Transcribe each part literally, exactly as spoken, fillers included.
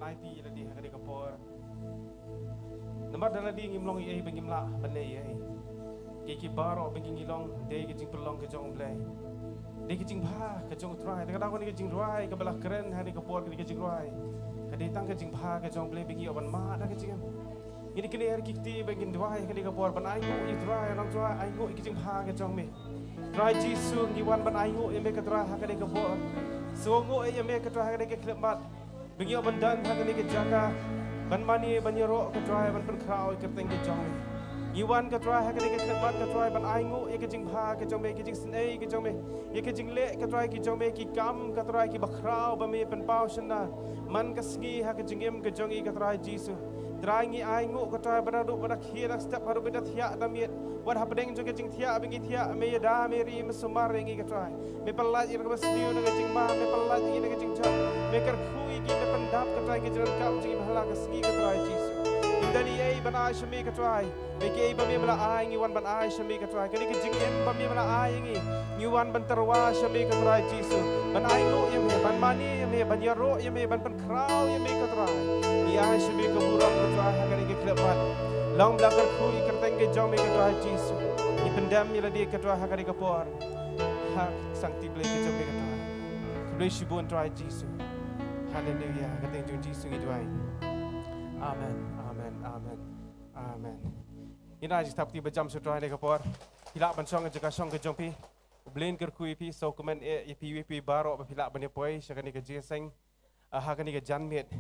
Ai phi ïa lade ha kane ka por. Namar da lade ngim long ei ei ba ngim lah ban leh ei ei. Ki ki baroh ba ngi ngi long dei ka jingpynlong ka jong U Blei. Dei ka jingbha ka jong U Trai. Te ka dei kane ka jingrwai kaba la kren ha kane ka por, kane ka jingrwai ka dei tang ka jingbha ka jong U Blei ba ngi ïoh ban mad ha ka jingim. Ngi dei kane ha ki kti ba ngin duwai ha kane ka por ban ainguh ïa U Trai, nang Trai ainguh ïa ka jingbha ka jong me. Trai Jisu, ngi wan ban ainguh ïa me ko Trai ha kane ka por. Sngewnguh ïa me ko Trai ha kane ka khyllipmat. Ba ngi ïoh ban don ha kane ka jaka ban mane ban ïaroh ko Trai, ban pynkhraw ïa ka kyrteng ka jong me. Ngi wan ko Trai ha kane ka khyllipmat ko Trai ban ainguh ïa ka jingbha ka jong me, ka jingsnei ka jong me, ïa ka jingleh ko Trai ki jong me, ki kam ko Trai kiba khraw ba me pynpaw shynna man ka sngi ha ka jingim ka jong ngi ko Trai Jisu. Trai ngi ainguh ko Trai ba naduh ba da khie da step haduh ba da thiah da miet. Wat hapdeng jong ka jingthiah ba ngi thiah, me ïada, me ri, me sumar ïa ngi ko Trai. Me pyllait ïa ngi na kaba sniew na ka jingma, me pyllait ïa ngi na ka jingjop. Me kyrkhu ïa ngi, me pyndap ko Trai ka jingdonkam jong ngi ba ha la ka sngi ko Trai Jisu. Ngim don ei ei ban ai sha me ko Trai. Me kaei ba me ba la ai, ngi wan ban ai sha me ko Trai. Kane ka jingim ba me ba la ai ïa ngi, ngi wan ban tyrwa sha me ko Trai Jisu. Ban ainguh ïa me, ban mane ïa me, ban ïaroh ïa me, ban pynkhraw ïa me ko Trai. Ngi ai sha me ka burom ko Trai ha kane ka khyllipmat. Long ba la kyrkhu ïa ka kyrteng ka jong me ko Trai Jisu. Ngi pyndem ïa lade ko Trai ha kane ka por. Ha ka sangti Blei ka jong me ko Trai. Khublei shibun Trai Jisu. Haleluia. Ha ka kyrteng jong Jisu ngi duwai. Amen. Amen. Amen. Amen. Ngin ai jingthap kti ba jam sha U Trai ha kane ka por. Phi lah ban shong ha jaka shong ka jong phi. U Blei un kyrkhu ïa phi, sngewkmen eh ïa phi, ïa phi baroh ba phi lah ban ïa poi sha kane ka jingïaseng, ah, ha kane ka janmiet.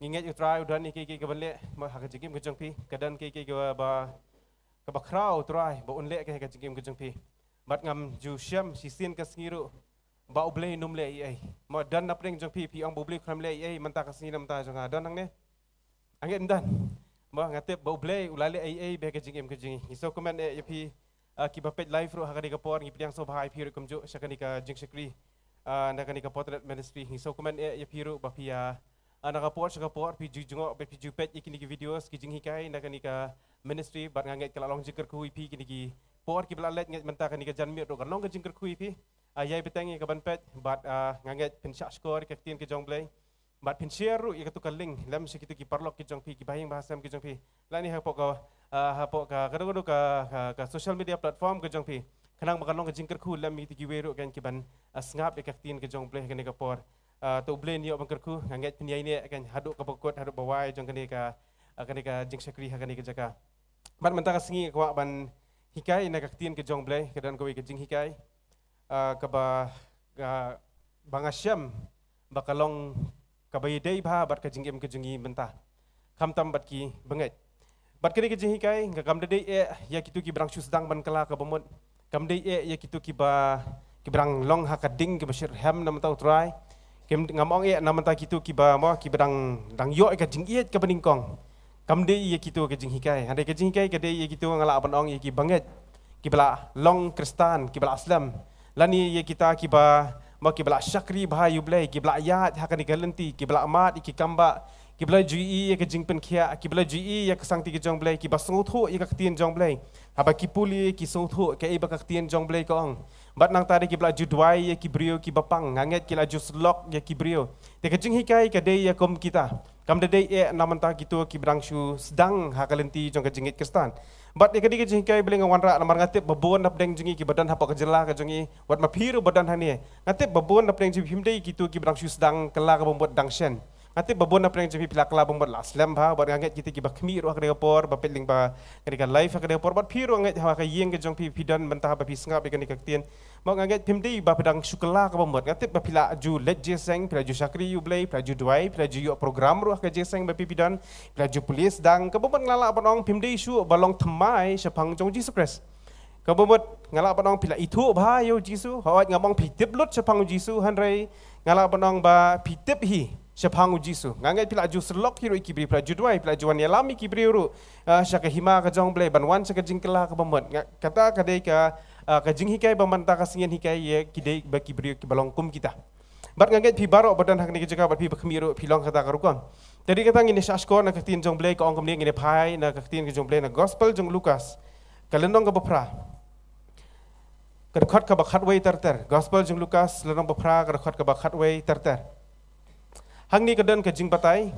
Ngi ngeit U Trai u don ïa kiei kiei kiban leh ha ka jingim ka jong phi, ka don kiei kiei kiba, kaba khraw U Trai ba un leh ha ka jingim ka jong phi. Bad ngam ju shem shisien ka sngi ruh ba U Blei un ym leh ei ei. Mo, don napdeng jong phi, phi ong ba U Blei un ym leh ei ei mynta ka sngi na ka bynta jong nga, don hangne? Nga ngeit ym don. Mo, nga tip ba U Blei u la leh ei ei bad ka jingim ka jong ngi. Ngi sngewkmen eh ïa phi, ah, kiba peit live ruh ha kane ka por, ngi pdiang sngewbha ïa phi ruh kumjuh sha kane ka jingshakri, ah, na kane ka Portnet Ministry. Ngi sngewkmen eh ïa phi ruh ba phi, ah, ah, na ka por sha ka por phi ju jngoh bad phi ju peit ïa kine ki videos, ki jinghikai na kane ka ministry, bad nga ngeit ka la long jingkyrkhu ïa phi kine ki por kiba la leit, ngeit mynta kane ka janmiet ruh kan long ka jingkyrkhu ïa phi. Ah, ïai bteng ïa kaban peit, bad, ah, nga ngeit phin shah shkor ïa ka ktien ka jong U Blei. Bad phin share ruh ïa katu ka link lem sha kitu ki paralok ki jong phi, ki bahaïing bahasem ki jong phi. Lane hapoh ka, ah, hapoh ka, kano kano ka, ka, ka social media platform ka jong phi. Khnang ba kan long ka jingkyrkhu lem ïa kitu kiwei ruh kan kiban, ah, sngap ïa ka ktien ka jong U Blei ha kane ka por. Ah, to U Blei un ïoh ban kyrkhu, nga ngeit phin ïai neh kan haduh kaba kut, haduh ba wai jong kane ka, ah, kane ka jingshakri ha kane ka jaka. Bad mynta ka sngi nga kwah ban hikai na ka ktien ka jong U Blei, ka don kawei ka jinghikai, ah, kaba, ka, ba nga shem ba ka long kaba ïadei bha bad ka jingim ka jong ngi mynta, khamtam bad ki bangeit. Bad kane ka jinghikai nga kam da dei eh ïa kitu kiba dang shu sdang ban kylla kaba mut, kam dei eh ïa kitu kiba, kiba dang long ha ka ding kaba shitrhem na bynta U Trai. Kim, ngam ong eh na bynta kitu kiba, mo, kiba dang, dang ïoh ïa ka jingïeit kaba nyngkong. Kam dei ïa kitu ka jinghikai. Hynrei ka jinghikai ka dei ïa kitu, nga lah ban ong, ïa ki bangeit kiba la long Khristan, kiba la slem. Lane ïa kita kiba, mo, kiba la shakri bha ïa U Blei, kiba la ïaid ha kane ka lynti, kiba la mad ïa ki kambah, kiba la ju ïohi ïa ka jingpynkhiah, kiba la ju ïohi ïa ka sangti ka jong U Blei, kiba sngewthuh ïa ka ktien jong U Blei. Haba ki pule ki sngewthuh kaei ba ka ktien jong U Blei ka ong. Bad nangta de kiba la ju duwai ïa ki briew kiba pang, nga ngeit ki la ju syllok ïa ki briew. Te ka jinghikai ka dei ïa kum kita. Kam da dei eh na bynta kitu kiba dang shu sdang ha ka lynti jong ka jingngeit Khristan. Bad ïa kane ka jinghikai U Blei nga wanrah namar nga tip ba bun napdeng jong ngi kiba don hapoh ka jylla ka jong ngi, wat ma phi ruh ba don hangne. Nga tip ba bun napdeng jong ngi phim dei kitu kiba dang shu sdang kylla kaba mut dang shen. Nga tip ba bun napdeng jong phi phi la kylla ba mut, la slem bha, bad nga ngeit kita kiba khmih ruh ha kane ka por ba peit lyngba kane ka live ha kane ka por, bad phi ruh nga ngeit ha ka ïing ka jong phi phi don mynta ba phi sngap ïa kane ka ktien. Mo, nga ngeit phim dei ba phi dang shu kylla kaba mut. Nga tip ba phi la ju leit jingïaseng, phi la ju shakri ïa U Blei, phi la ju duwai, phi la ju ïoh program ruh ha ka jingïaseng ba phi phi don, phi la ju pule sdang, kaba mut nga lah ban ong phim dei shuh ba long thymmai shaphang jong U Jisu Khrist. Kaba mut nga lah ban ong phi la ithuh bha ïa U Jisu, hooid ngam ong phi tip lut shaphang U Jisu, hynrei nga lah ban ong ba phi tip hi shaphang U Jisu. Nga ngeit phi la ju syllok hi ruh ïa ki briew, phi la ju duwai, phi la ju wan ïalam ïa ki briew ruh, ah, sha ka hima ka jong U Blei ban wan sha ka jingkylla kaba mut. Nga, kata ka dei ka, ah, ka jinghikai ba mynta ka sngi ngan hikai ïa ki dei ba ki briew kiba long kum kita. Bad nga ngeit phi baroh ba don ha kane ka jaka bad phi ba khmih ruh phi long kata ka rukom. Te dei kata ngin ïa shah shkor na ka ktien jong U Blei, ka ong kumne, ngin ïa phai na ka ktien ka jong U Blei na Gospel jong u Lukas, ka lynnong kaba phra, ka dkhot kaba khatwei ter ter. Gospel jong u Lukas, lynnong ba phra, ka dkhot kaba khatwei ter ter. Hangne ka don ka jingbatai.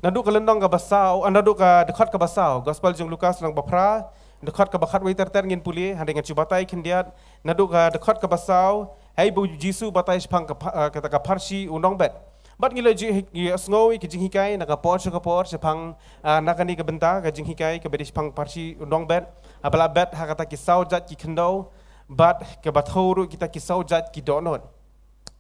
Naduh ka lynnong kaba saw, ah, naduh ka dkhot kaba saw, Gospel jong Lukas lynnong ba phra, dkhot kaba khatwei ter ter ngin pule, hynrei ngan shu batai khyndiat, naduh ka dkhot kaba saw, haei ba u Jisu u batai shaphang ka pha-, ah, kata ka pharshi u nongbet. Bad ngi la ju hi-, ïohsngew ïa ka jinghikai na ka por sha ka por shaphang, ah, na kane ka bynta ka jinghikai kaba dei shaphang pharshi u nongbet, haba la bet ha kata ki saw jait ki khyndew, bad kaba thew ruh kita ki saw jait ki dohnud.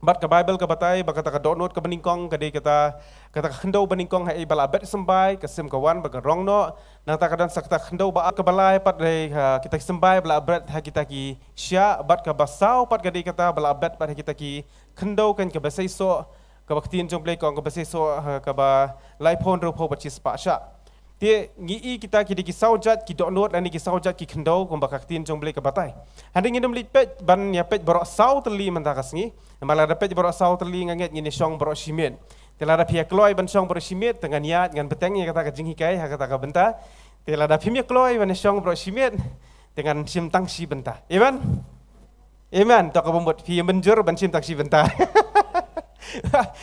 Bad ka Baibl ka batai ba kata ka dohnud kaba nyngkong ka dei kata, kata ka khyndew ba nyngkong haei ba la bet symbai, ka sim ka wan ba ka rong noh. Nangta ka don sa kata ka khyndew ba ar, kaba lai pat dei, ha, kita ki symbai ba la bet ha kita ki shiah, bad kaba saw pat ka dei kata ba la bet pat ha kita ki khyndew kan kaba seisoh, kaba ktien jong U Blei ka ong kaba seisoh, ha, kaba laiphew hynriewphew bad shispah shiah. Te ngi i kita ki dei ki saw jait ki dohnud lane ki saw jait ki khyndew kumba ka ktien jong U Blei ka batai. Hynrei ngin ym leit peit ban ïa peit baroh saw tylli mynta ka sngi. Namar lada peit baroh saw tylli nga ngeit ngin ïa shong baroh shimiet. Te lada phi ïa kloi ban shong baroh shimiet, te ngan ïaid ngan bteng ïa kata ka jinghikai ha kata ka bynta. Te lada phim ïa kloi ban ïa shong baroh shimiet, te ngan shim tang shi bynta. Amen. Amen. To kaba mut phi mynjur ban shim tang shi bynta.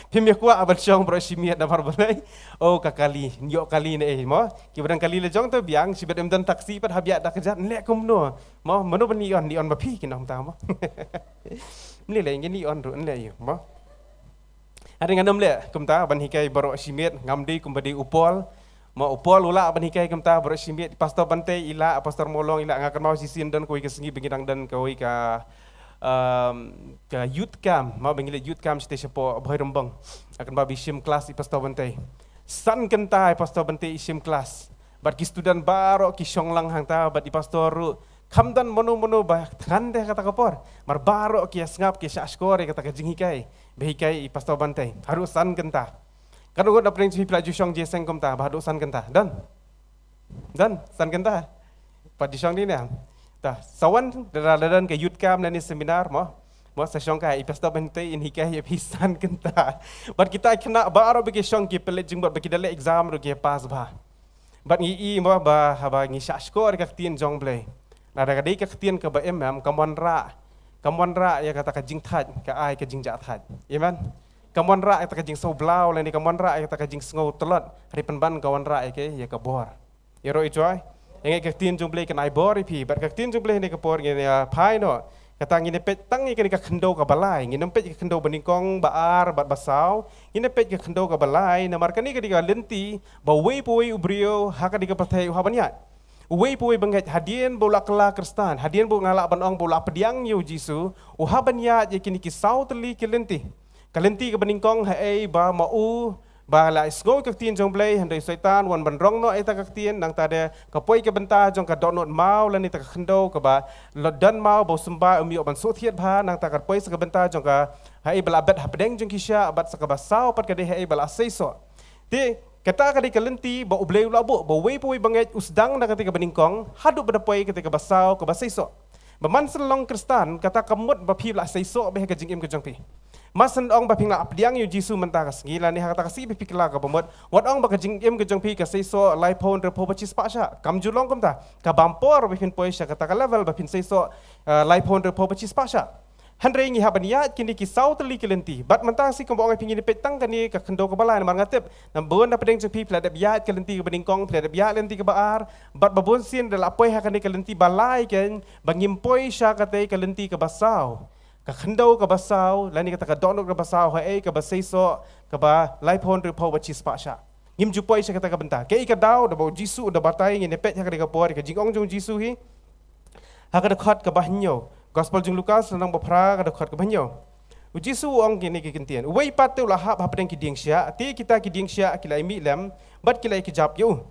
Phim ïa kwah ban shong baroh shimiet namar balei? Oh, ka kali, ïoh kali ne ei mo. Kiba don kali la jong to biang, shibit ym don taxi pat haba ïaid da kjat, leh kumno? Mo, mano ban ïoh, ïoh ba phi ki nongta mo. Mlei leh ngi ïoh ruh leh ïoh mo. Hynrei ngan ym leh kumta ban hikai baroh shimiet, ngam dei kumba dei u Paul. Mo u Paul u lah ban hikai kumta baroh shimiet, Pastor Bantei i lah, Pastor Molong i lah, nga kynmaw shisien don kawei ka sngi ba ngi dang don kawei ka, um, ka youth camp, mo ba ngi leit youth camp shatei shapoh Bhoirymbong. Nga kynmaw ba i shim klas i Pastor Bantei. San kynta i Pastor Bantei i shim klas. Bad ki student baroh ki shong lang hangta, bad i pastor ruh. Kham don mano mano ba thngan de kata ka por. Namar baroh ki ïa sngap ki ïa shahshkor ïa kata ka jinghikai. Ba hikai i Pastor Bantei. Haduh san kynta. Katno ngut na pdeng jong phi la ju shong jingïaseng kumta, ba haduh san kynta. Don? Don, san kynta. Pat ju shong dei ne. Ta, sa wan, da la don ka youth camp lane seminar mo. Mo sa shong kai, i Pastor Bantei in hikai ïa phi san kynta. Bad kita khynnah baroh ba ki shong ki pynleit jingmut ba ki da leh exam ruh ki pass bha. Bad ngi i mo ba haba ngi shahshkor ka ktien jong U Blei. Lada ka dei ka ktien kaba im em, kam wanrah. Kam wanrah ïa kata ka jingthait, ka ai ka jingjahthait. Amen. Kam wanrah ïa kata ka jingsngewblaw lane kam wanrah ïa kata ka jingsngew tlot. Hynrei pynban ka wanrah ïa ka, ïa ka bor. Ïaroh i joi. Ïa ngi ka ktien jong U Blei kan ai bor ïa phi. Bad ka ktien jong U Blei ha kane ka por ngin ïa phai noh. Kata ngin ïa peit tang ïa kane ka khyndew kaba lai. Ngin ym peit ka khyndew ba nyngkong, ba ar bad ba saw. Ngin ïa peit ka khyndew kaba lai. Namar kane ka dei ka lynti ba uwei pa uwei u briew ha kane ka pyrthei u hap ban ïaid. Uwei pa uwei ba ngeit hadien ba u la kylla Khristan, hadien ba u, nga lah ban ong ba u la pdiang ïa u Jisu, u hap ban ïaid ïa kine ki saw tylli ki lynti. Ka lynti kaba nyngkong haei ba ma u ba la sngew ka ktien jong U Blei, hynrei u Soitan u wan ban rong noh ïa kata ka ktien, nangta de ka poi ka bynta jong ka dohnud maw lane kata ka khyndew kaba la don maw ba u symbai um ïoh ban sngewthiat bha, nangta ka poi sa ka bynta jong ka haei ba la bet hapdeng jong ki shiah, bad sa kaba saw pat ka dei haei ba la seisoh. Te kata ka dei ka lynti ba U Blei u la buh, ba uwei pa uwei ba ngeit u sdang na kata kaba nyngkong, haduh ba da poi kata kaba saw kaba seisoh. Ba man shen long Khristan, kata kam mut ba phi la seisoh bha ha ka jingim ka jong phi. Mar shen ong ba phi la pdiang ïa u Jisu mynta ka sngi, lane ha kata ka sngi ba phi kylla kaba mut, wat ong ba ka jingim ka jong phi ka seisoh laiphew hynriewphew bad shispah shiah. Kam ju long kumta. Ka bam por ba phin poi sha kata ka level ba phin seisoh, eh, laiphew hynriewphew bad shispah shiah. Hynrei ngi hap ban ïaid kine ki saw tylli ki lynti. Bad mynta shi kumba ong ïa phi, ngin ïa peit tang kane ka khyndew kaba lai namar nga tip. Namar ba na pdeng jong phi phi la dep ïaid ka lynti kaba nyngkong, phi la dep ïaid lynti kaba ar. Bad ba bun sien da la poi ha kane ka lynti ba lai kein, ba ngim poi sha kata ka lynti kaba saw. Ka khyndew kaba saw, lane kata ka dohnud kaba saw, haei kaba seisoh, kaba laiphew hynriewphew bad shispah shiah. Ngim ju poi sha kata ka bynta. Kaei ka daw, da ba u Jisu u da batai, ngin ïa peit ha kane ka por, ka jingong jong u Jisu hi. Ha ka dkhot kaba hynñiew. Gospel jong Lukas, lynnong ba phra, ka dkhot kaba hynñiew. U Jisu u ong kine ki ktien. Uwei pat te u la hap hapdeng ki dieng shiah, te kita ki dieng shiah ki la ïa mih lem, bad ki la ïa kjap ïa u.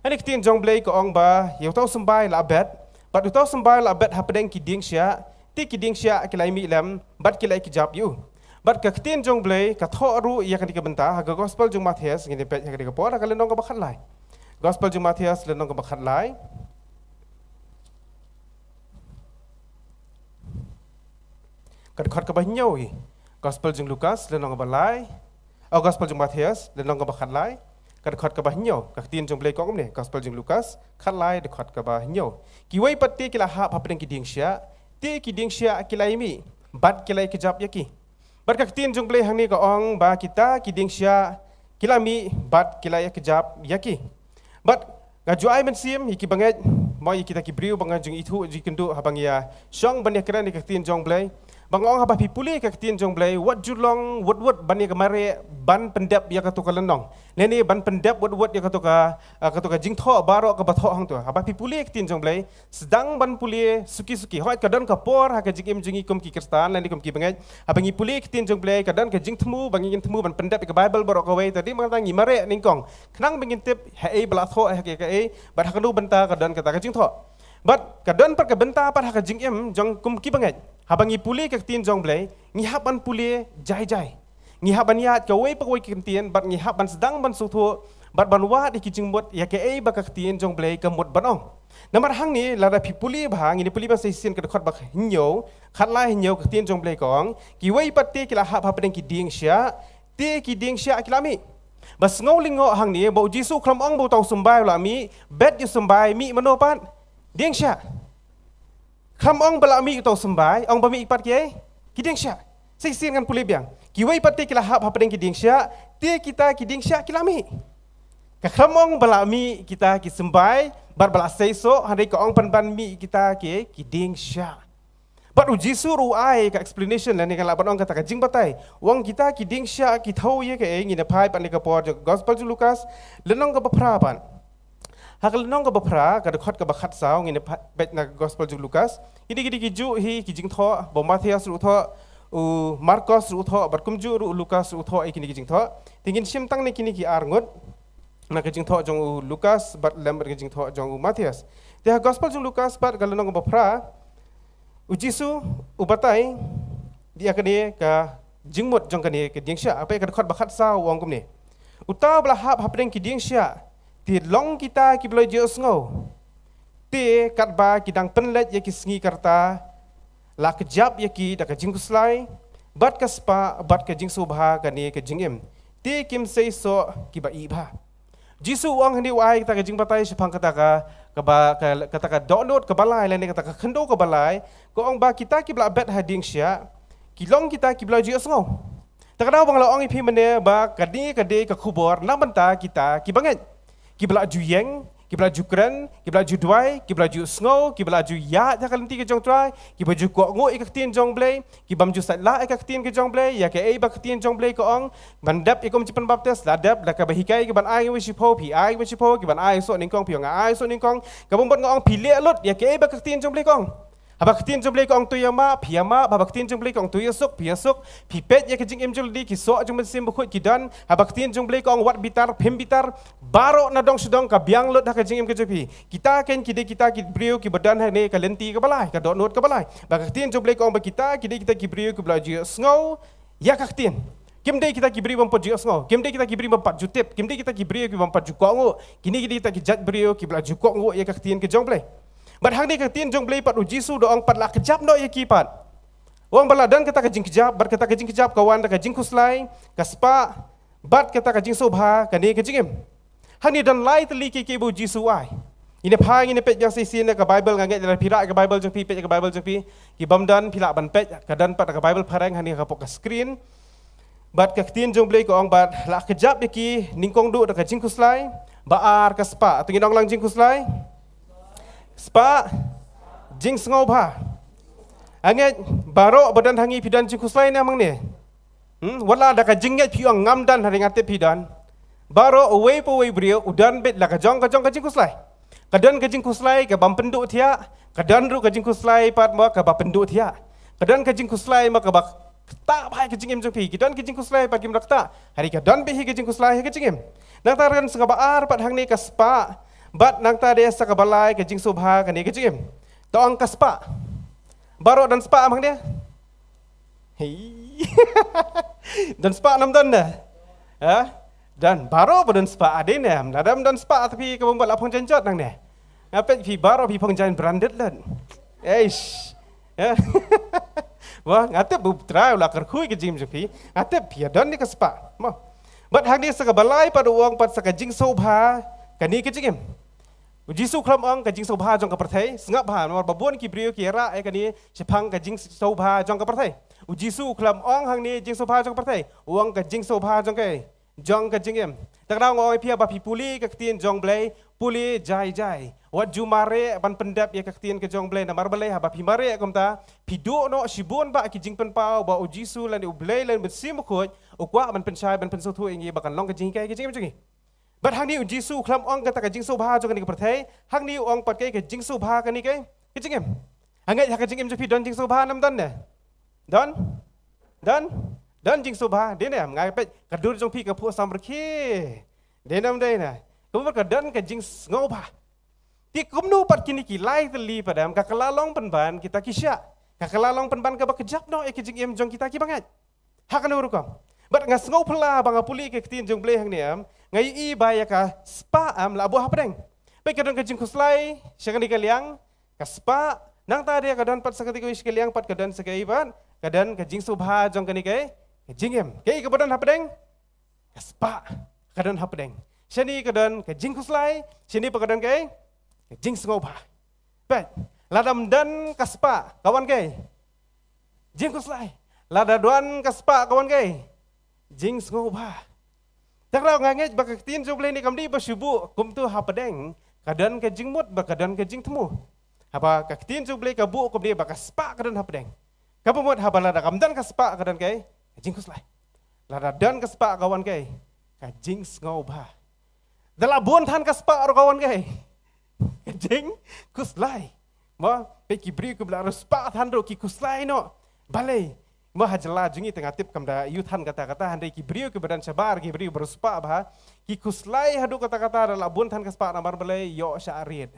Kane ka ktien jong U Blei ka ong ba, ïa uta u symbai la bet, bad uta u symbai la bet hapdeng ki dieng shiah, te ki dieng shiah ki la ïa mih lem, bad ki la ïa kjap ïa u. Bad ka ktien jong U Blei, ka thoh ruh ïa kane ka bynta, ha ka Gospel jong u Mathaios, ngin ïa peit ha kane ka por, ha ka lynnong kaba khatlai. Gospel jong u Mathaios, lynnong kaba khatlai. Ka dkhot kaba hynñiew hi. Gospel jong u Lukas, lynnong kaba lai. Oh, Gospel jong u Mathaios, lynnong kaba khatlai. Ka dkhot kaba hynñiew, ka ktien jong U Blei ka ong kumne, Gospel jong u Lukas, khatlai, dkhot kaba hynñiew. Kiwei pat te ki la hap hapdeng ki dieng shiah, te ki dieng shiah ki la ïa mih, bad ki la ïa kjap ïa ki. Bad ka ktien jong U Blei hangne ka ong ba kita ki dieng shiah ki la mih bad ki la ïa kjap ïa ki. Bad nga ju ai mynsiem ïa ki bangeit, mo ïa kita ki briew ba nga ju ithuh ju kynduh haba ngi ïa shong ban ïa kren ïa ka ktien jong U Blei. Ba nga ong haba phi pule ka ktien jong U Blei, wat ju long wut wut ban ïa ka mareh ban pyndep ïa kato ka lynnong. Lane ban pyndep wut wut ïa kato ka, ah, kato ka jingthoh baroh kaba thoh hangto. Haba phi pule ka ktien jong U Blei, sdang ban pule suki suki. Hooid ka don ka por ha ka jingim jong ngi kum ki Khristan lane kum ki bangeit, haba ngi pule ka ktien jong U Blei ka don ka jingthmu ba ngin thmu ban pyndep ïa ka Baibl baroh kawei, te dei ba ngi mareh nyngkong khnang ba ngin tip haei ba la thoh ha kaei kaei bad ha kano bynta ka don kata ka jingthoh. Bad ka don pat ka bynta pat ha ka jingim jong kum ki bangeit, haba ngi pule ka ktien jong U Blei, ngi hap ban pule jai jai. Ngi hap ban ïaid kawei pa kawei ka ktien bad ngi hap ban sdang ban sngewthuh bad ban wad ïa ki jingmut ïa kaei ba ka ktien jong U Blei ka mut ban ong. Namar hangne lada phi pule bha, ngin ïa pule bha sa shisien ka dkhot ba hynñiew, khatlai hynñiew, ka ktien jong U Blei ka ong, kiwei pat te ki la hap hapdeng ki dieng shiah, te ki dieng shiah ki la mih. Ba sngew lyngngoh hangne ba U Jisu khlem ong ba uta u symbai u la mih, bad ïa u symbai mih mano pat? Dieng shiah. Khlem ong ba la mih uta u symbai, ong ba mih pat kiei? Ki dieng shiah. Sa shisien ngan pule biang. Kiwei pat te ki la hap hapdeng ki dieng shiah, te kita ki dieng shiah ki la mih. Ka khlem ong ba la mih kita ki symbai bad ba la sei soh, hynrei ka ong pynban mih kita ki, ki dieng shiah. Bad U Jisu ruh u ai ka explanation lane ka lah ban ong kata ka jingbatai. U ong kita ki dieng shiah ki thew ïa kaei, ngin ïa phai pat na ka por jong ka Gospel jong u Lukas, lynnong kaba phra pat. Ha ka lynnong kaba phra, ka dkhot kaba khatsaw, ngin ïa pha-, peit na ka Gospel jong u Lukas. Kine ki dei kijuh hi ki jingthoh ba u Mathaios ruh u thoh, u Markos ruh u thoh, bad kumjuh ruh u Lukas ruh u thoh ïa kine ki jingthoh. Te ngin shim tang na kine ki ar ngut, na ka jingthoh jong u Lukas bad lem bad ka jingthoh jong u Mathaios. Te ha Gospel jong u Lukas pat ka lynnong kaba phra, U Jisu u batai ïa kane ka jingmut jong kane ka dieng shiah. Haba peit ka dkhot ba khatsaw u ong kumne: Uta uba la hap hapdeng ki dieng shiah, te long kita kiba la ju ïohsngew. Te katba ki dang pynleit ïa ki sngi ka rta, la kjap ïa ki da ka jingkhuslai bad ka spah bad ka jingsngewbha kane ka jingim, te kim sei soh kiba ïeit bha. Jisu u ong hangne, u ai kata ka jingbatai shaphang kata ka, kaba, ka, kata ka dohnud kaba lai lane kata ka khyndew kaba lai, ka ong ba kita kiba la bet ha dieng shiah ki long kita kiba la ju ïohsngew. Ta ka daw ba nga la ong ïa phi mynne ba kane ka dei ka khubor na bynta kita kiba ngeit, kiba la ju ïeng, kiba la ju kren, kiba la ju duwai, kiba la ju sngew, kiba la ju ïaid ha ka lynti ka jong U Trai, kiba ju kohnguh ïa ka ktien jong U Blei, kibym ju sait lah ïa ka ktien ka jong U Blei, ïa kaei ba ka ktien jong U Blei ka ong. Ban dep ïa ka um jingpynbaptis, la dep, la kaba hikai kaban ai ïa u shiphew, phi ai ïa u shiphew, kiban ai soh nyngkong, phi ong nga ai soh nyngkong. Kaba mut nga ong phi leh lut ïa kaei ba ka ktien jong U Blei ka ong. Haba ka ktien jong U Blei ka ong to ïamap, phi ïamap, haba ka ktien jong U Blei ka ong to ïasuk, phi ïasuk. Phi peit ïa ka jingim jong lade, ki soh jong u Mynsiem Bakhuid ki don. Haba ka ktien jong U Blei ka ong wat bitar, phim bitar. Baroh na dong sha dong ka biang lut ha ka jingim ka jong phi. Kita kein ki dei kita ki briew kiba don hangne ka lynti kaba lai, ka dohnud kaba lai. Ba ka ktien jong U Blei ka ong ba kita ki dei kita ki briew kiba la ju ïohsngew ïa ka ktien. Kim dei kita ki briew bym pat ju ïohsngew, kim dei kita ki briew bym pat ju tip, kim dei kita ki briew kibym pat ju kohnguh. Kine ki dei kita ki jait briew kiba la ju kohnguh ïa ka ktien ka jong U Blei. Bad hangne ka ktien jong U Blei pat, U Jisu u da ong pat la kjap noh ïa ki pat. U ong ba la don kata ka jingkjap, bad kata ka jingkjap ka wan da ka jingkhuslai, ka spah, bad kata ka jingsngewbha kane ka jingim. Hangne don lai tylli kiei kiei ba U Jisu u ai. Ngin ïa phai, ngin ïa peit biang sa shisien na ka Baibl, nga ngeit lada phi rah ïa ka Baibl jong phi, peit ïa ka Baibl jong phi. Kibym don, phi lah ban peit, ka don pat ha ka Baibl phareng hangne hapoh ka screen. Bad ka ktien jong U Blei ka ong ba la kjap ïa ki nyngkong duh da ka jingkhuslai, ba ar ka spah. To ngin ong lang, jingkhuslai, spah, jingsngewbha. Nga ngeit baroh ba don ha ngi phi don jingkhuslai ne em hangne? Hmm, wat la da ka jingngeit phi ong ngam don, hynrei nga tip phi don. Baroh uwei pa uwei u briew u don beit la ka jong ka jong ka jingkhuslai. Ka don ka jingkhuslai kabym pynduh thiah, ka don ruh ka jingkhuslai pat mo kaba pynduh thiah. Ka don ka jingkhuslai mo kaba ktah bha ha ka jingim jong phi, ka don ka jingkhuslai pat kim da ktah, hynrei ka don beit hi ka jingkhuslai ha ka jingim. Nangta ruh sa kaba ar pat hangne ka spah, bad nangta de sa kaba lai ka jingsngewbha kane ka jingim. To ong ka spah. Baroh don spah em hangne? Hei. Don spah ne ym don ne? Ha? Don, baroh ba don spah, ade ne em. Lada ym don spah te phi kaba mut la phong jaiñ jot nangne. Nga peit phi baroh phi phong jaiñ branded lut. Eish. Ha? Wah, nga tip ba U Trai u la kyrkhu ïa ka jingim jong phi. Nga tip phi ïa don ïa ka spah. Mo. Bad hangne sa kaba lai pat u ong pat sa ka jingsngewbha kane ka jingim. U Jisu u khlem ong ka jingsngewbha jong ka pyrthei, sngap bha, namar ba bun ki briew ki ïarah ïa kane shaphang ka jingsngewbha jong ka pyrthei. U Jisu u khlem ong hangne jingsngewbha jong ka pyrthei, u ong ka jingsngewbha jong ka, jong ka jingim. Te kata nga ong ïa phi, haba phi pule ka ktien jong Blei, pule jai jai. Wat ju mareh ban pyndep ïa ka ktien ka jong Blei, namar balei haba phi mareh kumta, phi duh noh shibun bah ki jingpynpaw ba u Jisu lane u Blei lane u Mynsiem Bakhuid u kwah ban pynshai ban pynsngewthuh ïa ngi ba kan long ka jinghikai ka jingim jong ngi. Bad hangne u Jisu u khlem ong kata ka jingsngewbha jong kane ka pyrthei, hangne u ong pat ka, ka jingsngewbha kane ka, ka jingim. Hangne ha ka jingim jong phi don jingsngewbha ne ym don ne? Don? Don? Don jingsngewbha, dei ne em? Nga peit ka dur jong phi ka phuh samrkhie. Dei ne ym dei ne? Kumno ka don ka jingsngewbha. Te kumno pat kine ki lai tylli pat em, ka kylla long pynban kita ki shiah. Ka kylla long pynban kaba kjap noh ïa ka jingim jong kita kiba ngeit. Ha kano rukom. Bad nga sngewphylla ba nga pule ka ktien jong Blei hangne em, nga ïohi ba ïa ka spah em la buh hapdeng. Peit ka don ka jingkhuslai sha kane ka liang, ka spah, nangta de ka don pat sa kawei ka liang pat ka don sa kaei pat, ka don ka jingsngewbha jong kane ka, ka jingim. Kaei kaba don hapdeng? Ka spah ka don hapdeng. Shane ka don ka jingkhuslai, shane pat ka don kaei? Ka jingsngewbha. Peit, lada ym don ka spah, ka wan kaei? Jingkhuslai. Lada don ka spah, ka wan kaei? Jingsngewbha. Te kata nga ngeit ba ka ktien jong Blei ne kam dei ba shu buh kumto hapdeng, ka don ka jingmut bad ka don ka jingthmu. Haba ka ktien jong Blei ka buh kumne ba ka spah ka don hapdeng. Kaba mut haba lada kam don ka spah ka don kaei? Ka jingkhuslai. Lada don ka spah ka wan kaei? Ka jingsngewbha. Da la bun than ka spah ruh ka wan kaei? Ka jingkhuslai. Mo, peit ki briew kiba la riewspah than ruh ki khuslai noh. Balei? Mo, ha jylla jong ngi te nga tip kam da ïoh than katta katta, hynrei ki briew kiba don shabar, ki briew ba riewspah bha, ki khuslai haduh katta katta da la bun than ka spah, namar balei? Ïoh shah rit.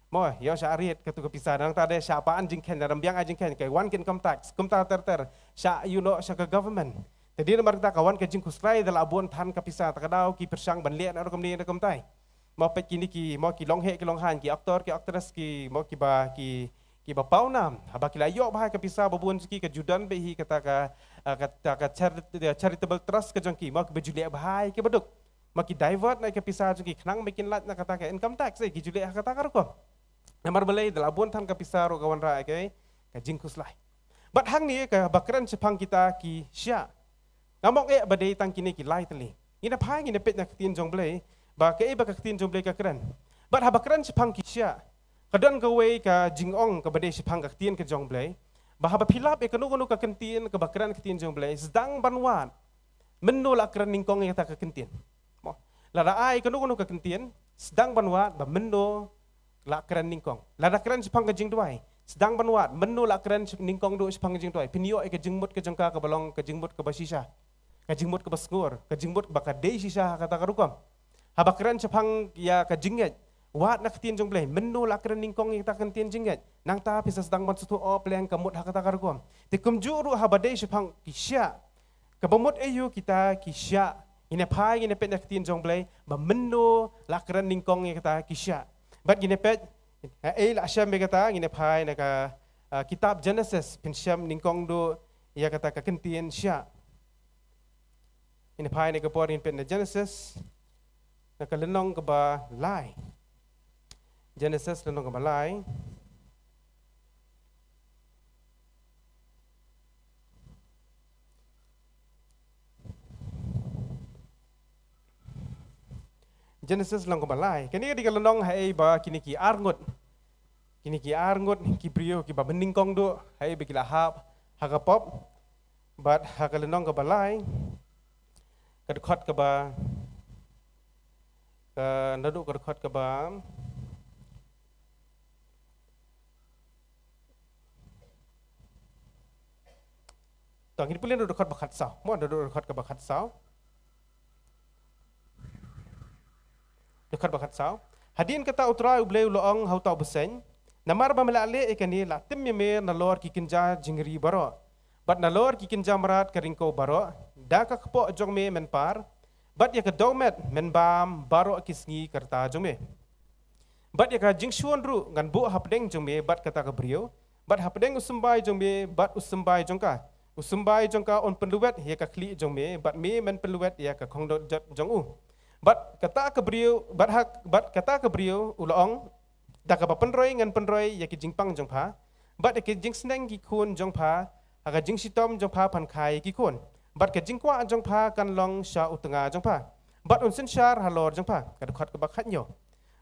Mo, ïoh shah rit katu ka pisa, nangta de shah pan jingkheiñ, da ym biang ai jingkheiñ, ka wan ka income tax, kumta ter ter, shah ïoh noh sha ka government. Te dei namar kata ka wan ka jingkhuslai da la bun than ka pisa, te ka daw ki pyrshang ban leh na rukom ne na rukom tai. Mo, peit kine ki, mo, ki longheh ki longhaiñ, ki actor ki actress, ki, mo, kiba, ki, kiba pawnam, haba ki la ïoh bha ka pisa ba bun jong ki, ka ju don beit hi kata ka, ah, kata ka chari-, charitable trust ka jong ki, mo, kiba ju leh bha ïa kiba duk. Mo, ki divert noh ïa ka pisa jong ki khnang ba kin lait na kata ka income tax, eh, ki ju leh ha kata ka rukom. Namar balei? Da la bun than ka pisa ruh ka wanrah ïa ka, ka jingkhuslai. Bad hangne kaba kren shaphang kita ki shiah. Ngam ong eh ba dei tang kine ki lai tylli. Ngin ïa phai ngin ïa peit na ka ktien jong Blei, ba kaei ba ka ktien jong Blei ka kren. Bad haba kren shaphang ki shiah, ka don kawei ka jingong kaba dei shaphang ka ktien ka jong Blei, ba haba phi lap ïa kano kano ka kyntien kaba kren ka ktien jong Blei, sdang ban wad, mynno la kren nyngkong ïa kata ka kyntien? Mo, lada ai kano kano ka kyntien, sdang ban wad ba mynno la kren nyngkong. Lada kren shaphang ka jingduwai, sdang ban wad mynno la kren sh-, nyngkong duh shaphang ka jingduwai. Phin ïoh ïa ka jingmut ka jong ka kaba long ka jingmut kaba shisha, ka jingmut kaba sngur, ka jingmut ba ka dei shisha ha kata ka rukom. Haba kren shaphang ïa ka jingngeit, wad na ka ktien jong Blei, mynno la kren nyngkong ïa kata ka ktien jingngeit. Nangta phin sa sdang ban sngewthuh, oh, pleng ka mut ha kata ka rukom. Te kumjuh ruh haba dei shaphang ki shiah, kaba mut aïu kita ki shiah? Ngin ïa phai ngin ïa peit na ka ktien jong Blei ba mynno la kren nyngkong ïa kita ki shiah. Bad ngin ïa peit, eh, eh, la shem ïa kata, ngin ïa phai na ka, ah, kitab Genesis, phin shem nyngkong duh ïa kata ka kyntien shiah. Ngin ïa phai na ka por ngin peit na Genesis, na ka lynnong kaba lai. Genesis lynnong kaba lai. Genesis lynnong kaba lai. Kane ka dei ka lynnong haei ba kine ki arngut, kine ki arngut ki briew kiba mynnyngkong duh, haei ba ki la hap ha ka pop. Bad ha ka lynnong kaba lai, ka dkhot kaba, ka, naduh ka dkhot kaba, to, ngin pule naduh ka dkhot ba khatsaw. Mo, naduh ka dkhot kaba khatsaw. Dkhot ba khatsaw. Hadien kata U Trai U Blei u la ong ha uta u bseiñ, namar ba me la leh ïa kane, la tim ïa me nalor ki kynja jingri baroh, bad nalor ki kynja mrad ka ryngkew baroh, da ka kpoh jong me men par, bad ïa ka dewmet men bam baroh ki sngi ka rta jong me. Bad ïa ka jingshun ruh ngan buh hapdeng jong me bad kata ka briew, bad hapdeng u symbai jong me bad u symbai jong ka. U symbai jong ka un pynlwet ïa ka khlieh jong me, bad me men pynlwet ïa ka khongdot jot jong u. Bad kata ka briew, bad ha, bad kata ka briew u la ong, da kaba pynroi ngan pynroi ïa ki jingpang jong pha, bad ïa ki jingsneng ki khun jong pha, ha ka jingshitom jong pha phan kha ïa ki khun. Bad ka jingkwah jong pha kan long sha u tnga jong pha, bad un synshar halor jong pha. Ka dkhot kaba khatñiew.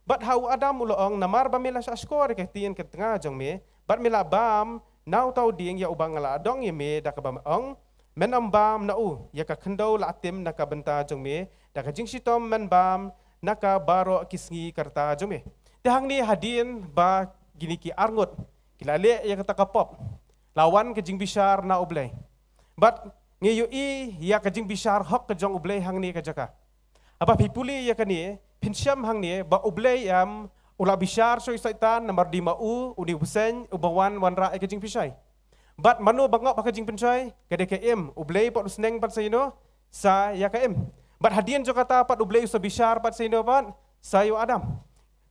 Bad ha u Adam u la ong, namar ba me la shah shkor ïa ka ktien ka tnga jong me, bad me la bam na uta u dieng ïa uba nga la adong ïa me, da kaba ong, men ym bam na u, ïa ka khyndew la tim na ka bynta jong me, da ka jingshitom men bam na ka baroh ki sngi ka rta jong me. Te hangne hadien ba kine ki arngut ki la leh ïa kata ka pop, la wan ka jingbishar na U Blei. Bad ngi ïohi ïa ka jingbishar hok ka jong U Blei hangne ka jaka. Haba phi pule ïa kane, phin shem hangne ba U Blei em u la bishar sha u Soitan, namar dei ma u une u bseiñ uba wan wanrah ïa ka jingpynshoi. Bad mano ba ngop ha ka jingpynshoi? Ka dei ka Im. U Blei pat u sneng pat sa ïano? Sa ïa ka Im. Bad hadien jong kata pat U Blei u sa bishar pat sa ïano pat? Sa ïa u Adam.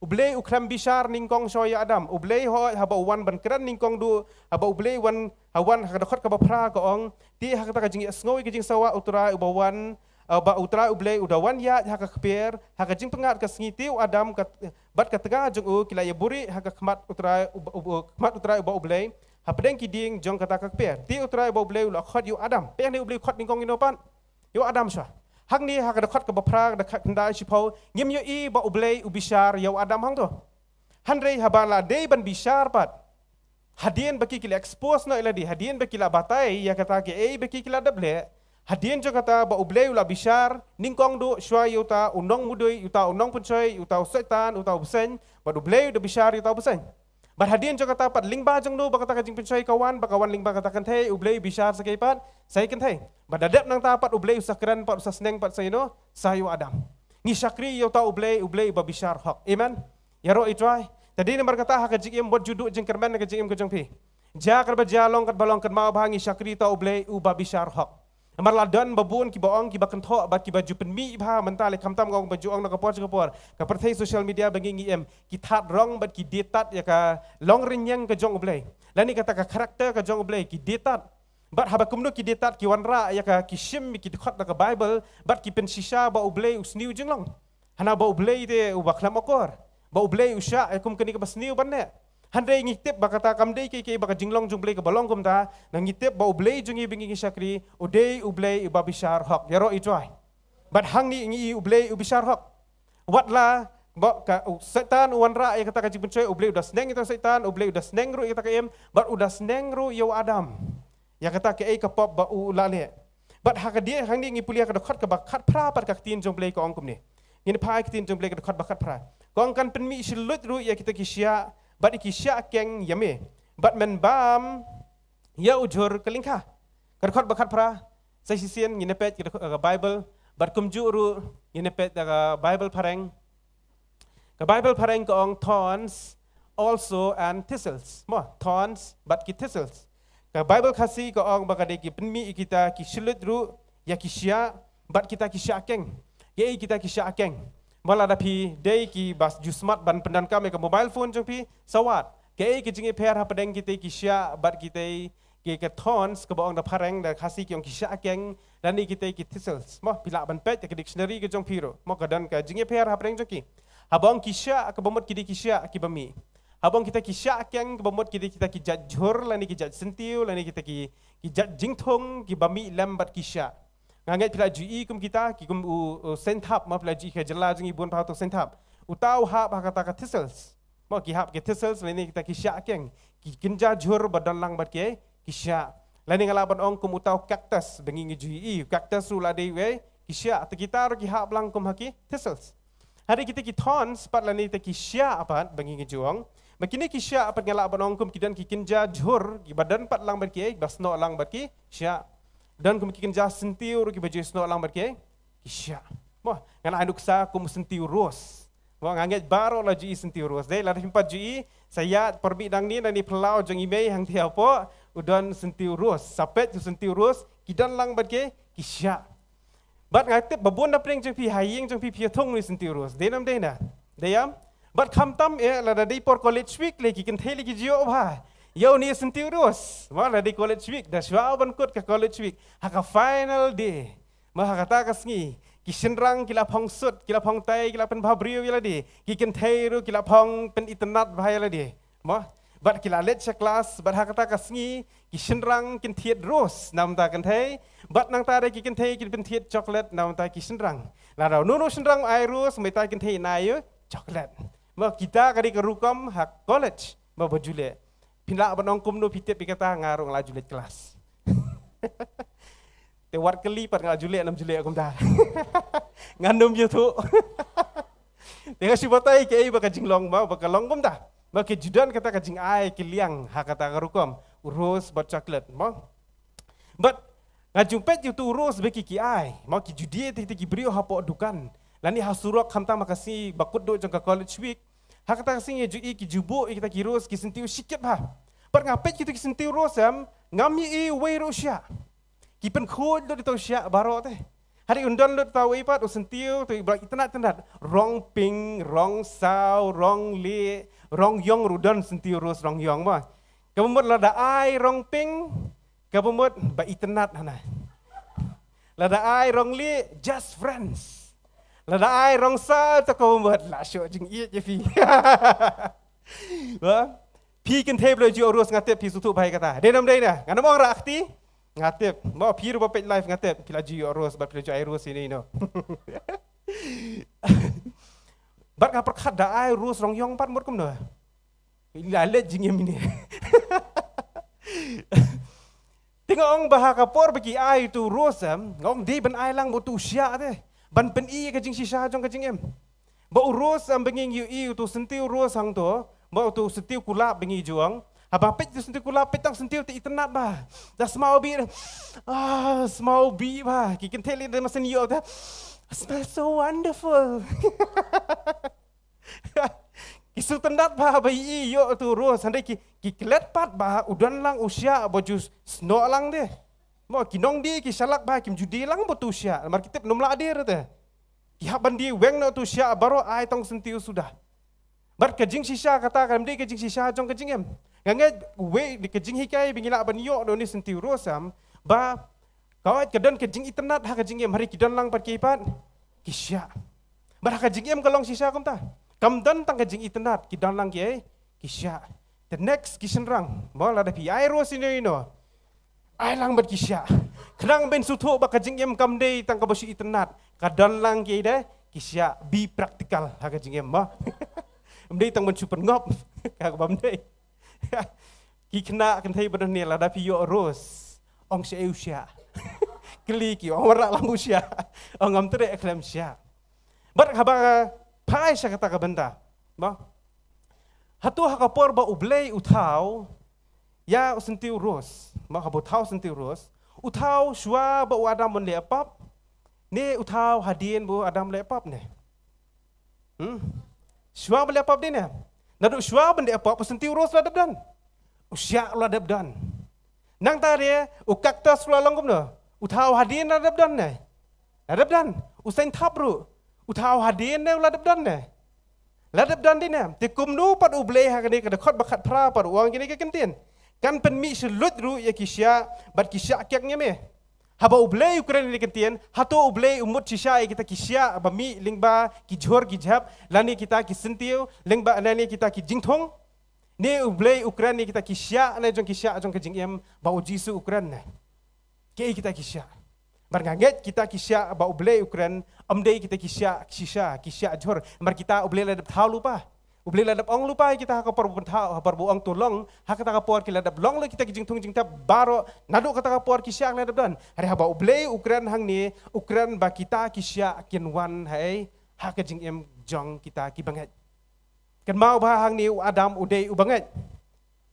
U Blei u khlem bishar nyngkong shuwa ïa u Adam. U Blei hooid haba u wan ban kren nyngkong duh, haba U Blei wan, ha wan ha ka dkhot kaba phra ka ong, te ha kata ka jingïasngew ïa ka jingsawa U Trai uba wan, uh, ba U Trai U Blei u da wan ïaid ha ka kper ha ka jingpyngngad ka sngi, te u Adam ka, bad ka tnga jong u ki la ïabuhrieh ha ka khmat U Trai uba, uba, khmat U Trai uba U Blei, hapdeng ki dieng jong kata ka kper. Te U Trai uba U Blei u la khot ïa u Adam. Te hangne U Blei u khot nyngkong ïano pat? Ïa u Adam shuwa. Hangne ha ka dkhot kaba phra, dkhot khyndai shiphew, ngim ïohi ba U Blei u bishar ïa u Adam hangto. Hynrei haba la dei ban bishar pat, hadien ba ki, ki la expose noh ïa lade, hadien ba ki la batai ïa kata kaei ba ki, ki la dep leh, hadien jong kata ba U Blei u la bishar nyngkong duh shuwa ïa uta u nongmudui, uta u nongpynshoi, uta u Soitan, uta u bseiñ, bad U Blei u da bishar ïa uta u bseiñ. Bad hadien jong kata pat, lyngba jong no ba kata ka jingpynshoi ka wan? Ba ka wan lyngba kata ka kynthei. U Blei u bishar sa kaei pat? Sa ïa ka kynthei. Bad da dep nangta pat U Blei u sa kren pat, u sa sneng pat sa ïano? Sa ïa u Adam. Ngi shakri ïa uta U Blei, U Blei uba bishar hok. Amen. Ïaroh ïa U Trai. Te dei namar kata ha ka jingim, wat ju duh jingkyrmen ha ka jingim ka jong phi. Jia katba jia, long katba long, kynmaw ba ngi shakri ïa uta U Blei uba bishar hok. Namar la don ba bun kiba ong, kiba kynthoh bad kiba ju pynmih bha mynta, lei khamtam nga ong ba ju ong na ka por sha ka por, ka pyrthei social media ba ngi ngi im, ki thad rong bad ki die tad ïa ka longrynïeng ka jong U Blei, lane kata ka character ka jong U Blei, ki die tad. Bad haba kumno ki die tad, ki wanrah ïa ka, ki shim ïa ki dkhot na ka Baibl bad ki pynshisha ba U Blei u sniew jinglong. Hana ba U Blei te uba khlem akor, ba U Blei u shah ïa kum kane kaba sniew ban leh. Hynrei ngi tip ba kata kam dei kaei kaei, ba ka jinglong jong U Blei kaba long kumta. Nang ngi tip ba U Blei jong ngi ba ngi shakri u dei U Blei uba bishar hok. Ïaroh ïa U Trai. Bad hangne ngi ïohi U Blei u bishar hok. Wat la ba ka, u Soitan u wanrah ïa kata ka jingpynshoi, U Blei u da sneng ïa uta u Soitan, U Blei u da sneng ruh ïa kata ka Im, bad u da sneng ruh ïa u Adam. Ïa kata kaei ka pop ba u la leh. Bad ha ka die hangne ngi pule ha ka dkhot kaba khatphra pat, ka ktien jong U Blei ka ong kumne. Ngin phai ka ktien jong U Blei ka dkhot ba khatphra. Ka ong, kan pynmih shi lut ruh ïa kita ki shiah, bad ïa ki shiah keng ïa me, bad men bam ïa u jhur ka lyngkha. Ka dkhot ba khatphra, sa shisien ngin ïa peit ka dkhot, ka Baibl, bad kumjuh ruh ngin ïa peit ka Baibl phareng. Ka Baibl phareng ka ong, thorns also and thistles. Mo, thorns bad ki thistles. Ka Baibl Khasi ka ong ba ka dei, ki pynmih ïa kita ki shi lut ruh ïa ki shiah, bad kita ki shiah keng. Ïa kita ki shiah keng. Mo, lada phi dei kiba ju smat ban pyndonkam ïa ka mobile phone jong phi, sa wad. Kaei ka jingïapher hapdeng kita ki shiah bad kita ki, ka thorns kaba ong da phareng, da Khasi ki ong ki shiah keng, lane kita ki thistles. Mo, phi lah ban peit ïa ka dictionary ka jong phi ruh. Mo, ka don ka jingïapher hapdeng jong ki. Haba ong ki shiah, kaba mut ki dei ki shiah kiba mih. Haba ong kita ki shiah keng, kaba mut ki dei kita ki jait jhur, lane ki jait syntiew, lane kita ki, ki jait jingthung kiba mih lem bad ki shiah. Nga ngeit phi la ju ïohi kum kita ki, kum u, u seng thap, mo, phi la ju ïohi ka jylla jong ngi bun pat uta u seng thap. Uta u hap ha kata ka thistles. Mo, ki hap ki thistles, lane kita ki shiah keng, ki kynja jhur ba don lang bad ki, ki shiah. Lane nga lah ban ong kum uta u cactus ba ngi ngi ju ïohi, u cactus ruh la dei u, eh, ki shiah. Te kita ruh ki hap lang kum ha ki thistles. Hynrei kita ki thorns pat, lane kita ki shiah pat ba ngi ngi ju ong, ba kine ki shiah pat nga lah ban ong kum ki don ki kynja jhur kiba don pat lang bad ki, eh, ba snoh lang bad ki shiah. Don kum ki kynja syntiew ruh kiba ju snoh lang bad ki, eh, ki shiah. Mo, ngan ai nuksa kum u syntiew rose. Mo, nga ngeit baroh la ju ïohi syntiew rose. Dei, lada phim pat ju ïohi, sa ïa pyrmih nangne, nangne phyllaw jong i mei hangtei hapoh, u don syntiew rose. Sa peit u syntiew rose, ki don lang bad ki, ki shiah. Bad nga tip ba bun na pdeng jong phi, ha ïing jong phi, phi ïa thung ïa u syntiew rose. Dei ne ym dei na? Dei em? Bad khamtam eh, lada dei por College Week lei, ki kynthei lei ki ju ïoh bha ïa une u syntiew rose. Mo, lada dei College Week, da shuwa ban kut ka College Week, ha ka final day, mo, ha kata ka sngi, Ki shynrang ki la phong sut, ki la phong tai, ki la pynbha briew ïa lade. Ki kynthei ruh ki la phong pynitynnad bha ïa lade. Mo, bad ki la leit sha klas, bad ha kata ka sngi, ki shynrang kin thied rose namar ki kynthei, bad nangta de ki kynthei kin pynthied chocolate namar ki shynrang. Lada uno uno u shynrang u ai rose, mynta ki kynthei yn ai ïa u chocolate. Mo, kita ka dei ka rukom ha college, mo, ba ju leh. Phin lah ban ong kumno phi tip ïa kata, nga ruh nga la ju leit klas. Te wat kylli pat nga la ju leh, ngam ju leh kumta. Ngan ym ïathuh. Te nga shu batai kaei ba ka jinglong, mo, ba ka long kumta. Mo, ka ju don kata ka jingai kylliang ha kata ka rukom, u rose bad chocolate, mo. Bad nga ju peit ïa utu u rose ba ki ki ai, mo, ki ju die te ki briew hapoh dukan, lane ha surok, khamtam ha ka sngi ba kut duh jong ka College Week. Ha kata ka sngi ju i ki ju buh ïa kita ki rose, ki syntiew shikit bha. Bad nga peit kita ki syntiew rose em, ngam ïohi uwei ruh u shiah. Ki pynkhuid lut ïa uta u shiah baroh te. Hynrei un don lut uta uwei pat u syntiew, uta uba itynnad itynnad. Rong pink, rong saw, rong lieh, rong ïong ruh don, syntiew rose rong ïong, mo. Kaba mut lada ai rong pink, kaba mut ba itynnad hana. Lada ai rong lieh, just friends. Lada ai rong saw, te kaba mut la shoh jingïeit ïa phi. Ba? Phi kynthei ba la ju ïoh rose, nga tip phi sngewthuh bha ïa kata. Dei ne ym dei ne? Ngan ym ong rah kti. Nga tip. Mo, phi ruh ba peit live nga tip phi la ju ïoh rose, bad phi la ju ai rose ïa ine ïa ino. Bad nga pyrkhat, da ai rose rong ïong pat mut kumno. La leit jingim ine. Te nga ong ba ha ka por ba ki ai utu u rose em, nga ong dei ban ai lang bad utu u shiah te, ban pyni ïa ka jingshisha jong ka jingim. Ba u rose em ba ngin ïohi, utu u syntiew rose hangto, ba utu u syntiew kulab ba ngi ju ong. Haba peit utu u syntiew kulab, peit tang syntiew te itynnad bha. Da smaw bih, ah, smaw bih bha. Ki kynthei lei da masan ïoh te, "Smells so wonderful." Ki sngewtynnad bha ba ïohi ïoh utu u rose, hynrei ki, ki klet pat ba u don lang u shiah ba ju snoh lang te. Mo, ki nongdie ki shalak bha, kim ju die lang bad utu u shiah, namar ki tip ym lah die ruh te. Ki hap ban die weng noh utu u shiah baroh, ai tang syntiew suda. Bad ka jingshisha kata kam dei ka jingshisha jong ka jingim. Nga ngeit uwei ka jinghikai ba ngi lah ban ïoh na une u syntiew rose em, ba ka, ka don ka jingitynnad ha ka jingim, hynrei ki don lang pat kiei pat, ki shiah. Bad ha ka jingim ka long shisha kumta. Kam don tang ka jingitynnad, ki don lang kiei, ki shiah. Te next ki shynrang, mo, lada phi ai rose ïa ino ino, ai lang bad ki shiah. Khnang ban sngewthuh ba ka jingim kam dei tang kaba shu itynnad. Ka don lang kiei de, ki shiah. Be practical ha ka jingim, mo. Ym dei tang ban shu pynngop. Ka bym dei. Ki khynnah kynthei ba don hangne, lada phi ïoh rose, ong shaei u shiah. Kylli ki, ong wat rah lang u shiah. Ong ngam treh khlem shiah. Bad haba phai sha kata ka bynta, mo, hato ha ka por ba U Blei u thaw ïa u syntiew rose, mo, haba u thaw syntiew rose, u thaw shuwa ba u Adam un leh pap, ne u thaw hadien ba u Adam leh pap ne? Hmm? Shuwa ba leh pap dei ne? Naduh shuwa ban leh pap, u syntiew rose la dep don. U shiah la dep don. Nangta de, u cactus la long kumno? U thaw hadien la dep don ne? La dep don. U saiñthap ruh, u thaw hadien ne, u la dep don ne? La dep don dei ne? Te kumno pat U Blei ha kane ka dkhot ba khatphra pat u ong kine ki kyntien: Kan pynmih shi lut ruh ïa ki shiah, bad ki shiah kiak ñiam eh. Haba U Blei u kren ïa kine ki kyntien, hato U Blei u mut shisha ïa kita ki shiah ba mih lyngba ki jhur ki jhep, lane kita ki syntiew, lyngba, lane kita ki jingthung? Ne U Blei u kren ïa kita ki shiah ne jong ki shiah jong ka jingim ba U Jisu u kren ne? Kiei kita ki shiah? Namar nga ngeit kita ki shiah ba U Blei u kren, ym dei kita ki shiah shisha, ki shiah jhur. Namar kita U Blei la dep thaw lypa. U Blei la dep ong lypa ïa kita ha ka por ba u pynthor, ha ka por ba u ong to long, ha kata ka por ki la dep long lut kita ki jingthung jingthep baroh, naduh kata ka por ki shiah ki la dep don. Hynrei haba U Blei u kren hangne, u kren ba kita ki shiah kin wan haei, ha ka jingim jong kita ki bangeit. Kynmaw ba hangne u Adam u dei u bangeit?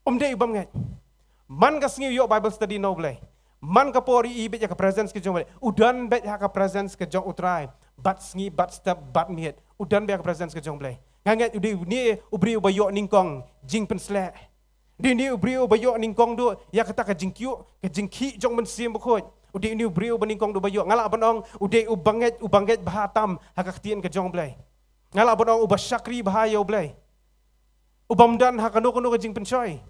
Um dei u bym ngeit. Man ka sngi u ïoh Bible study na U Blei. Man ka por i beit ïa ka presence ka jong U Blei. U don beit ha ka presence ka jong U Trai. Bad sngi, bad step, bad miet, u don beit ha ka presence ka jong U Blei. Nga ngeit u dei une u briew uba ïoh nyngkong jingpynsleh. U dei une u briew uba ïoh nyngkong duh ïa kata ka jingkyiuh, ka jingkhih jong U Mynsiem Bakhuid. U dei une u briew uba nyngkong duh uba ïoh. Nga lah ban ong u dei u bangeit, u bangeit bha tam ha ka ktien ka jong U Blei. Nga lah ban ong uba shakri bha ïa U Blei. U bym don ha kano kano ka jingpynshoi.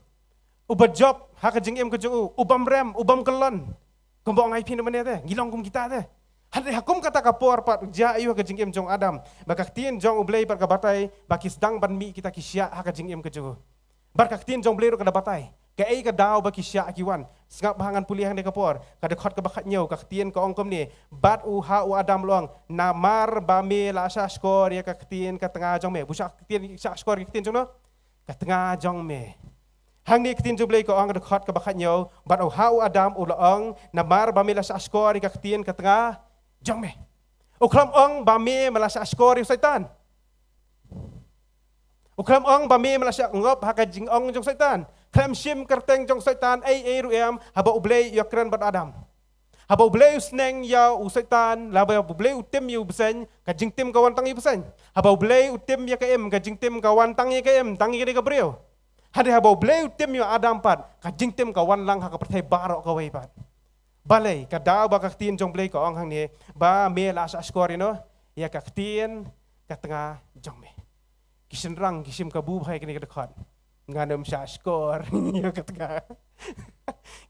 Uba jop ha ka jingim ka jong u. U bym rem, u bym kyllon. Kumba ong ai phi na mane te, ngi long kum kita te. Hynrei ha kum kata ka por pat, u jia aïu ha ka jingim jong u Adam, ba ka ktien jong U Blei pat ka batai ba ki sdang ban mih kita ki shiah ha ka jingim ka jong u. Bad ka ktien jong U Blei ruh ka da batai kaei ka daw ba ki shiah ki wan. Sngap ba ngan pule hangne ka por, ka dkhot kaba khathynñiew, ka ktien ka ong kumne: Bad u ha u Adam u la ong, namar ba me la shahshkor ïa ka ktien ka tnga jong me. Bun sha ktien, shahshkor ïa ka ktien jong no, ka tnga jong me. Hangne ka ktien jong U Blei ka ong, ka dkhot kaba khathynñiew, bad u ha u Adam u la ong, namar ba me la shahshkor ïa ka ktien ka tnga jong me. U khlem ong ba me me la shahshkor ïa u Soitan. U khlem ong ba me me la shah ngop ha ka jingong jong u Soitan. Khlem shim kyrteng jong u Soitan ei ei ruh em, haba U Blei u ïakren bad u Adam. Haba U Blei u sneng ïa u Soitan, laba U Blei u tim ïa u bseiñ, ka jingtim ka wan tang ïa u bseiñ. Haba U Blei u tim ïa ka im, ka jingtim ka wan tang ïa ka im, tang ïa kane ka briew. Hynrei haba U Blei u tim ïa u Adam pat, ka jingtim ka wan lang ha ka pyrthei baroh kawei pat. Balei? Ka daw ba ka ktien jong U Blei ka ong hangne, ba me la shahshkor ïa no, ïa ka ktien ka tnga jong me. Ki shynrang ki shim kabu bha ïa kane ka dkhot. Ngan ym shahshkor ïa ka tnga.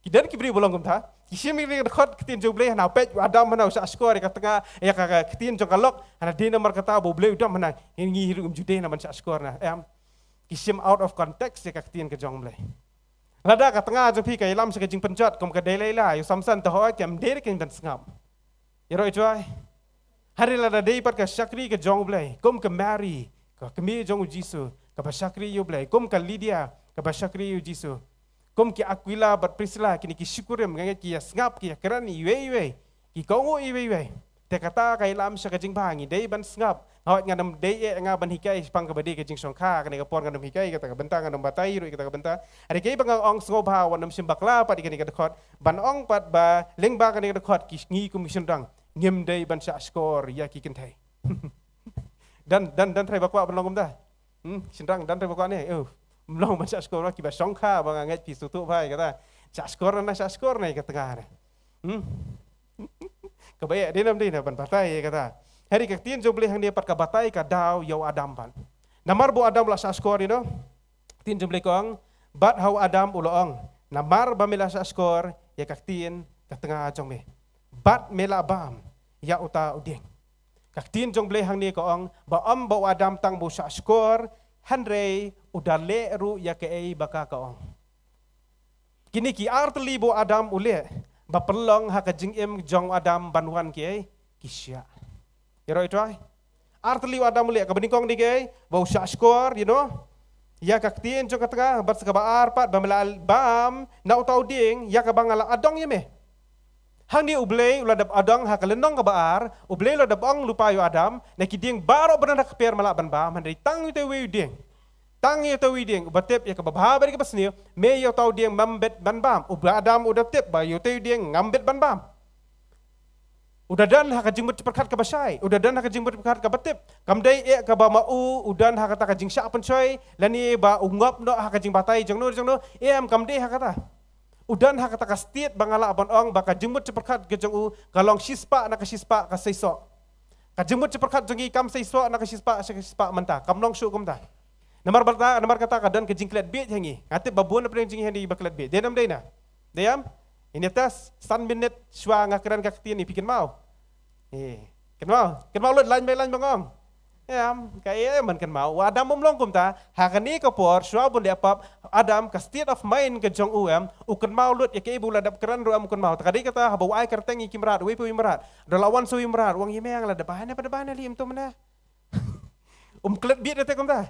Ki don ki briew ba long kumta. Ki shim ïa kane ka dkhot, ka ktien jong U Blei, hana peit u Adam, hana u shahshkor ïa ka tnga, ïa ka, ka ktien jong ka lok, hana dei namar kata ba U Blei u dom, hana ngi ruh ngim ju dei na ban shahshkor na. Em. Ki shim out of context ïa ka ktien ka jong U Blei. Lada ka tnga jong phi ka ïalam sha ka jingpynjot, kum ka Delilah, ïa u Samson, te hooid, kam dei ruh kin ban sngap. Ïaroh ïa u trai. Hynrei lada dei pat ka shakri ka jong U Blei, kum ka Mary, ka kmie jong u Jisu, kaba shakri ïa U Blei, kum ka Lydia, kaba shakri ïa u Jisu, kum ki Aquila bad Priscilla, kine ki shikurim, nga ngeit ki ïa sngap, ki ïa kren iwei iwei, ki kohnguh iwei iwei. Te kata ka ïalam sha ka jingbha, ngi dei ban sngap. Hooid, ngan ym dei eh nga ban hikai shaphang kaba dei ka jingshongkha, kane ka por ngan ym hikai kata ka bynta, ngan ym batai ruh ïa kata ka bynta. Hynrei kaei ba nga ong, sngewbha wat nym shim bakla pat ïa kane ka dkhot, ban ong pat ba lyngba kane ka dkhot ki, ngi kum ki shynrang ngim dei ban shahshkor ïa ki kynthei. Don, don, don trai ba kwah ban long kumta? Hmm, shynrang, don trai ba kwah ne? Oh, ym long ban shahshkor, kiba shongkha ba nga ngeit phi sngewthuh bha ïa kata. Shahshkor na, shahshkor na ïa ka tnga ne. Hmm? Kaba eh, dei nam dei na ban batai ïa kata. Hynrei ka ktien jong U Blei hangne pat ka batai ka daw ïa u Adam pat. Namar ba u Adam u la shahshkor ïa no, ktien jong U Blei ka ong, bad ha u Adam u la ong, namar ba me la shahshkor ïa ka ktien ka tnga jong me, bad me la bam ïa uta u dieng. Ka ktien jong U Blei hangne ka ong ba ym ba u Adam tang ba u shahshkor, hynrei u da leh ruh ïa kaei ba ka ka ong. Kine ki ar tylli ba u Adam u leh, ba pynlong ha ka jingim jong u Adam ban wan kiei, ki shiah. Ïaroh ïa u trai. Ar tylli u Adam u leh, kaba nyngkong dei kiei, ba u shahshkor, you know, ïa ka ktien jong ka tnga, bad sa kaba ar pat, ba me la bam na uta u dieng ïa kaba nga la adong ïa me. Hangne U Blei u la dep adong ha ka lynnong kaba ar, U Blei u la dep ong lypa ïa u Adam, na ki dieng baroh ba don ha ka kper me lah ban bam, hynrei tang ïa uta uwei u dieng. Tang ïa uta uwei u dieng, uba tip ïa kaba bha bad ïa kaba sniew, me ïa uta u dieng mem bit ban bam. U Adam u da tip ba ïa uta u dieng ngam bit ban bam. U da don ha ka jingmut pyrkhat kaba shai, u da don ha ka jingmut pyrkhat kaba tip. Kam dei eh kaba ma u, u don ha kata ka jingshah pynshoi, lane ba u ngop noh ha ka jingbatai jong no jong no, em, kam dei ha kata. U don ha kata ka state ba nga lah ban ong ba ka jingmut pyrkhat ka jong u ka long shispah na ka shispah ka seisoh. Ka jingmut pyrkhat jong ngi kam seisoh na ka shispah, sha ka shispah mynta, kam long shuh kumta. Namar balta, namar kata ka don ka jingklet bieit ha ngi. Nga tip ba bun na pdeng jong ngi hangne ba klet bieit. Dei nam dei na? Dei em? Ine tas, san minit shuwa nga kren ka ktien, phi kynmaw? Eh, kynmaw, kynmaw lut, line by line ba nga ong. Em, kaei man kynmaw, u Adam um long kumta, ha kane ka por, shuwa bun leh pap, Adam, ka state of mind ka jong u, em, u kynmaw lut ïa kaei ba u la dep kren ruh em u kynmaw. Te ka dei kata, haba u ai kyrteng ïa ki mrad, uwei pa uwei u mrad, u da la wan sa uwei u mrad, u ong ïa me nga la dep ai ne, pa dep ai ne lei em to mane. Um klet bieit ïa te kumta.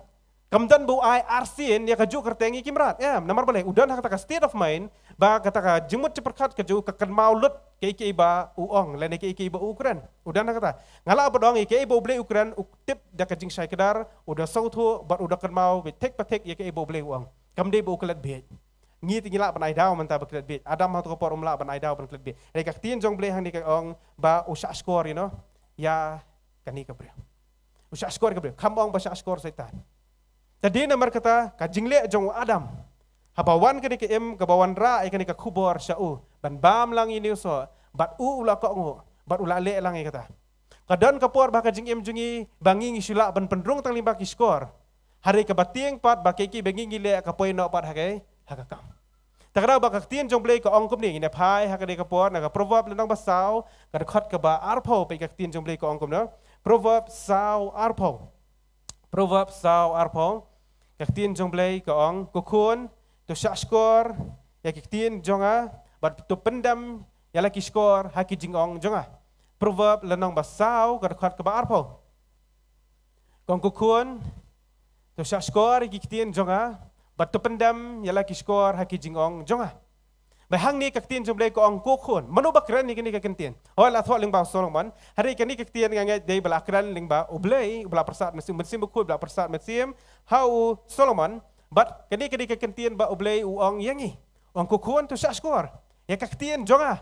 Kam don ba u ai arsien ïa kajuh kyrteng ïa ki mrad. Em, namar balei, u don ha kata ka state of mind, ba kata ka jingmut pyrkhat ka jong u ka kynmaw lut kaei kaei ba u ong, lane kaei kaei ba u kren. U don ha kata. Nga lah ban ong ïa kaei ba U Blei u kren, u tip da ka jingshai kdar, u da sngewthuh, bad u da kynmaw, beit thik pa thik ïa kaei ba U Blei u ong. Kam dei ba u klet bieit. Ngi te ngi lah ban ai daw mynta ba klet bieit. Adam ha kato ka por um lah ban ai daw ban klet bieit. Hynrei ka ktien jong U Blei hangne ka ong ba u shahshkor, you know, ïa kane ka briew. U shahshkor ka briew. Kam ong ba shahshkor Soitan. Te dei namar kata ka jingleh jong u Adam, haba wan kane ka im kaba wanrah ïa kane ka khubor sha u, ban bam lang ïa une u soh, bad u u la kohnguh, bad u la leh lang ïa kata. Ka don ka por ba ha ka jingim jong ngi, ba ngi ngi shu lah ban pynrung tang lyngba ki shkor. Hynrei kaba tieng pat ba kaei kaei ba ngi ngi leh ka poi noh pat ha ka, ha ka kam. Ta ka daw ba ka ktien jong U Blei ka ong kumne, ngin ïa phai ha kane ka por na ka Proverb lynnong ba saw, ka dkhot kaba arphew, peit ka ktien jong U Blei ka ong kumne. Proverb saw arphew. Proverb saw arphew. Ka ktien jong U Blei ka ong, ko khun, to shah shkor ïa ki ktien jong nga, bad to pyndem ïa la ki shkor ha ki jingong jong nga. Proverb lynnong ba saw, ka dkhot kaba arphew. Ka ong, ko khun, to shah shkor ïa ki ktien jong nga, bad to pyndem ïa la ki shkor ha ki jingong jong nga. Bad hangne ka ktien jong U Blei ka ong, ko khun. Mano ba kren ïa kane ka ktien? Hooid, la thoh lyngba u Solomon. Hynrei kane ka ktien nga ngeit dei ba la kren lyngba U Blei, ba la pyrsad mynsiem, mynsiem bakhuid ba la pyrsad mynsiem ha u Solomon. Bad kane, kane ka ktien ba U Blei u ong ïa ngi. U ong, ko khun, to shah shkor ïa ka ktien jong nga.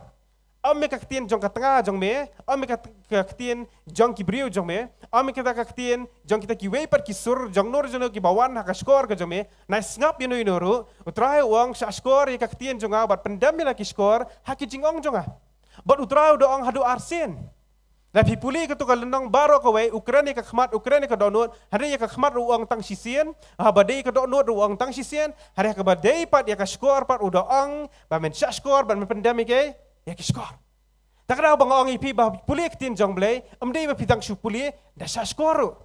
Ym ïa ka ktien jong ka tnga jong me, ym ïa ka, ka ktien jong ki briew jong me, ym ïa kata ka ktien jong kita kiwei pat ki sur jong no jong no kiba wan ha ka shkor ka jong me. Nai sngap ïa no ïa no ruh, U Trai u ong, shah shkor ïa ka ktien jong nga bad pyndem ïa la ki shkor ha ki jingong jong nga. Bad U Trai u da ong haduh arsien. Lada phi pule kato ka lynnong baroh kawei, u kren ïa ka khmat, u kren ïa ka dohnud, hynrei ïa ka khmat ruh u ong tang shisien, ha kaba dei ka dohnud ruh u ong tang shisien, hynrei ha kaba dei pat ïa ka shkor pat u da ong ba men shah shkor bad men pyndem ïa ki, ïa ki shkor. Ta ka daw ba nga ong ïa phi ba pule ka ktien jong U Blei, ym dei ba phi dang shu pule, da shah shkor ruh.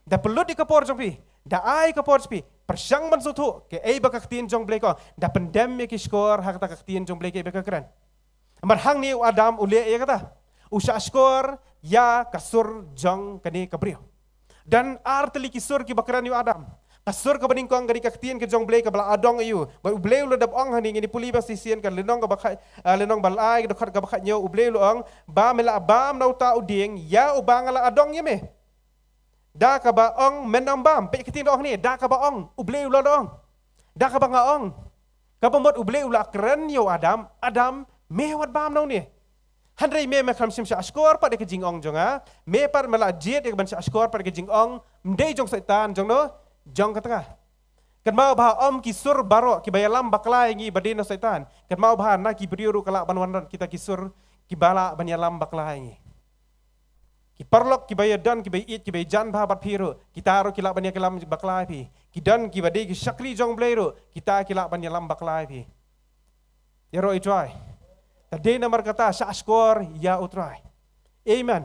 Da pynlut ïa ka por jong phi, da ai ka por jong phi, pyrshang ban sngewthuh kaei ba ka ktien jong U Blei ka ong, da pyndem ïa ki shkor ha kata ka ktien jong U Blei kaei ba ka kren. Namar hangne u Adam u leh ïa kata. U shah shkor ïa ka sur jong kane ka briew. Don ar tylli ki sur kiba kren ïa u Adam. Ka sur kaba nyngkong ka dei ka ktien ka jong U Blei kaba la adong ïa u. Bad U Blei u la dep ong hangne, ngin ïa pule ba shisien ka lynnong kaba kha-, ah, lynnong ba lai, ka dkhot kaba khathynñiew, U Blei u la ong ba me la bam na uta u dieng ïa uba nga la adong ïa me. Da kaba ong men ym bam, peit ka ktien da ong hangne, da kaba ong, U Blei u la da ong. Da kaba nga ong. Kaba mut U Blei u la kren ïa u Adam, Adam, me wat bam na une. Hynrei me, me khlem shym shah shkor pat ïa ka jingong jong nga, me pat me la jied ïa ka ban shah shkor pat ïa ka jingong, ym dei jong Soitan, jong no, jong ka tnga. Kynmaw ba ym ki sur baroh kiba ïalam bakla ïa ngi ba dei na Soitan. Kynmaw ba na ki briew ruh ka lah ban wanrah kita ki sur kiba lah ban ïalam bakla ïa ngi. Ki paralok kiba ïadon, kiba ïeit, kiba ïajan bha bad phi ruh, kita ruh ki lah ban ïalam bakla ïa phi. Ki don kiba dei ki shakri jong U Blei ruh, kita ki lah ban ïalam bakla ïa phi. Ïaroh ïa U Trai. Ta dei namar kata shah shkor ïa U Trai. Amen.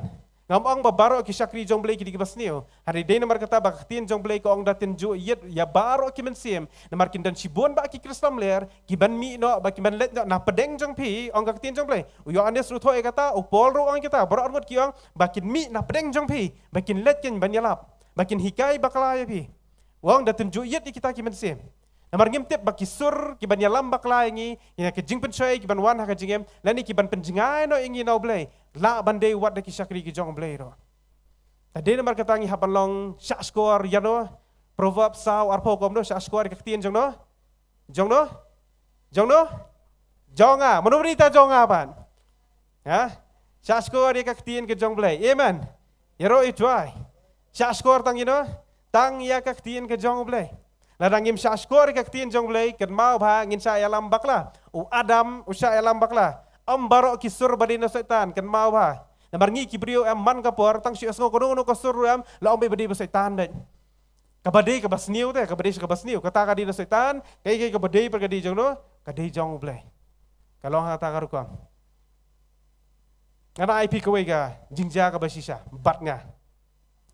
Ngam ong ba baroh ki shakri jong U Blei ki dei kiba sniew. Hynrei dei namar kata ba ka ktien jong U Blei ka ong da tynjuh ïit ïa baroh ki mynsiem. Namar kin don shibun bah ki Khristan ler, ki ban mih noh, ba kin ban leit noh na pdeng jong phi, ong ka ktien jong U Blei. U Ïoannis ruh u thoh ïa kata, u Paul ruh u ong ïa kata, baroh arngut ki ong, ba kin mih na pdeng jong phi, ba kin leit kin ban ïalap, ba kin hikai bakla ïa phi. U ong da tynjuh ïit ïa kita ki mynsiem. Namar ngim tip ba ki sur, ki ban ïalam bakla ïa ngi, ïa ka jingpynshoi, ki ban wan ha ka jingim, lane ki ban pynjngai noh ïa ngi na U Blei, lah ban dei wat da ki shakri ki jong U Blei ruh. Ta dei namar kata ngi hap ban long shah shkor ïa no, Proverb saw arphew ka ong no, shah shkor ïa ka ktien jong no, jong no? Jong no? Jong nga. Mano ba dei ta jong nga pat? Ha? Shah shkor ïa ka ktien ka jong U Blei. Amen. Ïaroh ïa U Trai. Shah shkor tang ïa no? Tang ïa ka ktien ka jong U Blei. Lada ngim shah shkor ïa ka ktien jong U Blei, kynmaw ba ngin shah ïalam bakla. U Adam u shah ïalam bakla. Ym baroh ki sur ba dei na Soitan, kynmaw ba. Namar ngi ki briew em man ka por, tang shu ïohsngew kano kano ka sur ruh em, la ong ba dei ba Soitan beit. Kaba dei kaba sniew te, kaba dei shi kaba sniew. Kata ka dei na Soitan, kaei kaei kaba dei pat ka dei jong no, ka dei jong U Blei. Ka long ha kata ka rukom. Nga nang ai phi kawei ka jingjia kaba shisha bad nga.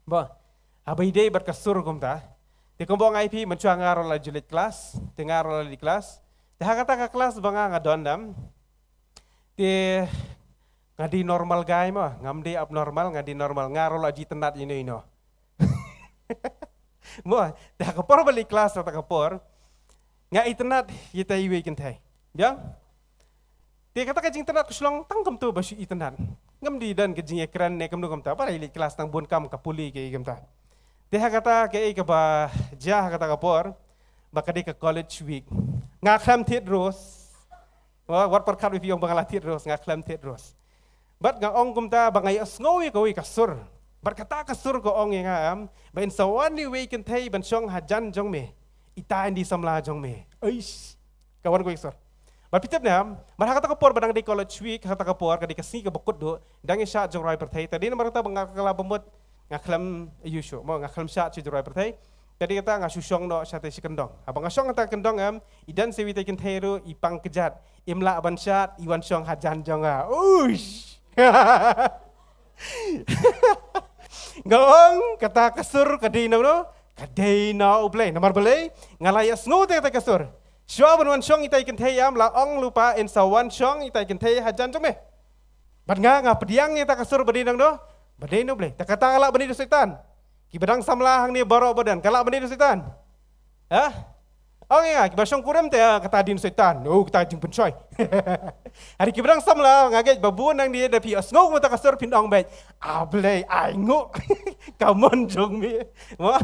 Ba, haba ïadei bad ka sur kumta. Te kumba nga ai phi, mynshuwa nga ruh la ju leit klas, te nga ruh la leit klas. Te ha kata ka klas ba nga nga don dam. Te nga dei normal guy mo, ngam dei abnormal, nga dei normal, nga ruh la ju itynnad ïano ïano. Mo, te ha ka por ba leit klas, ha kata ka por nga itynnad ïa ita iwei i kynthei. Biang? Te kata ka jingitynnad ka shu long tang kumto ba shu itynnad. Ngam dei don ka jingïakren ne kumno kumta, ba la leit klas tang bun kam ka pule kaei kumta. Te ha kata kaei kaba jia ha kata ka por, ba ka dei ka college week. Nga khlem thied rose. Wa-, wat pyrkhat ïa phi ong ba nga la thied rose, nga khlem thied rose. Bad nga ong kumta ba nga ïohsngew ïa kawei ka sur. Bad kata ka sur ka ong ïa nga, em, ba in sa wan ïa uwei kynthei ban shong hajan jong me. Ita in dei samla jong me. Eish. Ka wan kawei ka sur. Bad phi tip ne, em, bad ha kata ka por ba dang dei college week, ha kata ka por ka dei ka sngi kaba kut duh, dang ïa shad jingrwai pyrthei. Te dei namar kata ba nga kylla ba mut, nga khlem ïa shuh, mo, nga khlem shad shuh jingrwai pyrthei. Te dei kata nga shu shong noh shatei shi kyndong. Haba nga shong hata kyndong em, i don sa iwei i kynthei ruh i pang kjat. Im lah ban shad, i wan shong hajan jong nga. Uish. Nga ong kata ka sur ka dei na u no, ka dei na U Blei. Namar balei? Nga la ïohsngew te kata ka sur. Shuwa ban wan shong ita i kynthei em, la ong lypa in sa wan shong ita i kynthei hajan jong me. Bad nga nga pdiang ïa kata ka sur ba dei na u no, ba dei na U Blei. Te kata ka lah ban dei na u Soitan. Kiba dang samla hangne baroh ba don, ka lah ban dei na u Soitan. Ha? Ong ïa nga, kiba shong kurim te, ah, kata dei na u Soitan. Oh, kata jingpynshoi. Hynrei kiba dang samla, nga ngeit ba bun hangne da phi ïohsngew kumta ka sur phin ong beit, A Blei, ai nguh ka mon jong me. Mo?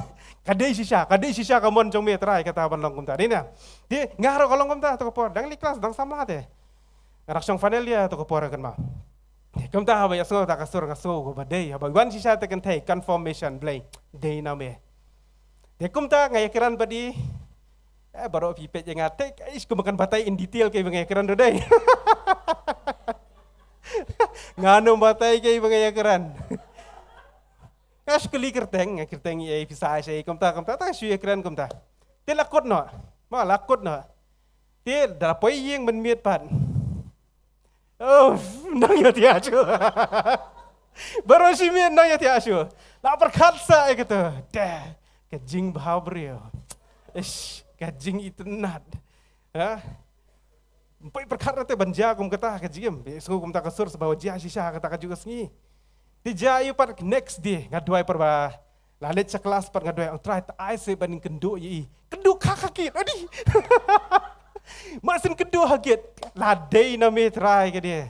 Ka dei shisha, ka dei shisha ka mon jong me Trai kata ban long kumta. Dei na. Te nga ruh ka long kumta to ka por. Dang leit klas, dang samla te. Nga rak shong final ïa to ka por kan ma. Kumta haba ïohsngew ta ka sur nga sngew ko ba dei, haba wan shisha te kynthei, confirmation, Blei, dei na me. Te kumta nga ïakren bad i, eh, baroh phi peit ïa nga te, ish, kumba kan batai in detail kaei ba nga ïakren ruh dei. Nga nym batai kaei ba nga ïakren. Nga shu kylli kyrteng, nga kyrteng ïa i pisa ïa i kumta, kumta, ta shu ïakren kumta. Te la kut noh, ma la kut noh. Te da la poi ïing mynmiet pat. Oh, nang ïa tiah shu. Baroh shi miet nang ïa tiah shu. La pyrkhat sa ïa kata. Te, ka jingbha briew. Ish, ka jingitynnad. Ha? Ym poi pyrkhat rate ban jia kum kata ka jingim. Ïohsngew kumta ka sur sba jia shisha kata ka juh ka sngi. Te jia ïa pat next day nga duwai pat ba la leit sha klas pat nga duwai, ong Trai, ta ai se ban kynduh ïa i. Kynduh kha kha kit, adi. Mar syn kynduh ha kit. La dei na me Trai ka dei.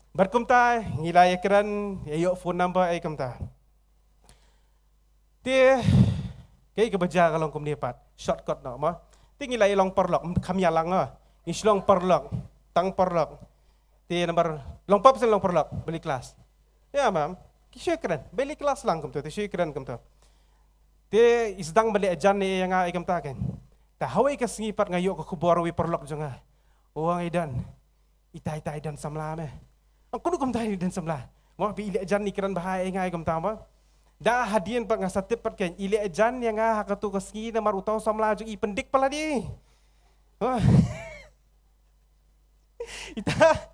Bad kumta ngi la ïakren, ïa ïoh phone number ei kumta. Te kaei kaba jia ka long kumne pat, shortcut noh ma. Te ngi la ïa long paralok, ym kham ïalang ah. Ngi shu long paralok, tang paralok. Te namar long pap syn long paralok, beli klas. Ïa mam, ki shu ïakren, beli klas lang kumta, te shu ïakren kumta. Te i sdang ban leh jan ne ïa nga ei kumta kan. Te hawei ka sngi pat nga ïoh ka khubor wei paralok jong nga. Ong i don. Itai itai don samla me. Ang kunu kumta i don samla. Mo phi i leh jan i kren bha ïa nga ei kumta mo. Da hadien pat nga sa tip pat kan i leh jan ïa nga ha katu ka sngi namar uta u samla jong i pyndik palat ïa i. Oh. Ita.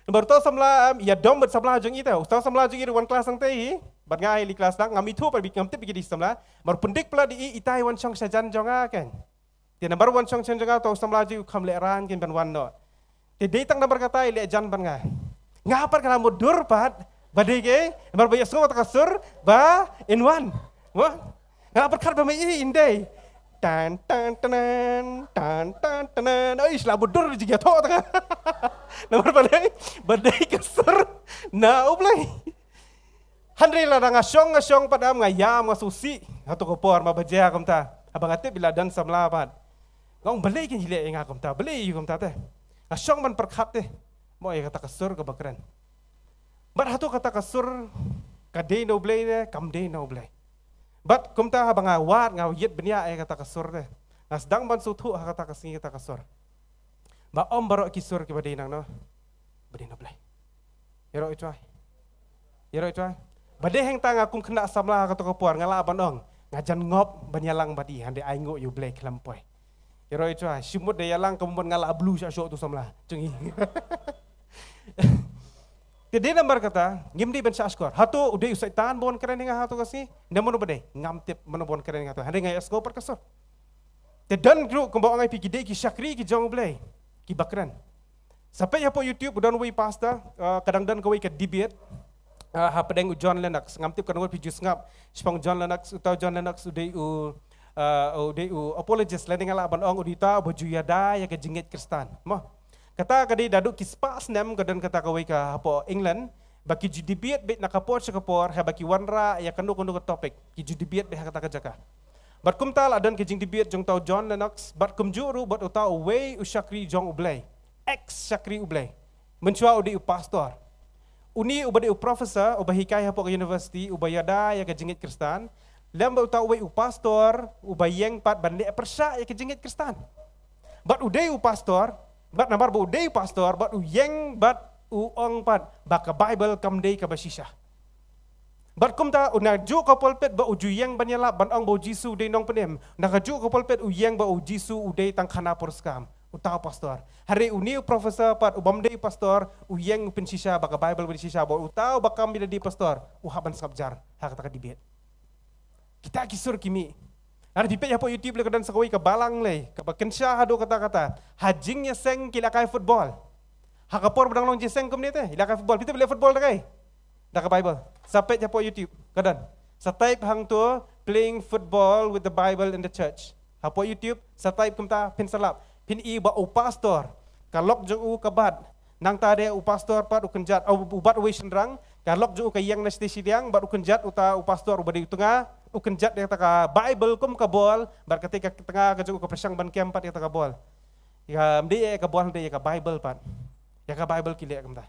Namar uta u samla, em, ïadom bad samla jong ita. Uta u samla jong i ruh wan klas hangtei hi. Bad nga hi leit klas lang, ngam ithuh pat bad ngam tip ba ki dei samla. Namar pyndik palat ïa i, ita i wan shong shajan jong nga kan. Te namar wan shong shajan jong nga uta u samla jong i u kham lehraiñ kan ban wan noh. Te dei tang namar kata i leh jan bad nga. Nga pat nga la mutdur pat ba dei kaei, namar ba ïohsngew kata ka sur ba in wan. Mo? Nga la pyrkhat ba mei in dei. Tan tan tan tan tan tan. Oi, la mutdur jingïathoh ta ka. Namar ba dei, ba dei ka sur na U Blei. Hynrei lada nga shong, nga shong pat am, nga ïam, nga sngewsih. Hato ka por ma ba jia kumta. Haba nga tip ba la don samla pat. Nga ong balei kin ïaleh ïa nga kumta, balei ïa kumta te. Nga shong ban pyrkhat te. Mo ïa kata ka sur kaba kren. Bad hato kata ka sur ka dei na U Blei ne kam dei na U Blei. Bad kumta haba nga wad, nga ïit bniah ïa kata ka sur te. Nga sdang ban sngewthuh ha kata ka sngi kata ka sur. Ba ym baroh ki sur kiba dei nangno ba dei na U Blei. Ïaroh i trai. Ïaroh i trai. Ba dei hangta nga kum khynnah samla ha kato ka por nga lah ban ong nga jan ngop ban ïalang bad i, hynrei ai nguh ïa U Blei khlem poi. Ïaroh i trai. Shimut da ïalang ka mut nga lah blue shah shoh tu samla jong i. Te dei namar kata ngim dei ban shah shkor. Hato u dei u Soitan ba wan kren ïa nga hato ka sngi? Ne mano ba dei? Ngam tip mano ba wan kren ïa nga hato. Hynrei nga ïohsngew pat ka sur. Te don ruh kumba ong ai phi ki dei ki shakri ki jong U Blei kiba kren. Sa peit hapoh YouTube u don uwei pastor, uh, ka dang don kawei ka debate, uh, hapdeng u John Lennox. Ngam tip katno ngut phi ju sngap shaphang John Lennox, uta u John Lennox u dei u, uh, u dei u apologist lane nga lah ban ong u dei uta uba ju ïada ïa ka jingngeit Khristan. Mo. Kata ka dei naduh ki spah snem ka don kata kawei ka hapoh England ba ki ju debate beit na ka por sha ka por haba ki wanrah ïa kano kano ka topic, ki ju debate beit ha kata ka jaka. Bad kumta la don ka jingdebate jong uta u John Lennox bad kumjuh ruh bad uta uwei u shakri jong U Blei, ex shakri U Blei. Mynshuwa u dei u pastor. Une uba dei u professor uba hikai hapoh ka university uba ïada ïa ka jingngeit Khristan, lem bad uta uwei u pastor uba ïeng pat ban leh pyrshah ïa ka jingngeit Khristan. Bad u dei u pastor, bad namar ba u dei u pastor bad u ïeng bad u ong pat ba ka Baibl kam dei kaba shisha. Bad kumta, u na juh ka pulpit ba u ju ïeng ban ïalap ban ong ba u Jisu u dei nongpynim. Na ka juh ka pulpit u ïeng ba u Jisu u dei tang khana puriskam. Uta u pastor. Hynrei une u professor pat u bym dei pastor, u ïeng u pynshisha ba ka Bible ba dei shisha, bad uta uba kam ïa lade pastor, u hap ban sngap jar ha kata ka debate. Kita ki sur ki mih. Lada phi peit hapoh YouTube lei ka don sa kawei ka balang lei kaba kynsha haduh katta katta. Ha jingïaseng ki lehkai football. Ha ka por ba dang long jingïaseng kumne te, ki lehkai football. Phi tip leh football da kaei? Da ka Bible. Sa peit hapoh YouTube ka don. Sa type hangto, "Playing football with the Bible in the church." Hapoh YouTube sa type kumta, phin sa lap. Phin i ba u pastor, ka lok jong u ka bat. Nangta de u pastor pat u kynjat, u, u bat uwei shynrang, ka lok jong u ka ïeng na shatei shiliang, bad u kynjat uta u pastor uba dei u tnga, u kynjat ïa kata ka Bible kum ka bol, bad kata ka tnga ka jong u ka pyrshang ban kem pat ïa kata ka bol. Ïa ka, ym dei ïa ka bol, ym dei ïa ka Bible pat. Ïa ka Bible ki leh kumta.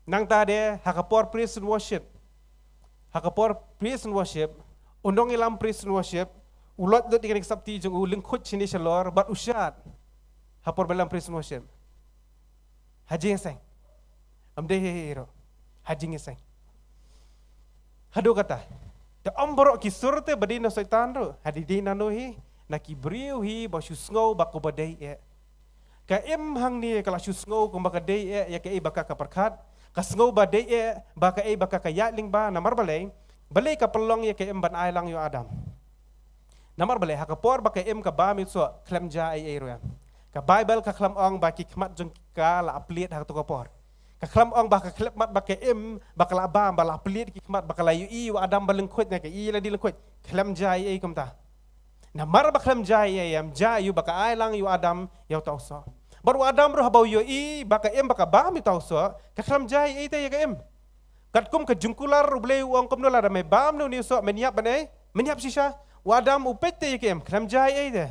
Nangta de, ha ka por praise and worship. Ha ka por praise and worship, u nongïalam praise and worship u loit lut ïa kane ka sapti jong u, lyngkhuid shane shalor, bad u shad. Ha por ba ïalam praise and worship. Ha jingïaseng. Ym dei hi hi ruh. Ha jingïaseng. Haduh katta. Te ym baroh ki sur te ba dei na Soitan ruh. Ha dei dei nano hi, na ki briew hi ba shu sngew ba kumba dei eh. Ka im hangne ka la shu sngew kumba ka dei eh ïa kaei ba ka ka pyrkhat. Ka sngew ba dei eh ba kaei ba ka ka ïaid lyngba, namar balei? Balei ka pynlong ïa ka im ban ai lang ïa u Adam? Namar balei? Ha ka por ba ka im ka bam ïa u soh, khlem jia ei ei ruh em. Ka Bible ka khlem ong ba ki khmat jong ka la plied ha kato ka por. Ka khlem ong ba ka khyllipmat ba ka im, ba ka la bam, ba la plied ki khmat, ba ka la ïohi ïa u Adam ba lyngkhuid, ne ka i lade lyngkhuid. Khlem jia ei ei kumta. Namar ba khlem jia ei ei, ym jia ïa u ba ka ai lang ïa u Adam ïa uta u soh. Bad u Adam ruh haba u ïohi ba ka im ba ka bam ïa uta u soh, ka khlem jia ei ei te ïa ka im. Katkum ka jingkular U Blei u ong kumno, lada me bam na une u soh men ïap ban ei, men ïap shisha. U Adam u peit te ïa ka im, khlem jia ei ei te.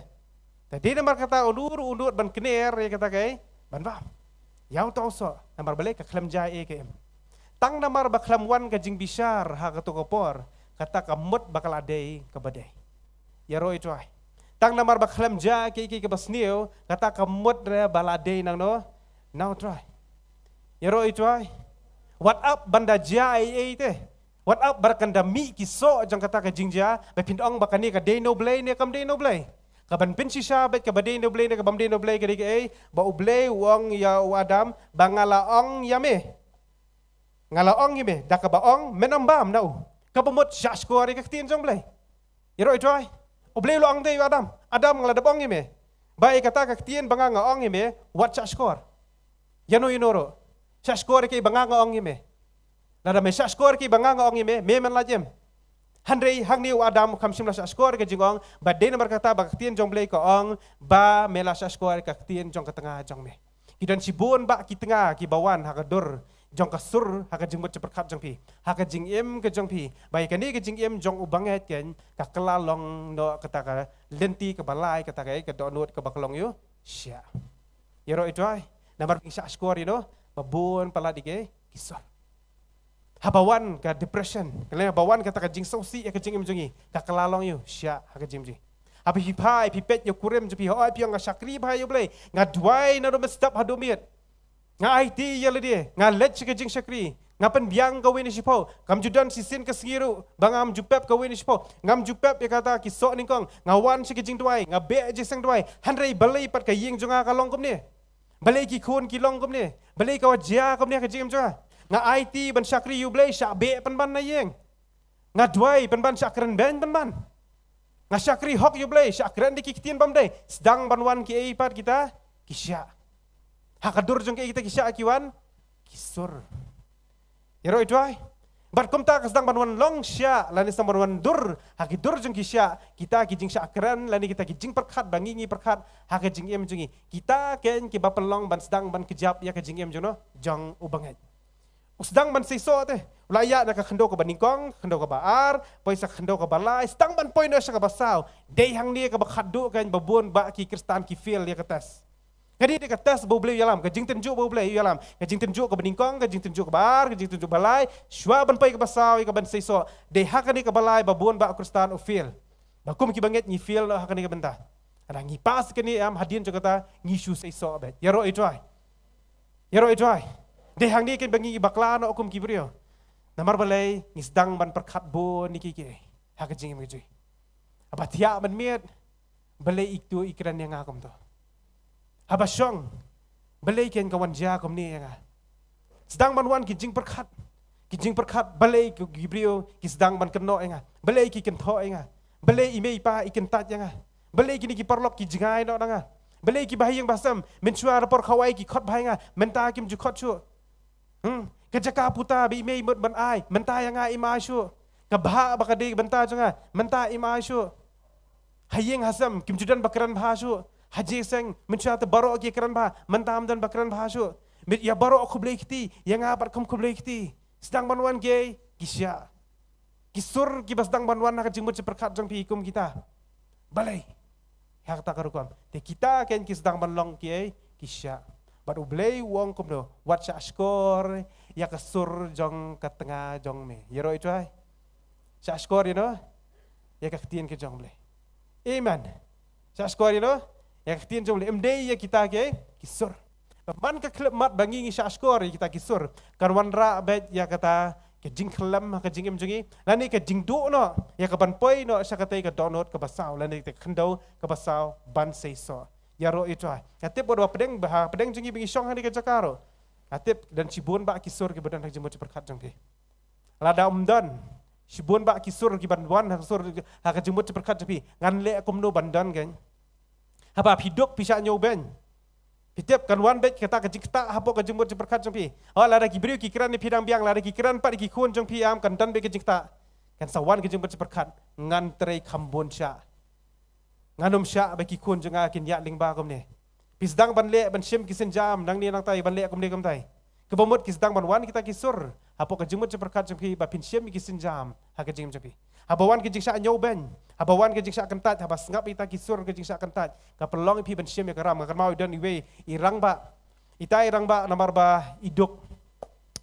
Te dei namar kata u nud, u nud ban kner ïa kata kaei, ban bam ïa uta u soh, namar balei? Ka khlem jia ei ei ka im. Tang namar ba khlem wan ka jingbishar ha kato ka por, kata ka mut ba ka la dei kaba dei. Ïaroh i trai. Tang namar ba khlem jia kiei kiei kiba sniew, kata ka mut re ba la dei nangno? Na u Trai. Ïaroh i trai. Wat ap ban da jia ei ei te. Wat ap ba kan da mih ki soh jong kata ka jingjia, ba phin ong ba kane ka dei na U Blei ne kam dei na U Blei. Kaban pynshisha bad kaba dei na U Blei ne kabym dei na U Blei ka dei kaei? Ba U Blei u ong ïa u Adam ba nga la ong ïa me. Nga la ong ïa me, da kaba ong men ym bam na u. Kaba mut shah shkor ïa ka ktien jong U Blei. Ïaroh i trai. U Blei u la ong te ïa u Adam, Adam, nga la dep ong ïa me ba ïa kata ka ktien ba nga nga ong ïa me, wat shah shkor. Ïano ïano ruh. Shah shkor ïa kaei ba nga nga ong ïa me. Lada me shah shkor ïa kaei ba nga nga ong ïa me, me men lait im. Hynrei hangne u Adam kam shym la shah shkor ïa ka jingong, ba dei namar kata ba ka ktien jong U Blei ka ong ba me la shah shkor ïa ka ktien jong ka tnga jong me. Ki don shibun bah ki tnga kiba wan ha ka dur jong ka sur, ha ka jingmut jingpyrkhat jong phi, ha ka jingim ka jong phi, ba ïa kane ka jingim jong u bangeit kein ka kylla long noh kata ka lynti kaba lai, kata ka, ka dohnud kaba ka long ïa u shiah. Ïaroh i trai. Namar ba ngi shah shkor ïa u, ba bun palat ïa ki, ki sur. Haba wan ka depression, ka leh haba wan kata ka jingsngewsih ïa ka jingim jong ngi, ka kylla long ïa u shiah ha ka jingim jong ngi. Haba phi phai, phi peit ïa u kurim jong phi, hooid phi ong nga shakri bha ïa U Blei, nga duwai naduh mynstep haduh miet. Nga aiti ïa lade, nga leit sha ka jingshakri, nga pynbiang kawei na shiphew, kam ju don shisien ka sngi ruh ba ngam ju pep kawei na shiphew, ngam ju pep ïa kata ki soh nyngkong, nga wan sha ka jingduwai, nga beh jingïaseng duwai, hynrei balei pat ka ïing jong nga ka long kumne? Balei ki khun ki long kumne? Balei ka wad jia kumne ha ka jingim jong nga? Nga aiti ban shakri ïa U Blei, shah beh pynban na ïing. Nga duwai pynban, shah kren beiñ pynban. Nga shakri hok ïa U Blei, shah kren da ki ktien bymdei. Sdang ban wan kiei pat kita ki shiah. Ha ka dur jong kiei kita ki shiah ki wan? Ki sur. Ïaroh i trai. Bad kumta ka sdang ban wan long shiah lane sdang ban wan dur ha ki dur jong ki shiah, kita ki jingshah kren lane kita ki jingpyrkhat ba ngi ngi pyrkhat ha ka jingim jong ngi. Kita kein kiba pynlong ban sdang ban kjap ïa ka jingim jong no, jong u bangeit. U sdang ban seisoh te. U la ïaid na ka khyndew kaba nyngkong, khyndew kaba ar, poi sha khyndew kaba lai, sdang ban poi noh sha kaba saw. Dei hangne kaba khatduh kein ba bun bah ki Khristan ki fail ïa ka test. Kane dei ka test ba U Blei u ïalam, ka jingtynjuh ba U Blei u ïalam, ka jingtynjuh kaba nyngkong, ka jingtynjuh kaba ar, ka jingtynjuh ba lai, shuwa ban poi kaba saw ïa kaban seisoh. Dei ha kane kaba lai ba bun bah u Khristan u fail. Ba kum ki bangeit ngi fail noh ha kane ka bynta. Haba ngi pass kane em, hadien jong kata ngi shu seisoh beit. Ïaroh i trai. Ïaroh i trai. Dei hangne kein ba ngi bakla noh kum ki briew. Namar balei ngi sdang ban pyrkhat bun ïa ki ki ha ka jingim ka jong ngi. Haba thiah mynmiet, balei ito i kren ïa nga kumto? Haba shong, balei ken ka wan jia kumne ïa nga? Sdang ban wan ki jingpyrkhat, ki jingpyrkhat, balei ki, ki briew ki sdang ban kynnoh ïa nga? Balei ki kynthoh ïa nga? Balei i mei i pa i kyntait ïa nga? Balei kine ki paralok ki jngai noh na nga? Balei ki bahaïing bahasem mynshuwa da por khawai ki khot bha ïa nga, mynta kim ju khot shuh? Hmm? Ka jaka puta ba i mei mut ban ai, mynta ïa nga im ai shuh. Ka bhah ba ka dei bynta jong nga, mynta im ai shuh. Ha ïing ha sem kim ju don ba kren bha shuh. Ha jingïaseng mynshuwa te baroh ki kren bha, mynta ym don ba kren bha shuh. Mit ïa baroh khublei kti, ïa nga pat kam khublei kti. Sdang ban wan ki, ki shah. Ki sur kiba sdang ban wan ha ka jingmut jingpyrkhat jong phi kum kita. Balei? Ha kata ka rukom. Te kita ken ki sdang ban long ki, ki shah. Bad U Blei u ong kumno, wat shah shkor ïa ka sur jong ka tnga jong me. Ïaroh ito ai. Shah shkor ïa no, ïa ka ktien ka jong U Blei. Amen. Shah shkor ïa no, ïa ka ktien jong U Blei. Ym dei ïa kita ki, ki sur. Ba man ka khyllipmat ba ngi ngi shah shkor ïa kita ki sur, kan wanrah beit ïa kata ka jingkhyllem ha ka jingim jong ngi, lane ka jingduh noh ïa ka ban poi noh sha katei ka dohnud kaba saw, lane ka khyndew kaba saw ban seisoh. Ïaroh ito ai. Nga tip wat ba pdeng, ba ha pdeng jong ngi ba ngi shong ha kane ka jaka ruh, nga tip don shibun bah ki sur kiba don ha ka jingmut jingpyrkhat jong phi. Lada ym don, shibun bah ki sur kiban wan ha ka sur, ha ka jingmut jingpyrkhat jong phi. Ngan leh kumno ban don ken? Haba phi duk phi shah ñiewbeiñ, phi tip kan wan beit kata ka jingktah hapoh ka jingmut jingpyrkhat jong phi. Oh, lada ki briew ki kren ïa phi dang biang, lada ki kren pat ïa ki khun jong phi em, kan don beit ka jingktah. Kan sa wan ka jingmut jingpyrkhat, ngan trei kham bun shah. Ngan ym shah ba ki khun jong nga kin ïaid lyngba kumne. Phi sdang ban leh ban shim ki sienjam nangne nangtai ban leh kumne kumtai. Kaba mut ki sdang ban wan kita ki sur hapoh ka jingmut jingpyrkhat jong phi ba phin shim ïa ki sienjam ha ka jingim jong phi. Haba wan ka jingshah ñiewbeiñ, haba wan ka jingshah kyntait, haba sngap ïa kita ki sur ka jingshah kyntait, ka pynlong ïa phi ban shim ïa ka ram. Nga kynmaw i don iwei i rangbah, ita i rangbah namar ba i duk,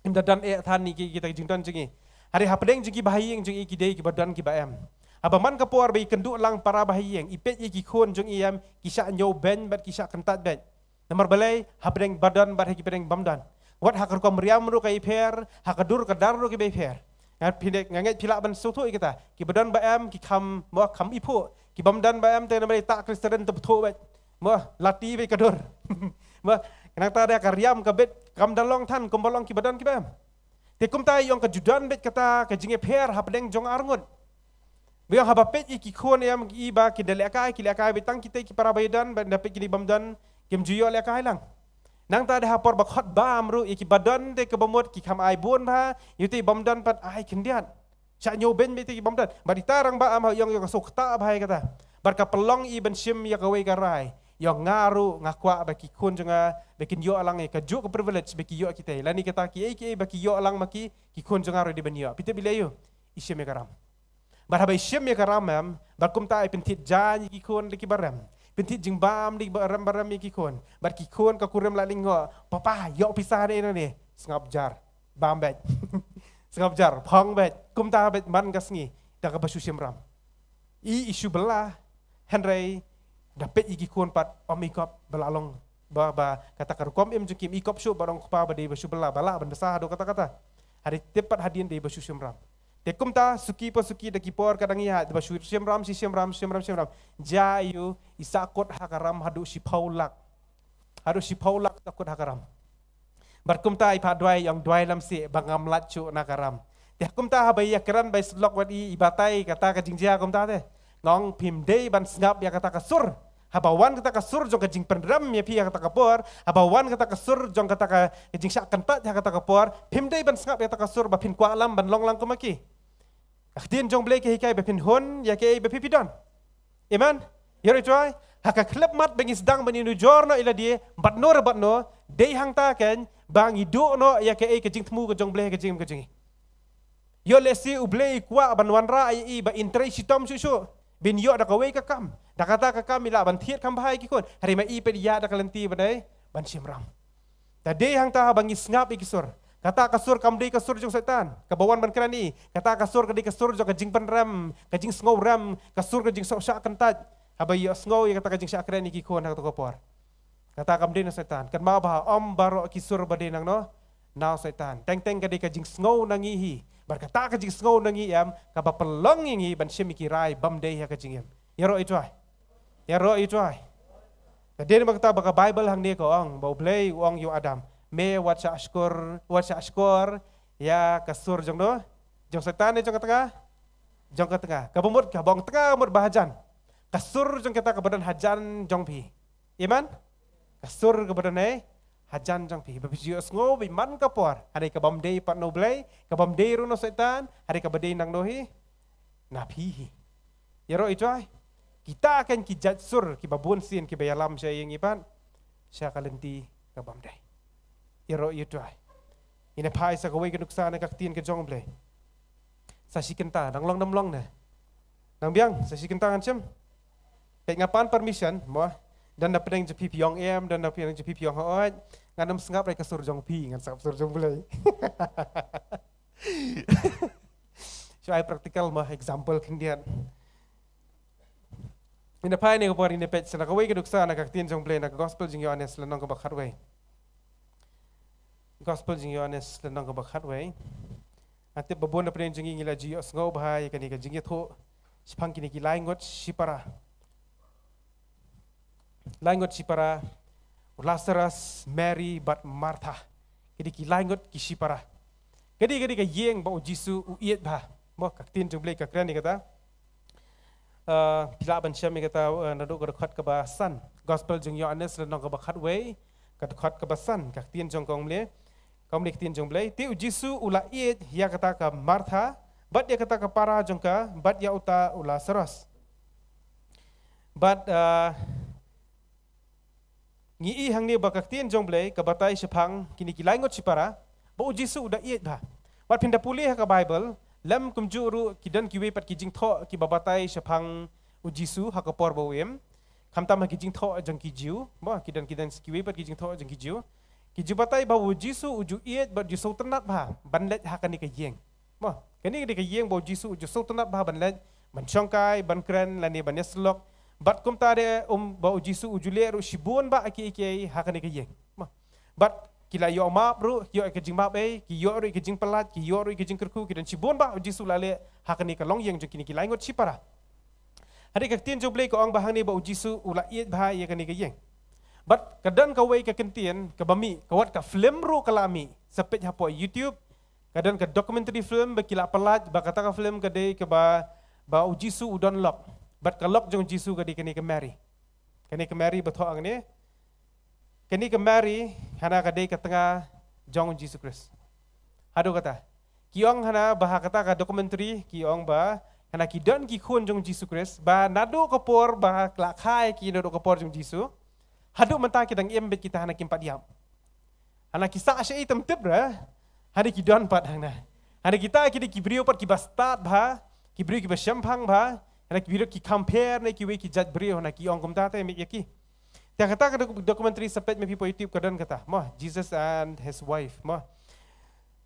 im da don eh than ïa ki, kita ki jingdon jong i. Hynrei hapdeng jong ki bahaïing jong i ki dei kiba don kiba em. Haba man ka por ba i kynduh lang para bahaïing, i peit ïa ki khun jong i em, ki shah ñiewbeiñ bad ki shah kyntait beit. Namar balei? Hapdeng ba don bad ha ki pdeng bym don. Wat ha ka rukom riam ruh ka i pher, ha ka dur ka dar ruh kiba i pher. Nga phi dei, nga ngeit phi lah ban sngewthuh ïa kata. Kiba don ba em ki kham, mo, kham iphuh. Ki bym don ba em te namar ita Khristan te bthuh beit. Mo, lati beit ka dur. Mo, nangta da ka riam ka bit kam da long than kumba long kiba don kiba em. Te kumta i ong ka ju don beit kata ka jingïapher hapdeng jong arngut. Ba ïong haba peit ïa ki khun em, i ba ki da lehkai, ki lehkai beit tang kita ki para ba ïadon, ba da peit kine bym don, kim ju ïoh lehkai lang. Nangta da ha por ba khot bam ruh ïa kiba don te kaba mut ki kham ai bun bha, ïa te bym don pat ai khyndiat. Shah ñiewbeiñ beit te ki bym don. Bad ita rangbah em ha ïong ïong ka suk ta bha ïa kata. Bad ka pynlong i ban shim ïa kawei ka rai. Ïong nga ruh nga kwah ba ki khun jong nga ba kin ïoh lang ïa kajuh ka privilege ba ki ïoh kita. Lane kata kiei kiei ba ki ïoh lang ma ki, ki khun jong nga ruh dei ban ïoh. Phi tip i leh aiu? I shim ïa ka ram. Bad haba i shim ïa ka ram em, bad kumta i pynthied jaiñ ïa ki khun da kiba rem. Pynthied jingbam da kiba rem ba rem ïa ki khun. Bad ki khun ka kurim la lyngngoh, papa, ïoh pisa ne ne. Sngap jar. Bam beit. Sngap jar, phong beit. Kumta beit man ka sngi da kaba shu shim ram. I, i shu bylla, hynrei da peit ïa ki khun pat ym i kop ba la long, ba, ba kata ka rukom im jong ki, ym i kop shuh ba ong kpa ba dei ba shu bylla, ba lah ban bsa haduh katta katta. Hynrei tip pat hadien dei ba shu shim ram. Te kumta suki pa suki da ki por ka dang ïaid, da ba shu shim ram, shi shim ram, shim ram, shim ram. Jia aiu, i sahkut ha ka ram haduh shiphew lak. Haduh shiphew lak sahkut ha ka ram. Bad kumta i phah duwai, ïong duwai lamsih ba ngam lait shuh na ka ram. Te kumta haba ïakren ba i syllok wat i, i batai kata ka jingjia kumta te. Nga ong phim dei ban sngap ïa kata ka sur. Haba wan kata ka sur jong ka jingpynrem ïa phi ha kata ka por, haba wan kata ka sur jong kata ka, ka jingshah kyntait ha kata ka por, phim dei ban sngap ïa kata ka sur ba phin kwah lam ban long lang kum ma ki. Ka ktien jong U Blei ka hikai ba phin hun ïa kaei ba phi phi don. Amen. Ïa ri tuai, ha ka khyllipmat ba ngi sdang ban ïanujor noh ïa lade bad no re bad no, dei hangta kein ba ngi duh noh ïa kaei ka jingthmu ka jong U Blei ha ka jingim ka jong ngi. Ïoh lehse U Blei u kwah ban wanrah ïa i ba in trei shitom shuh shuh, ban ïoh da kawei ka kam. Da kata ka kam i lah ban thied kham bha ïa ki khun. Hynrei ma i pat i ïaid da ka lynti ba dei ban shim ram. Te dei hangta ba ngi sngap ïa ki sur. Kata ka sur kam dei ka sur jong Soitan kaba wan ban kren ïa i. Kata ka sur ka dei ka sur jong ka jingpynrem, ka jingsngew rem, ka sur ka jingshah kyntait. Haba ïohsngew ïa kata ka jingshah kren ïa ki khun ha kata ka por. Kata kam dei na Soitan. Kynmaw ba ym baroh ki sur ba dei nangno, na u Soitan. Teng teng ka dei ka jingsngew na ngi hi. Bad kata ka jingsngew na ngi em, kaba pynlong ïa ngi ban shim ïa ki rai bym dei ha ka jingim. Ïaroh ïa u Trai. Ïaroh ïa u Trai. Ka dei namar kata ba ka Baibl hangne ka ong, ba U Blei u ong ïa u Adam, me wat shah shkor, wat shah shkor ïa ka sur jong no, jong Soitan ne jong ka tnga? Jong ka tnga. Kaba mut, kaba ong tnga mut ba hajan. Ka sur jong kata kaba don hajan jong phi. Amen? Ka sur kaba don hajan jong phi. Ba phi ju ïohsngew ba man ka por, hynrei ka bym dei pat na U Blei, ka bym dei ruh na Soitan, hynrei kaba dei nangno hi? Na phi hi. Ïaroh ïa u Trai. Kita kan ki jait sur kiba bun sien kiba ïalam sha ïing i pat, sha ka lynti ka bym dei. Ïaroh ïa u Trai. Ngin ïa phai sa kawei ka nuksa na ka ktien ka jong U Blei. Sa shi kynta, dang long dang long ne? Dang biang, sa shi kynta ngan shim. Peit, nga pan permission mo. Don na pdeng jong phi phi ong em, don na pdeng jong phi phi ong hooid. Ngan ym sngap ïa ka sur jong phi, ngan sngap sur jong U Blei. Shu ai practical mo, example khyndiat. Ngin ïa phai ne ka por ngin ïa peit sa na kawei ka nuksa na ka ktien jong U Blei na ka Gospel jong u Ïoannis lynnong kaba khatwei. Gospel jong u Ïoannis lynnong kaba khatwei. Nga tip ba bun na pdeng jong ngi ngi la ju ïohsngew bha ïa kane ka jingïathuh shaphang kine ki lai ngut shipara. Lai ngut shipara, u Lazarus, Mary bad Martha. Ki dei ki lai ngut ki shipara. Ka dei, ka dei ka ïing ba u Jisu u ïeit bha. Mo, ka ktien jong U Blei ka kren ïa kata. Uh, phi lah ban shem ïa kata, uh, naduh ka dkhot kaba san. Gospel jong u Ïoannis lynnong kaba khatwei, ka dkhot kaba san. Ka ktien jong ka ong kumne. Ka ong kumne ka ktien jong U Blei. Te u Jisu u la ïeit ïa kata ka Martha, bad ïa kata ka para jong ka, bad ïa uta u Lazarus. Bad, uh, ngi i hangne ba ka ktien jong U Blei ka batai shaphang kine ki lai ngut shipara ba u Jisu u da ïeit bha. Bad phin da pule ha ka Baibl, lem kumjuh ruh ki don kiwei pat ki jingthoh kiba batai shaphang u Jisu ha ka por ba u im. Khamtam ha ki jingthoh jong ki Jiw, ba ki don, ki don kiwei pat ki jingthoh jong ki Jiw. Ki ju batai ba u Jisu u ju ïeit bad ju sngewtynnat bha ban leit ha kane ka ïing. Mo, kane ka dei ka ïing ba u Jisu u ju sngewtynnat bha ban leit, ban shongkai, ban kren, lane ban ïasyllok. Bad kumta de, um, ba u Jisu u ju leh ruh shibun bha kiei kiei ha kane ka ïing. Mo. Bad ki la ïoh map ruh, ki ïoh ka jingmap ei, ki ïoh ruh ka jingpyllait, ki ïoh ruh ka jingkyrkhu, ki don shibun bha u Jisu la leh ha kane ka longïing jong kine ki lai ngut shipara. Hynrei ka ktien jong U Blei ka ong ba hangne ba u Jisu u la ïeit bha ïa kane ka ïing. Bad ka don kawei ka kyntien kaba mih, ka wat ka film ruh ka la mih. Sa peit hapoh YouTube, ka don ka documentary film ba ki la pyllait, ba kata ka film ka dei kaba, ba u Jisu u don lok. Bad ka lok jong u Jisu ka dei kane ka Mary. Kane ka Mary ba thoh hangne. Kane ka Mary hana ka dei ka tnga jong u Jisu Khrist. Haduh kata. Ki ong hana ba ha kata ka documentary, ki ong ba hana ki don ki khun jong u Jisu Khrist, ba naduh ka por ba la kha ïa ki naduh ka por jong u Jisu. Haduh mynta ki dang im beit kita hana kim pat ïap. Hana ki sah shaei tam tip re. Hana ki don pat hana. Hana kita ki dei ki briew pat kiba stad bha, ki briew kiba shemphang bha, hana ki briew ki compare ne kiwei ki jait briew, hana ki ong kumta te mih ïa ki. Te kata ka doc-, documentary sa peit me phi hapoh YouTube ka don kata. Mo, Jesus and his wife, mo.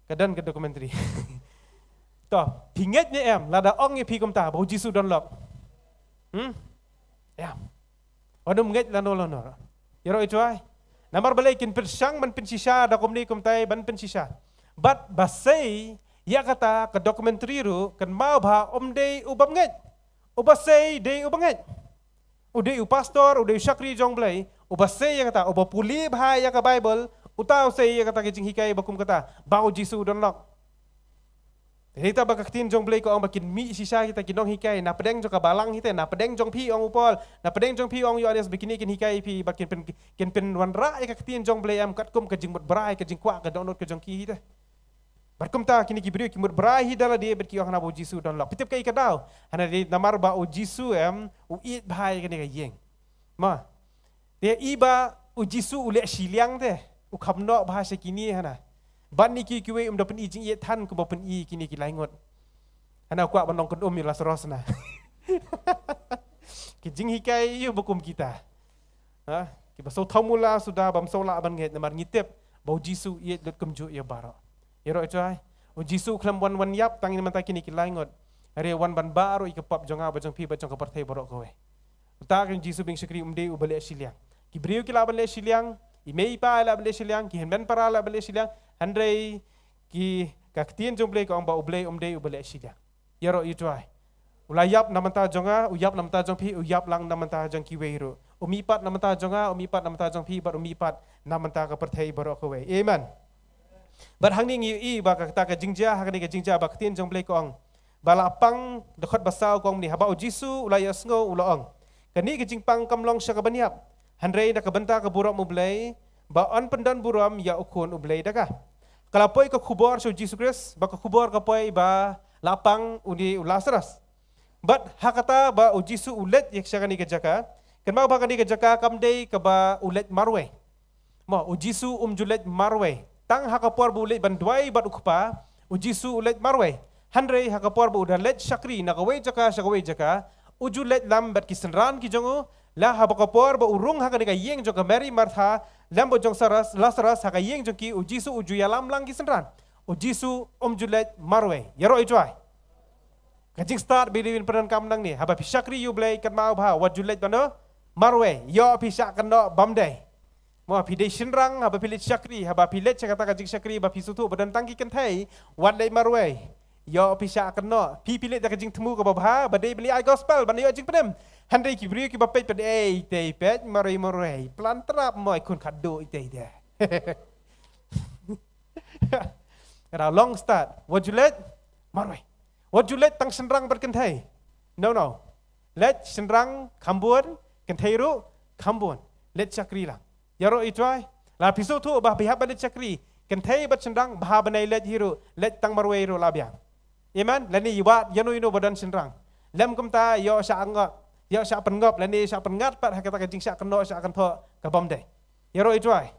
Ka don ka documentary. To, phi ngeit ne em, lada ong ïa phi kumta, ba u Jisu don lok. Hmm? Em. Wat nym ngeit lano lano. Ïaroh ïa u Trai. Namar balei kin pyrshang ban pynshisha da kumne kumtai ban pynshisha. Bad ba sei ïa kata ka documentary ruh kynmaw ba um dei u bym ngeit. Uba sei dei uba ngeit. U dei u pastor, u dei u shakri jong Blei, uba sei ïa kata, uba pule bha ïa ka Baibl, uta u sei ïa kata ka jinghikai ba kum kata, ba u Jisu u don lok. Te ita ba ka ktien jong Blei ka ong ba kin mih shisha kita ki nonghikai, na pdeng jong ka balang hi te, na pdeng jong phi ong u Paul, na pdeng jong phi ong u Ïoannis ba kine kin hikai ïa phi, ba kin pyn, kin pynwanrah ïa ka ktien jong Blei em katkum ka jingmut brai, ka jingkwah, ka dohnud ka jong ki hi te. Bad kumta kine ki briew ki mut brai hi da lade bad ki ong hana ba u Jisu u don lok. Phi tip kaei ka daw? Hana dei namar ba u Jisu em, u ïeit bha ïa kane ka ïing. Ma. Te i ba u Jisu u leh shiliang te, u kham noh bha sha kine hana. Bad ni ki kiwei um da pyni jingïeit than kumba pyni kine ki lai ngut. Hana u kwah ban long kynum ïa u Lasaros na. Ki jinghikai ïa ba kum kita. Ha? Kiba sngewthuh mula suda bym sngew lah ban ngeit namar ngi tip ba u Jisu u ïeit lut kumjuh ïa baroh. Ïaroh ïa u Trai. U Jisu u khlem wan wan ïap tang ïa mynta kine ki lai ngut. Hynrei u wan ban bah ruh ïa ka pop jong nga bad jong phi bad jong ka pyrthei baroh kawei. Uta ka u Jisu ba ngi shakri um dei uba leh shiliang. Ki briew ki lah ban leh shiliang, i mei i pa i lah ban leh shiliang, ki hynmen para lah ban leh shiliang, hynrei ki Ka ktien jong U Blei ka ong ba U Blei um dei uba leh shiliang. Ïaroh ïa u trai. U la ïap na bynta jong nga, u ïap na bynta jong phi, u ïap lang na bynta jong kiwei ruh. U mihpat na bynta jong nga, u mihpat na bynta jong phi, bad u mihpat na bynta ka pyrthei baroh kawei. Amen. Bad hangne ngi ïohi ba kata ka jingjia, ha kane ka jingjia ba ka ktien jong U Blei ka ong. Ba la pang dkhot ba saw ka ong mynne, haba u Jisu u la ïohsngew u la ong. Kane ka jingpang kam long sha ka ban ïap. Hynrei na ka bynta ka burom U Blei, ba yn pyndon burom ïa u khun U Blei da ka. Ka la poi ka khubor sha u Jisu Khrist, ba ka khubor ka poi ba la pang une u Lasarus. Bad ha kata ba u Jisu u leit ïa sha kane ka jaka, kynmaw ba kane ka jaka kam dei kaba u leit marwei. Mo, u Jisu um ju leit marwei. Tang ha ka por ba u leit ban duwai bad u Kpa, u Jisu u leit marwei. Hynrei ha ka por ba u da leit shakri na kawei jaka sha kawei jaka, u ju leit lam bad ki synran ki jong u, la haba ka por ba u rung ha kane ka ïing jong ka Mary Martha, lam bad jong Saras, Lasarus ha ka ïing jong ki, u Jisu u ju ïalam lang ki synran. U Jisu um ju leit marwei. Ïaroh ïa u trai. Ka jingstad ba U Blei un pyndonkam nangne, haba phi shakri ïa U Blei kynmaw ba wat ju leit ban marwei, ïoh phi shah kynnoh bymdei. Mo, phi dei shynrang, haba phi leit shakri, haba phi leit sha kata ka jingshakri ba phi sngewthuh ba don tang ki kynthei, wat leit marwei. Ïoh phi shah kynnoh, phi phi leit da ka jingthmu kaba bha, ba dei ban leit ai gospel, ban ïoh jingpynim. Hynrei ki briew kiba peit pat, ei, tei peit marwei marwei, plan trap mo, i khun khadduh i tei de. Kata long stad. Wat ju leit marwei. Wat ju leit tang shynrang bad kynthei. No, no. Leit shynrang kham bun, kynthei ruh kham bun. Leit shakri lang. Ïaroh ïa u trai. La phi sngewthuh ba phi hap ban leit shakri, kynthei bad shynrang, bha ban ïaleit hi ruh, leit tang marwei ruh la biang. Amen. Lane ïa wat ïano ïano ba don shynrang. Lem kumta ïoh shah ngop, ïoh shah pynngop, lane shah pynngat pat ha kata ka jingshah kynnoh shah kynthoh ka bymdei. Ïaroh ïa u trai.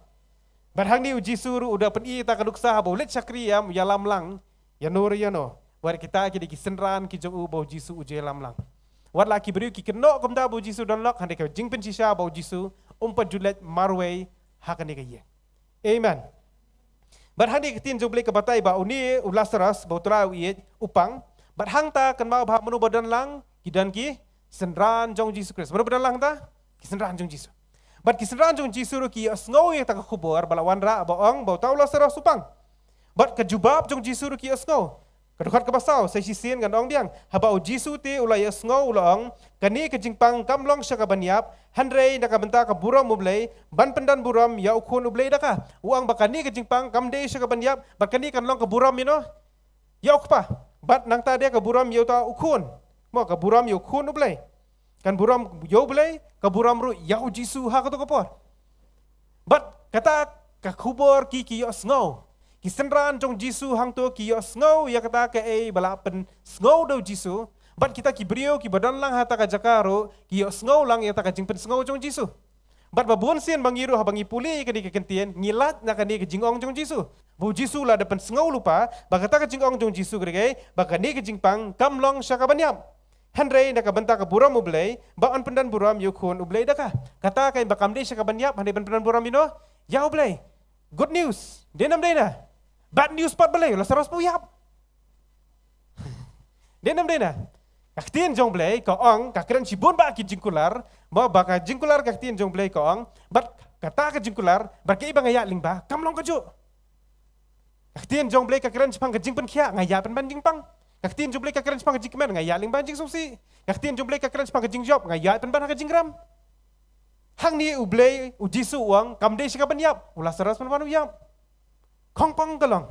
Bad hangne u Jisu ruh u da pyni ïa kata ka nuksa haba u leit shakri, ïa, ïalam lang ïano re ïano. Wat kita ki dei ki synran ki jong u ba u Jisu u ju ïalam lang. Wat la ki briew ki kynnoh kumta ba u Jisu don lok, hynrei ka jingpynshisha ba u Jisu um pat ju leit marwei ha kane ka ïing. Amen. Bad hangne ka ktien jong U Blei ka batai ba une u Lasarus ba u Trai u ïeit u pang. Bad hangta kynmaw ba mano ba don lang, ki don ki synran jong Jisu Khrist. Mano ba don lang hangta? Ki synran jong Jisu. Bad ki synran jong Jisu ruh ki ïohsngew ïa kata ka khubor ba la wanrah ba ong ba uta u Lasarus u pang. Bad ka jubab jong Jisu ruh ki ïohsngew. Ka dkhot kaba saw, sa shisien ngan ong biang. Haba u Jisu te u la ïohsngew u la ong, kane ka jingpang kam long sha ka ban ïap, hynrei na ka bynta ka burom U Blei, ban pyndon burom ïa u khun U Blei da ka. U ong ba kane ka jingpang kam dei sha ka ban ïap, bad kane kan long ka burom ïano? Ïa u Kpa. Bad nangta de ka burom ïa uta u khun. Mo, ka burom ïa u khun U Blei. Kan burom ïa U Blei, ka burom ruh ïa u Jisu ha kato ka por. Bad kata ka khubor ki ki ïohsngew. Ki synran jong Jisu hangto ki ïohsngew ïa kata kaei ba la pynsngew da u Jisu. Bad kita ki briew kiba don lang ha kata ka jaka ruh ki ïohsngew lang ïa kata ka jingpynsngew jong Jisu. Bad ba bun sien ba ngi ruh haba ngi pule ïa kane ka kyntien, ngi lait na kane ka jingong jong Jisu. Ba u Jisu la da pynsngew lypa ba kata ka jingong jong Jisu ka dei ba kane ka jingpang kam long sha ka ban ïap. Hynrei na ka bynta ka burom U Blei, ba yn pyndon burom ïa u khun U Blei da ka. Kata ka ba kam dei sha ka ban ïap, hynrei ban pyndon burom ïano? Ïa U Blei. Good news. Dei ne ym dei na? Bad news pat balei, Lasarus pat u ïap. Dei ne ym dei na? Ka ktien jong U Blei ka ong, ka kren shibun ba ki jingkular, mo, ba ka jingkular ka ktien jong U Blei ka ong, bad kata ka jingkular, bad kaei ba nga ïaid lyngba kam long kajuh. Ka ktien jong U Blei ka kren shaphang ka jingpynkhiah, nga ïaid pynban jingpang. Ka ktien jong U Blei ka kren shaphang ka jingkmen, nga ïaid lyngba jingsngewsih. Ka ktien jong U Blei ka kren shaphang ka jingjop, nga ïaid pynban ha ka jingkren. Hangne U Blei, u Jisu u ong, kam dei sha ka ban ïap, u Lasarus pynban u ïap. Khongpong ka long.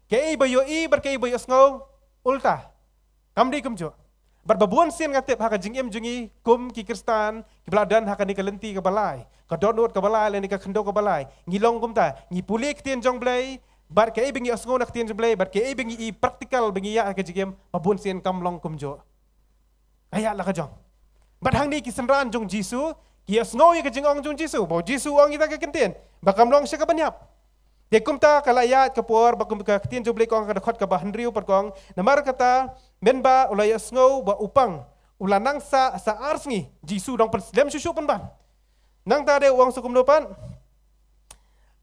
Kaei ba ïohi bad kaei ba ïohsngew, ulta. Kam dei kumjuh. Bad ba bun sien nga tip ha ka jingim jong ngi kum ki Khristan kiba la don ha kane ka lynti kaba lai, ka dohnud kaba lai lane ka khyndew kaba lai, ngi long kumta, ngi pule ktien jong U Blei, bad kaei ba ngi ïohsngew na ktien jong U Blei, bad kaei ba ngi i practical ba ngi ïa ha ka jingim, ba bun sien kam long kumjuh. Ka ïa la ka jong. Bad hangne ki synran jong Jisu ki ïohsngew ïa ka jingong jong Jisu, ba u Jisu u ong ïa kata ka kyntien ba kam long sha ka ban ïap. Te kumta ka la ïaid ka por ba kum ka ktien jong U Blei ka ong ha ka dkhot kaba hynriew pat ka ong, namar kata mynba u la ïohsngew ba u pang, u la nang sah sa ar sngi. Jisu dang pynslem shuh shuh pynban. Nangta de u ong sa kumno pat?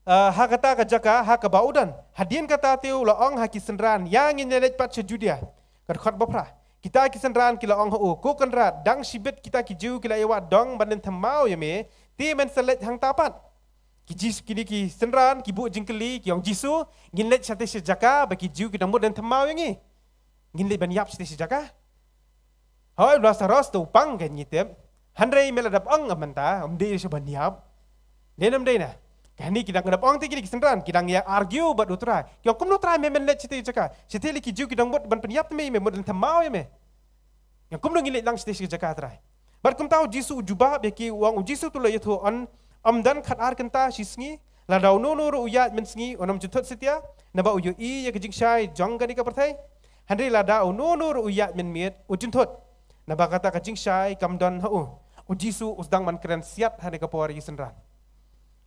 Ah, ha kata ka jaka ha kaba u don. Hadien kata te u la ong ha ki synran, ïa ngin ïa leit pat sha Judia. Ka dkhot ba phra. Kita ki synran ki la ong ha u, ko Kynrad, dang shibit kita ki Jiw ki la ïa wad dong ban nym thymmai ïa me, te men sa leit hangta pat. Ki Jis-, kine ki synran, ki buh jingkylli, ki ong Jisu, ngin leit shatei shi jaka, ba ki Jiw ki dang mut ban thymmai ïa ngi. Ngin leit ban ïap shatei shi jaka. Hooid, u Lasaros te u pang, kan ngi tip. Hynrei me la dep ong mynta, ym dei shuh ban ïap. Dei ne ym dei na. Kane ki dang dep ong te kine ki synran, ki dang ïa argue bad u Trai. Ki ong kumno Trai me men leit shatei jaka. Shatei lei ki Jiw ki dang mut ban pynïap te me, me mut ban thymmai ïa me. Ïa kumno ngin leit lang shatei shi jaka Trai. Bad kumta u Jisu u jubab ïa ki u ong, u Jisu te u la ïathuh, ym don khatar kynta shi sngi, lada uno uno ruh u ïaid mynsngi un ym jynthut satia, naba u ïohi ïa ka jingshai jong kane ka pyrthei. Hynrei lada uno uno ruh u ïaid mynmiet u jynthut, naba kata ka jingshai kam don ha u. U Jisu u sdang ban kren siat ha kane ka por ïa ki synran.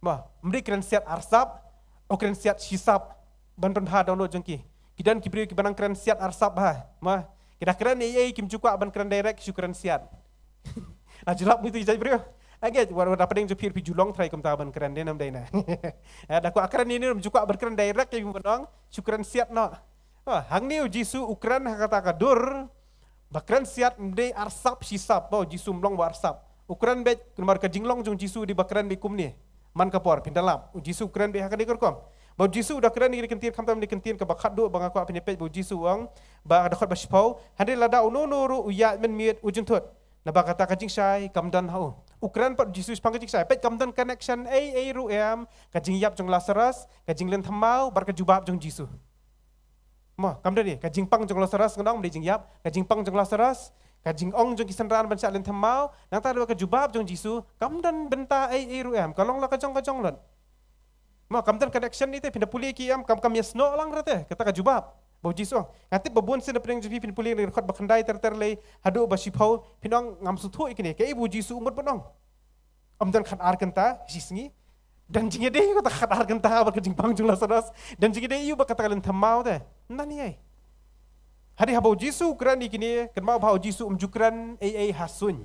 Mo, ym dei kren siat arsap, u kren siat shisap. Ban pynbha download jong ki. Ki don ki briew kiba nang kren siat arsap bha. Mo, ki da kren ei ei kim ju kwah ban kren direct, shu kren siat. La ju lap ngi tu ki jait briew. Age, wat, wat da pdeng jong phi, phi ju long trai kumta ban kren, dei ne ym dei na. Eh, da kwah kren ine, ym ju kwah ban kren direct, ki ban ong, shu kren siat noh. Oh, hangne u Jisu u kren ha kata ka dur ba kren siat, ym dei arsap shisap. Ba u Jisu ym long ba arsap. U kren beit, namar ka jinglong jong u Jisu dei ba kren beit kumne. Man ka por, phin da lap, u Jisu u kren beit ha kane ka rukom. Ba u Jisu u da kren ïa kane ka kyntien, khamtam kane ka kyntien kaba khatduh ba nga kwah phin ïa peit, ba u Jisu u ong, ba ka dkhot ba shiphew, hynrei lada uno uno ruh u ïaid mynmiet u jynthut, naba kata ka jingshai kam don ha u. U kren pat u Jisu shaphang ka jingshai, peit, kam don connection ei ei ruh em, ka jingïap jong u Lasaros, ka jingleit thymmai bad ka jubab jong u Jisu. Mo, kam don ne, ka jingpang jong u Lasaros, nga ong ym dei jingïap, ka jingpang jong u Lasaros, ka jingong jong ki synran ban shah leit thymmai, nangta ruh ka jubab jong u Jisu, kam don bynta ei ei ruh em, ka long la ka jong ka jong lut. Mo, kam don connection ne te, phin da pule ki em, kam, kam ïasnoh lang ruh te kata ka jubab ba u Jisu u ong. Nga tip ba bun sien na pdeng jong phi phin pule na ka dkhot ba khyndai ter ter lei haduh ba shiphew, phin ong ngam sngewthuh ïa kine, kaei ba u Jisu u mut ban ong. Ym don khatar kynta shi sngi. Don jingïadei ïa kata ka khatar kynta bad ka jingpang jong u Lasaros. Don jingïadei ïa u bad kata ka leit thymmai te. Ym don ei ei. Hynrei haba u Jisu u kren ïa kine, kynmaw ba u Jisu um ju kren ei ei ha suiñ.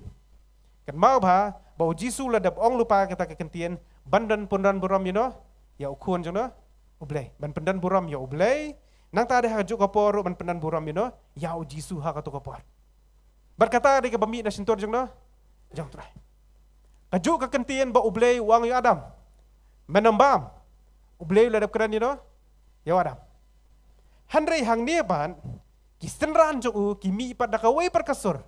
Kynmaw ba, ba u Jisu u la dep ong lypa kata ka kyntien, ban don pyndon burom ïano, ïa u Khun jong no, U Blei. Ban pyndon burom ïa U Blei. Nangta dei ha kajuh ka por ruh ban pyndon burom ïano, ïa u Jisu ha kato ka por. Bad kata dei kaba mih na shyntur jong no, jong u Trai. Kajuh ka kyntien ba U Blei u ong ïa u Adam, men ym bam. U Blei u la dep kren ïano, ïa u Adam. Hynrei hangne pat, ki synran jong u ki mih pat da kawei pat ka sur.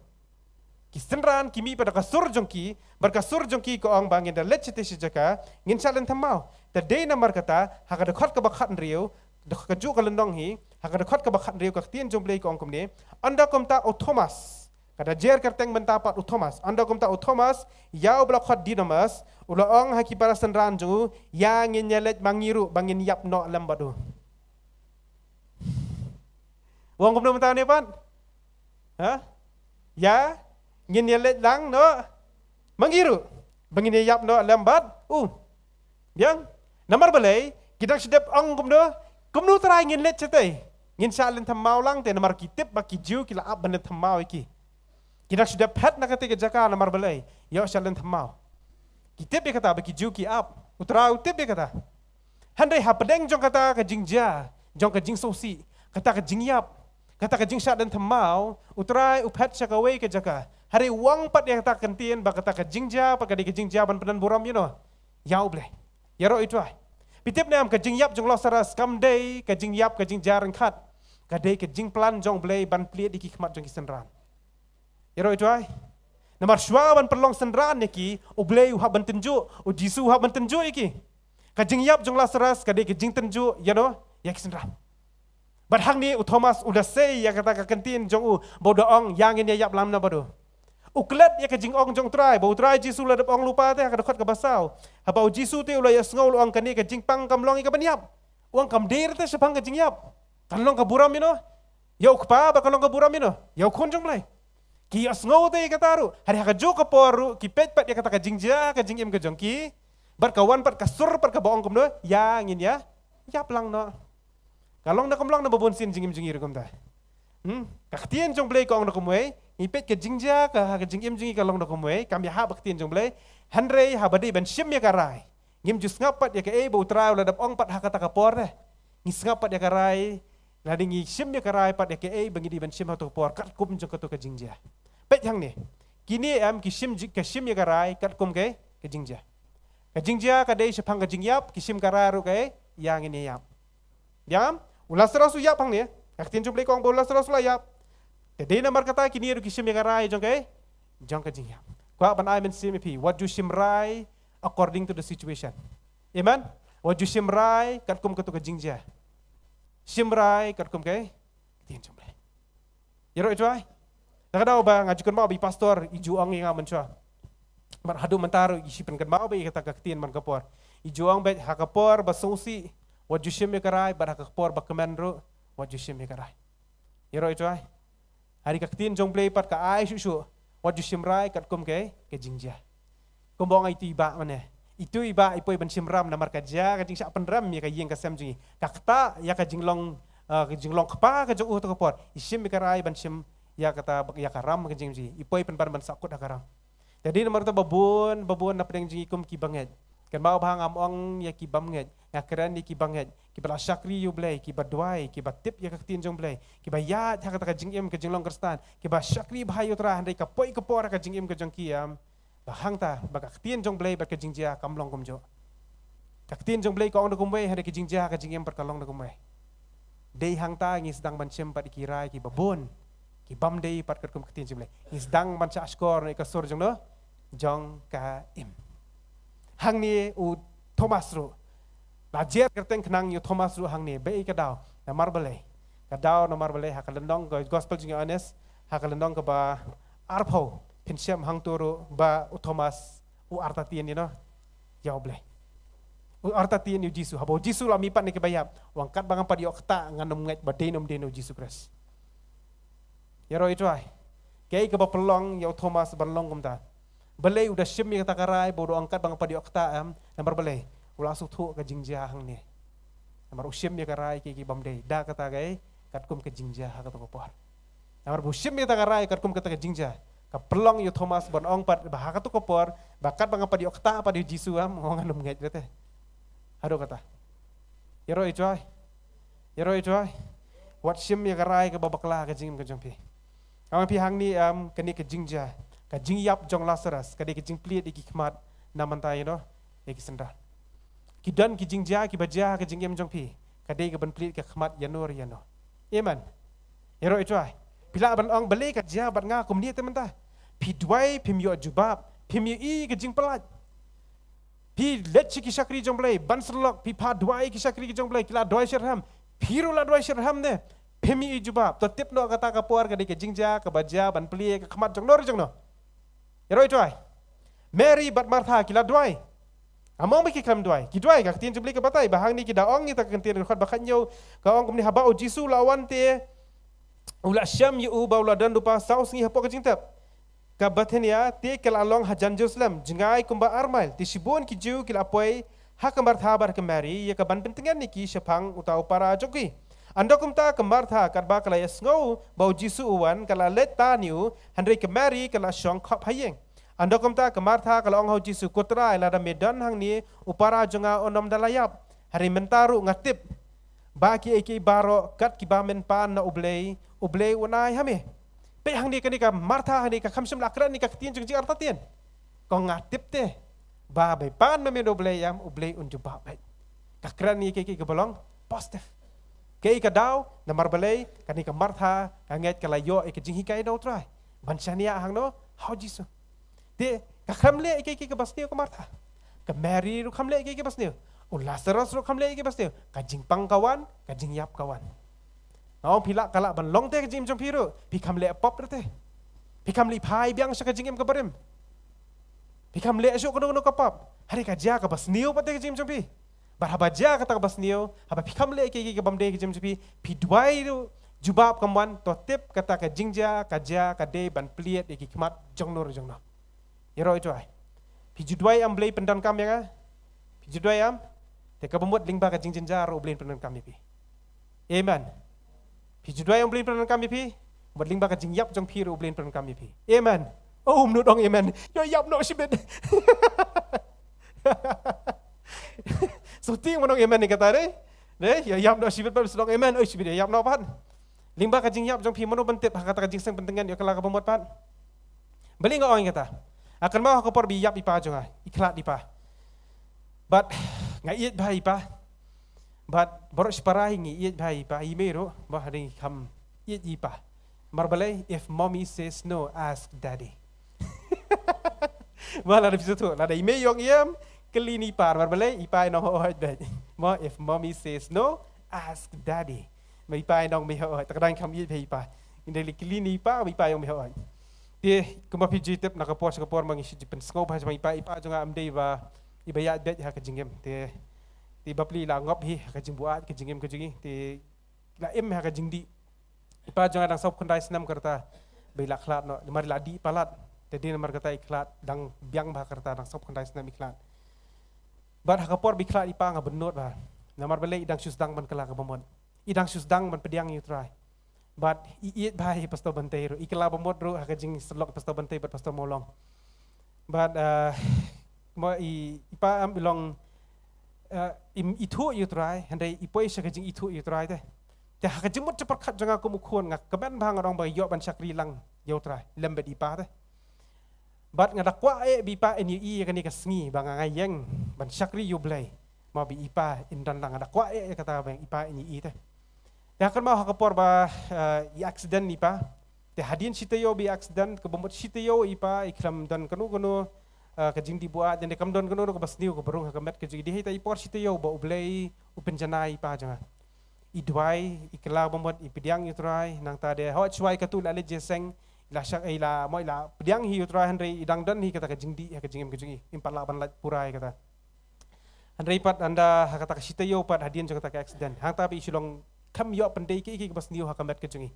Ki synran ki mih pat da ka sur jong ki, bad ka sur jong ki ka ong ba ngin da leit shatei shi jaka, ngin shah leit thymmai. Te dei namar kata, ha ka dkhot kaba khathynriew, dkhot, kajuh ka lynnong hi, ha ka dkhot kaba khathynriew ka ktien jong U Blei ka ong kumne, ynda kumta u Thomas, ka da jer kyrteng mynta pat u Thomas, ynda kumta u Thomas, ïa uba la khot Didymus, u la ong ha ki para synran jong u, ïa ngin ïaleit ma ngi ruh ba ngin ïap noh lem bad u. U ong kumno mynta ne pat? Ha? Ïa ngin ïaleit lang noh ma ngi ruh ba ngin ïa ïap noh lem bad u. Biang, namar balei, ki dang shu dep ong kumno, kumno Trai ngin leit shatei? Ngin shah leit thymmai lang te, namar ki tip ba ki Jiw ki la ap ban leit thymmai ïa ki. Ki dang shu dep phet na katei ka jaka, namar balei, ïoh shah leit thymmai. Ki tip ïa kata ba ki Jiw ki ap, u Trai u tip ïa kata. Hynrei hapdeng jong kata ka jingjia, jong ka jingsngewsih, kata ka jingïap, kata ka jingshah leit thymmai, u Trai u phet sha kawei ka jaka. Hynrei u ong pat ïa kata ka kyntien ba kata ka jingjia pat ka dei ka jingjia ban pyndon burom ïano, ïa U Blei. Ïaroh ïa u Trai. Phi tip ne em, ka jingïap jong u Lasaros kam dei ka jingïap, ka jingjia ryngkat. Ka dei ka jingplan jong U Blei ban plie ïa ki khmat jong ki synran. Ïaroh ïa u Trai. Namar shuwa ban pynlong synran ïa ki, U Blei u hap ban tynjuh, u Jisu u hap ban tynjuh ïa ki. Ka jingïap jong u Lasaros ka dei ka jingtynjuh ïano, ïa ki synran. Bad hangne u Thomas u da sei ïa kata ka kyntien jong u, ba u da ong, ïa ngin ïa ïap lang noh bad u. U klet ïa ka jingong jong u Trai, ba u Trai Jisu u la dep ong lypa te ha ka dkhot kaba saw. Haba u Jisu te u la ïohsngew, u la ong kane ka jingpang kam long ïa ka ban ïap. U ong kam dei te shaphang ka jingïap. Kan long ka burom ïano, ïa u Kpa, bad kan long ka burom ïano, ïa u Khun jong U Blei. Ki ïohsngew te ïa kata ruh, hynrei ha kajuh ka por ruh ki peit pat ïa kata ka jingjia, ka jingim ka jong ki. Bad ka wan pat ka sur pat kaba ong kumno, ïa ngin ïa ïap lang noh. Ka long ne kam long na ba bun sien jingim jong ngi ruh kumta. Hmm? Ka ktien jong U Blei ka ong na kumwei, ngi peit ka jingjia ka ha ka jingim jong ngi ka long na kumwei, kam ïahap bad ka ktien jong U Blei. Hynrei haba dei ban shim ïa ka rai, ngim ju sngap pat ïa kaei ba u Trai u la dep ong pat ha kata ka por te. Ngi sngap pat ïa ka rai, lane ngi shim ïa ka rai pat ïa kaei ba ngi dei ban shim ha kato ka por katkum jong kato ka jingjia. Peit hangne. Kine em ki shim ji-, ka shim ïa ka rai katkum ka, ka jingjia. Ka jingjia ka dei shaphang ka jingïap, ki shim ka rai ruh ka ïa ngin ïa ïap. Biang? U Lasaros u ïap hangne. Ka ktien jong U Blei ka ong ba u Lasaros u la ïap. Te dei namar kata kine ruh ki shim ïa ka rai jong ka, jong ka jingïap. Kwah ban ai mynsiem ïa phi, wat ju shim rai according to the situation. Amen. Wat ju shim rai katkum kato ka jingjia. Shim rai katkum ka ktien jong U Blei. Ïaroh ïa u trai. Da ka daw ba nga ju kynmaw ba i pastor i ju ong ïa nga mynshuwa. Bad haduh mynta ruh i shu pynkynmaw ba ïa kata ka ktien man ka por. I ju ong ba ha ka por ba sngewsih wat ju shim ïa ka rai, bad ha ka por ba kmen ruh wat ju shim ïa ka rai. Ïaroh ïa u trai. Hynrei ka ktien jong U Blei pat ka ai shuh shuh, wat ju shim rai katkum ka, ka jingjia. Kumba ong ïa itu i bah mynne. Itu i bah i poi ban shim ram namar ka jia ka jingshah pynrem ïa ka ïing ka sem jong i. Ka ktah ïa ka jinglong, eh, ka jinglong kpa ka jong u ha kato ka por. I shim ïa ka rai ban shim ïa kata, ïa ka ram ka jong i. I poi pynban ban sahkut ha ka ram. Te dei namar kata ba bun, ba bun na pdeng jong ngi kum ki bangeit. Kynmaw ba ngam ong ïa ki bym ngeit, nga kren ïa ki bangeit, kiba la shakri ïa U Blei, kiba duwai, kiba tip ïa ka ktien jong U Blei, kiba ïaid ha kata ka jingim ka jinglong Khristan, kiba shakri bha ïa U Trai, hynrei ka poi ka por ha ka jingim ka jong ki, em. Ba hangta ba ka ktien jong U Blei bad ka jingjia kam long kumjuh. Ka ktien jong U Blei ka ong da kumwei, hynrei ka jingjia ka jingim pat ka long da kumwei. Dei hangta ngi sdang ban shim pat ïa ki rai kiba bun, ki bym dei pat katkum ka ktien jong U Blei. Ngi sdang ban shah shkor na ka sur jong no, jong ka im. Hangne u Thomas ruh. La jer kyrteng khnang ïa u Thomas ruh hangne, ba ïa ka daw namar balei. Ka daw namar balei ha ka lynnong ka gospel jong u Ïoannis, ha ka lynnong kaba arphew, phin shem hangto ruh ba u Thomas u artatien ïa no, ïa U Blei. U artatien ïa u Jisu, haba u Jisu la mih pat na kiba ïap, u ong katba ngam pat ïoh ktah ngan ym ngeit ba dei ne ym dei u Jisu Khrist. Ïaroh ïa u trai. Kaei kaba pynlong ïa u Thomas ban long kumta? Balei u da shim ïa kata ka rai ba u da ong katba ngam pat ïoh ktah, em, namar balei? U la sngewthuh ka jingjia hangne. Namar u shim ïa ka rai kiei kiei bym dei, da kata kaei, katkum ka jingjia ha kato ka por. Namar ba u shim ïa kata ka rai katkum kata ka jingjia, ka pynlong ïa u Thomas ban ong pat ba ha kato ka por ba katba ngam pat ïoh ktah pat ïa u Jisu, em, ngan ym ngeit ruh te. Haduh kata. Ïaroh ïa u trai. Ïaroh ïa u trai. Wat shim ïa ka rai kaba bakla ha ka jingim ka jong phi. Nga ong ïa phi hangne, em, kane ka jingjia, ka jingïap jong u Lasaros ka dei ka jingplied ïa ki khmat na bynta ïa no, ïa ki synran. Ki don ki jingjia kiba jia ha ka jingim jong phi, ka dei kaban plied ka khmat ïa no ïa no. Amen. Ïaroh ïa u trai. Phi lah ban ong balei ka jia bad nga kumne te mynta. Phi duwai phim ïoh jubab, phim ïohi ka jingpyllait. Phi leit sha ki shakri jong U Blei ban sylloh, phi phah duwai ki shakri jong U Blei, ki la duwai shitrhem. Phi ruh la duwai shitrhem ne phim ïohi jubab. To tip noh kata ka por ka dei ka jingjia kaba jia ban plie ka khmat jong no re jong no. Ïaroh ïa u trai. Mary bad Martha ki la duwai. Ngam ong ba ki khlem duwai, ki duwai. Ka ktien jong U Blei ka batai ba hangne ki da ong ïa kata ka ktien, dkhot ba khathynñiew, ka ong kumne, haba u Jisu u la wan te u la shem ïa u ba u la don lypa saw sngi hapoh ka jingtep. Ka Bethania te ka la long hajan Jerusalem, jngai kumba ar mail. Te shibun ki Jiw ki la poi ha ka Martha bad ha ka Mary ïa kaban pyntngen ïa ki shaphang uta u para jong ki. Ynda kumta ka Martha katba ka la ïohsngew ba u Jisu u wan, ka la leit tan ïa u, hynrei ka Mary ka la shong khop ha ïing. Ynda kumta ka Martha ka la ong ha u Jisu, Ko Trai, lada me don hangne, u para jong nga un ym da la ïap. Hynrei mynta ruh nga tip ba kiei kiei baroh kat kiba men pan na U Blei, U Blei un ai ha me. Peit hangne kane ka Martha hangne ka kham shym la kren ïa ka ktien jong ka jingartatien. Ko nga tip te ba me pan na me na U Blei, em, U Blei un jubab beit. Ka kren ïa kiei kiei kiba long positive. Kaei ka daw? Namar balei? Kane ka Martha ka ngeit ka la ïoh ïa ka jinghikai na U Trai ban shaniah hangno? Ha u Jisu. Te ka khlem leh ïa kiei kiei kiba sniew ka Martha. Ka Mary ruh kam leh ïa kiei kiei kiba sniew. U Lasaros ruh kam leh ïa kiei kiei kiba sniew. Ka jingpang ka wan, ka jingïap ka wan. Nga ong phi lah, ka lah ban long te ka jingim jong phi ruh, phi kam leh pop ruh te. Phi kam leh phai biang sha ka jingim ka barim. Phi kam leh shuh kano kano ka pop. Hynrei ka jia kaba sniew pat te ka jingim jong phi. Bad haba jia kata kaba sniew, haba phi kam leh kiei kiei ki bym dei ha ka jingim jong phi, phi duwai ruh jubab kam wan, to tip kata ka jingjia ka jia ka dei ban plied ïa ki khmat jong no re jong no. Ïaroh ïa u trai. Phi ju duwai em Blei pyndonkam ïa nga? Phi ju duwai em? Te kaba mut lyngba ka jingjynjar ruh U Blei un pyndonkam ïa phi. Amen. Phi ju duwai em Blei un pyndonkam ïa phi? Mut lyngba ka jingïap jong phi ruh U Blei un pyndonkam ïa phi. Amen. Oh, mut ong amen. Ïa ïap noh shibit. Sngewthuh mut ong amen ïa kata re. Re, ïa ïap noh shibit pat sdang amen, oi shibit ïa ïap noh pat. Lyngba ka jingïap jong phi mano ban tip ha kata ka jingseng pyntngen ïa ka la kaba mut pat. Balei nga ong ïa kata? Nga kynmaw ha ka por ba ïap i pa jong nga, i khlad i pa. But nga ïeit bha ïa i pa. But baroh shipara hi ngi ïeit bha ïa i pa, i mei ruh, ba hadien kham ïeit ïa i pa. Namar balei, if mommy says no, ask daddy. Ba lada phi sngewthuh, lada i mei ong ïem, kylli ïa i pa, namar balei, i pa i ong hooid beit. Ba if mommy says no, ask daddy. Ba i pa i ong mei hooid, te ka dang kham ïeit bha ïa i pa. Ngi dei kylli ïa i pa, ba i pa i ong mei hooid. Te kumba phi ju tip, na ka por sha ka por ma ngi shu ju pynsngew bha sha i pa, i pa jong nga um dei ba i ba ïaid beit ha ka jingim. Te, te bapli la ngop hi ha ka jingbuaid ka jingim ka jong i. Te la im ha ka jingdih. I pa jong nga dang sawphew khyndai snem ka rta ba i la khlad noh. Namar i la dih palat. Te dei namar kata i khlad, dang biang bha ka rta, dang sawphew khyndai snem i khlad. Bad ha ka por ba i khlad i pa nga bynnud bha. Namar balei, i dang shu sdang ban kylla ka bamut. I dang shu sdang ban pdiang ïa u Trai. Bad i ïeit bha ïa Pastor Bantei ruh. I kylla bamut ruh ha ka jingsyllok Pastor Bantei bad Pastor Mawlong. Bad, uh, mo i, i pa em i long, uh, i, ithuh ïa u Trai, hynrei i poi sha ka jingithuh ïa u Trai te. Te ha ka jingmut jingpyrkhat jong nga kum u khun, nga kmen bha, nga ong ba ïoh ban shakri lang ïa u Trai lem bad i pa te. Bad nga da kwah eh ba i pa in ïohi ïa kane ka sngi ba nga, nga ïeng ban shakri ïa u Blei. Ma ba i pa in don lang, nga da kwah eh ïa kata ba i pa in ïohi te. Te ha kynmaw ha ka por ba, eh, i accident i pa. Te hadien shi taïew ba i accident, kaba mut shi taïew i pa i khlem don kano kano, eh, ka jingdih buaid, ïa ne kam don kano kano kaba sniew kaba rung ha ka met ka jong i. Dei hi ta i por shi taïew ba u Blei u pynjanai i pa jong nga. I duwai, i kylla bamut, i pdiang ïa u Trai, nangta de hooid shuwa katto i la leit jingïaseng, i la shak, i la, mo i la pdiang hi ïa u Trai, hynrei i dang don hi kata ka jingdih ha ka jingim ka jong i. Im pat lah ban lait pura ïa kata. Hynrei pat ynda ha kata ka shi taïew pat hadien jong kata ka accident, hangta ba i shu long kam ïoh pyndei kiei kiei kaba sniew ha ka met ka jong i.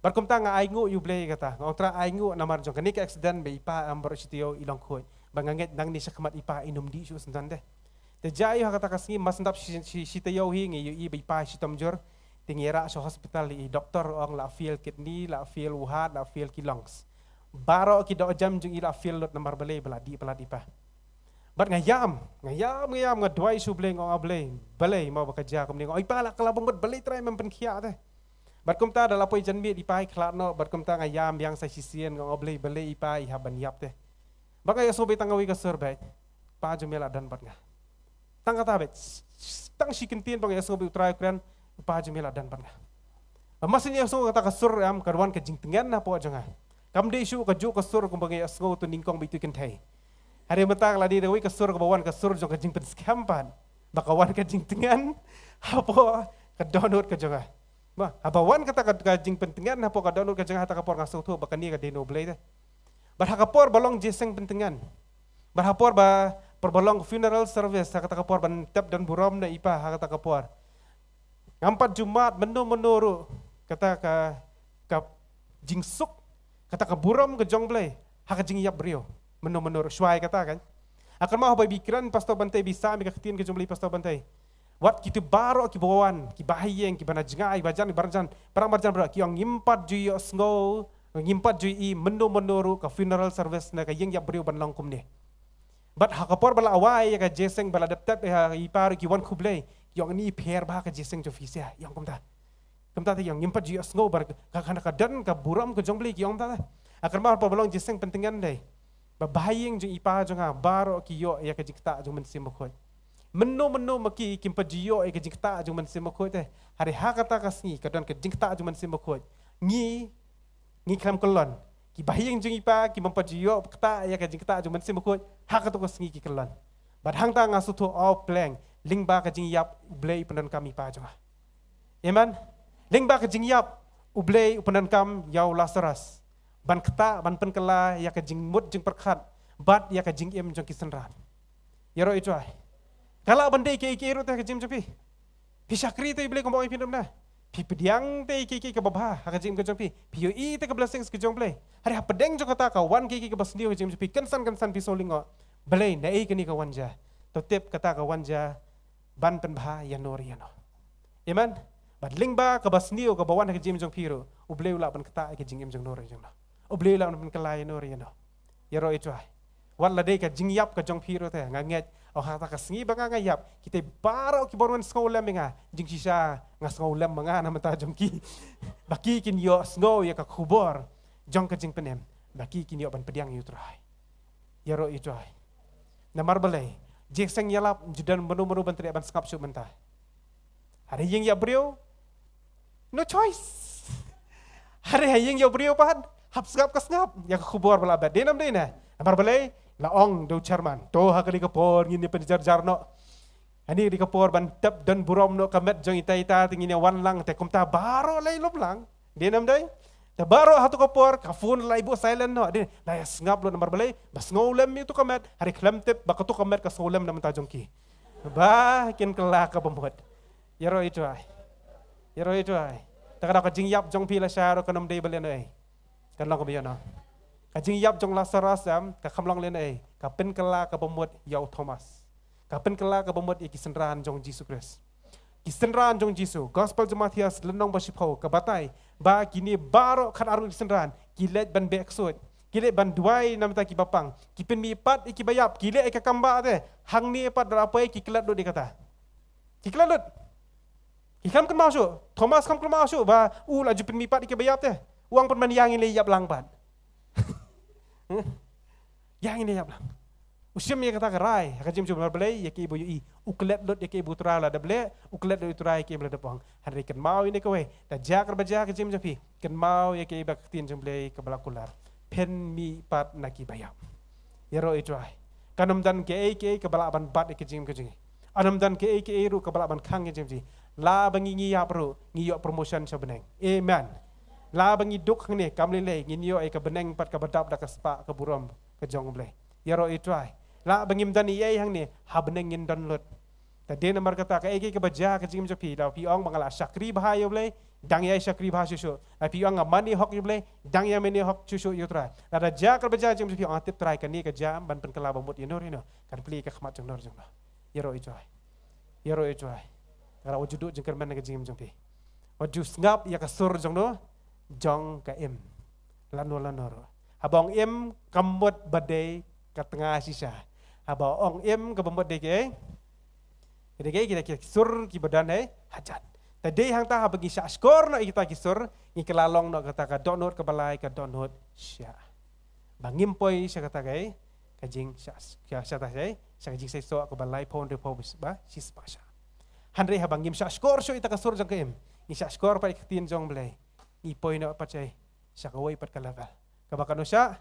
Bad kumta nga ainguh ïa u Blei ïa kata, nga ong Trai ainguh namar jong kane ka accident ba i pa em baroh shi taïew i long khuid. Ba nga ngeit nangne shakhmat i pa in ym dih shuh syndon de. Te jia ïa ha kata ka sngi, mar shen dap shi, shi, shi taïew hi ngi ïohi ba i pa i shitom jur. Te ngi ïarah sha hospital, i doktor ong la fail kidney, la fail u heart, la fail ki lungs. Baroh ki dohjem jong i la fail lut, namar balei, ba la dih palat i pa. Bad nga ïam, nga ïam, nga ïam, nga duwai sha u Blei, nga ong, A Blei, balei mo ba ka jia kumne? Nga ong, I pa la kylla bamut, balei Trai mem pynkhiah te? Bad kumta da la poi janmiet i pa i khlad noh, bad kumta nga ïam biang sa shisien, nga ong, A Blei, balei i pa i hap ban ïap te? Bad nga ïohsngew beit tang kawei ka sur beit, Pa jong me la don bad nga. Tang kata beit, tang shi kyntien ba nga ïohsngew beit u Trai u kren, Pa jong me la don bad nga. Bad mar shen ïohsngew kata ka sur em, ka wan ka jingtngen hapoh jong nga. Kam dei shuh kajuh ka sur kumba nga ïohsngew tu nyngkong beit tu kynthei. Hynrei mynta ka la dei kawei ka sur kaba wan, ka sur jong ka jingpynskhem pat. Ba ka wan ka jingtngen hapoh ka dohnud ka jong nga. Ba, haba wan kata ka, ka jingpyntngen hapoh ka dohnud ka jong nga, ha kata ka por nga sngewthuh ba kane ka dei na u Blei te. Bad ha ka por ba long jingïaseng pyntngen, bad ha ka por ba, por ba long funeral service, ha kata ka por ban tep don burom na i pa, ha kata ka por ngam pat ju mad mynno mynno ruh kata ka, ka jingsuk, kata ka burom ka jong u Blei ha ka jingïap briew mynno mynno ruh. Shuwa ïa kata kan, ha kynmaw haba i kren Pastor Bantei, ba i sam ïa ka ktien ka jong u Blei Pastor Bantei, wat kito baroh kiba wan, kiba ha ïing, kiba na jngai, kiba jan, kiba jan, para marjan baroh, ki ong ngim pat ju ïohsngew, ngim pat ju ïohi mynno mynno ruh ka funeral service ne ka ïing ïap briew ban long kumne. Bad ha ka por ba la wai ïa ka jingïaseng, ba la dep tep ïa i pa ruh, ki wan khublei, ki ong, ni pher bha ka jingïaseng jong phi sha, i ong kumta. Kumta te i ong ngim pat ju ïohsngew, bad ka, ka, ka don ka burom ka jong u Blei, ki ong kumta te. Ha kynmaw ha ka por ba long jingïaseng pyntngen dei, ba ha ïing jong i pa jong nga baroh ki ïoh ïa ka jingktah jong u Mynsiem Bakhuid. Mynno mynno ma ki kim pat ju ïoh ïa ka jingktah jong u Mynsiem Bakhuid te. Hynrei ha kata ka sngi ka don ka jingktah jong u Mynsiem Bakhuid. Ngi, ngi khlem kyllon. Kiba ha ïing jong i pa, ki bym pat ju ïoh ktah ïa ka jingktah jong u Mynsiem Bakhuid, ha kato ka sngi ki kyllon. Bad hangta nga sngewthuh, oh pleng, lyngba ka jingïap u Blei u pyndonkam i pa jong nga. Amen. Lyngba ka jingïap u Blei u pyndonkam ïa u Lazarus ban ktah, ban pynkylla ïa ka jingmut jingpyrkhat bad ïa ka jingim jong ki synran. Ïaroh ïa u Trai. Ka lah ban dei kiei kiei ruh te ha ka jingim jong phi. Phi shakri te ïa u Blei kumba ong ïa phi, ym dei? Phi pdiang te ïa kiei kiei kaba bha ha ka jingim ka jong phi. Phi ïohi te ka blessings ka jong u Blei. Hynrei hapdeng jong kata ka wan kiei kiei kaba sniew ha ka jingim jong phi, kynsan kynsan phi sngewlyngngoh. Balei, naei kane ka wan jia? To tip, kata ka wan jia ban pynbha ïano re ïano. Amen. Bad lyngba kaba sniew kaba wan ha ka jingim jong phi ruh, u Blei u lah ban ktah ïa ka jingim jong no re jong no. U Blei u lah ban pynkylla ïano re ïano. Ïaroh ïa u Trai. Wat la dei ka jingïap ka jong phi ruh te, nga ngeit, oh ha kata ka sngi ba nga, nga ïap, kita baroh kiba rung sngewlem ïa nga, jingshisha nga sngewlem ma nga na bynta jong ki. Ba ki kin ïohsngew ïa ka khubor jong ka jingpynim, ba ki kin ïoh ban pdiang ïa u Trai. Ïaroh ïa u Trai. Namar balei? Jingseng ïalap, ju don mano mano ban treh ban sngap shuh mynta. Hynrei ïing ïa briew, no choice. Hynrei ha ïing ïa briew pat, hap sngap ka sngap ïa ka khubor ba la bat. Dei nam dei ne? Namar balei? La ong da u chairman, to ha kane ka por ngin ïa pynjarjar noh. Hangne ka dei ka por ban tep don burom noh ka met jong ita ita, te ngin ïa wan lang, te kumta baroh la ïa lum lang. Dei nam dei? Te baroh ha tu ka por ka phone la ïa buh silent noh. Dei, la ïa sngap lut namar balei? Ba sngewlem ïa tu ka met, hynrei khlem tip ba ka tu ka met ka sngewlem na bynta jong ki. Ba kin kylla kaba mut. Ïaroh ïa u Trai. Ïaroh ïa u Trai. Te ka dei ka jingïap jong phi lashai ruh kan ym dei ba lehnohei. Kan long kaba ïoh noh. Ka jingïap jong Lasarus, em, ka kham long lehnohei, ka pynkylla kaba mut ïa u Thomas. Ka pynkylla kaba mut ïa ki synran jong Jisu Khrist. Ki synran jong Jisu, Gospel jong Mathaios lynnong ba shiphew, ka batai ba kine baroh khatar ngut ki synran ki leit ban beh ksuid, ki leit ban duwai na bynta kiba pang, ki pynmihpat ïa kiba ïap, ki leh ïa ka kam ba te, hangne pat da la poi ki klet lut ïa kata. Ki klet lut. Ki kham kynmaw shuh. Thomas kham kynmaw shuh ba u la ju pynmihpat ïa kiba ïap te. U ong pat, man ïa ngin leit ïap lang pat. Ïa ngin leit ïap lang. U shim ïa kata ka rai ha ka jingim jong u namar balei? Ïa kaei ba u ïohi. U klet lut ïa kaei ba u Trai u la dep leh, u klet lut ïa u Trai ïa kaei ba u la dep ong. Hynrei kynmaw ïa kane kawei, da jia kaba jia ha ka jingim jong phi, kynmaw ïa kaei ba ka ktien jong U Blei kaba la kular, pynmihpat na kiba ïap. Ïaroh ïa u Trai. Kan ym don kaei kaei kaba lah ban bat ïa ka jingim ka jong ngi. Kan ym don kaei kaei ruh kaba lah ban khang ïa ka jingim jong ngi. La ba ngi, ngi ïap ruh, ngi ïoh promotion sha bneng. Amen. La ba ngi duk hangne kam lei lei, ngin ïoh ïa ka bneng pat kaba dap da ka spah ka burom ka jong U Blei. Ïaroh ïa u Trai. La ba ngim don ei ei hangne, ha bneng ngin don lut. Te dei namar kata, kaei kaei kaba jia ha ka jingim jong phi, lada phi ong ba nga la shakri bha ïa U Blei, dang ïai shakri bha shuh shuh. Lada phi ong nga mane hok ïa U Blei, dang ïai mane hok shuh shuh ïa u Trai. Lada jia kaba jia ha ka jingim jong phi, ong tip Trai, kane ka jia ban pynkylla ba mut ïa no ïa no, kan plie ïa ka khmat jong no jong no. Ïaroh ïa u Trai. Ïaroh ïa u Trai. Te wat ju duh jingkyrmen ha ka jingim jong phi. Wat ju sngap ïa ka sur jong no, jong ka im. Lano lano ruh. Haba ong im, kam mut ba dei ka tnga shisha. Haba ong im, kaba mut dei kaei? Ka dei kaei? Ka dei ki sur kiba don ha hajat. Te dei hangta haba ngi shahshkor noh ïa kita ki sur, ngi kylla long noh kata ka dohnud kaba lai, ka dohnud shiah. Ba ngim poi sha kata kaei? Ka jing sha, sha, sha ta kaei? Sha ka jingseisoh kaba laiphew, hynriewphew ba shispah shah. Hynrei haba ngim shahshkor shuh ïa kata ka sur jong ka im, ngi shahshkor pat ïa ka ktien jong U Blei, ngi poi noh pat sha, sha kawei pat ka level. Kaba katno shah?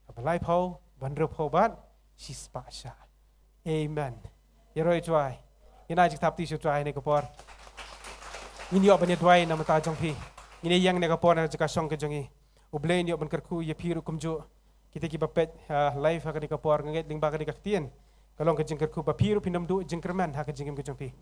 Kaba laiphew, ba hynriewphew bad shispah shah. Amen. Ïaroh ïa u Trai. Ngin ai jingthap kti sha u Trai ha kane ka por. Ngin ïoh ban ïa duwai na bynta jong phi. Ngin ïa ïeng ha kane ka por na ka jaka shong ka jong ngi. U Blei un ïoh ban kyrkhu ïa phi ruh kumjuh. Kita kiba peit, ah, live ha kane ka por, nga ngeit lyngba kane ka ktien, ka long ka jingkyrkhu ba phi ruh phin ym duh jingkyrmen ha ka jingim ka jong phi.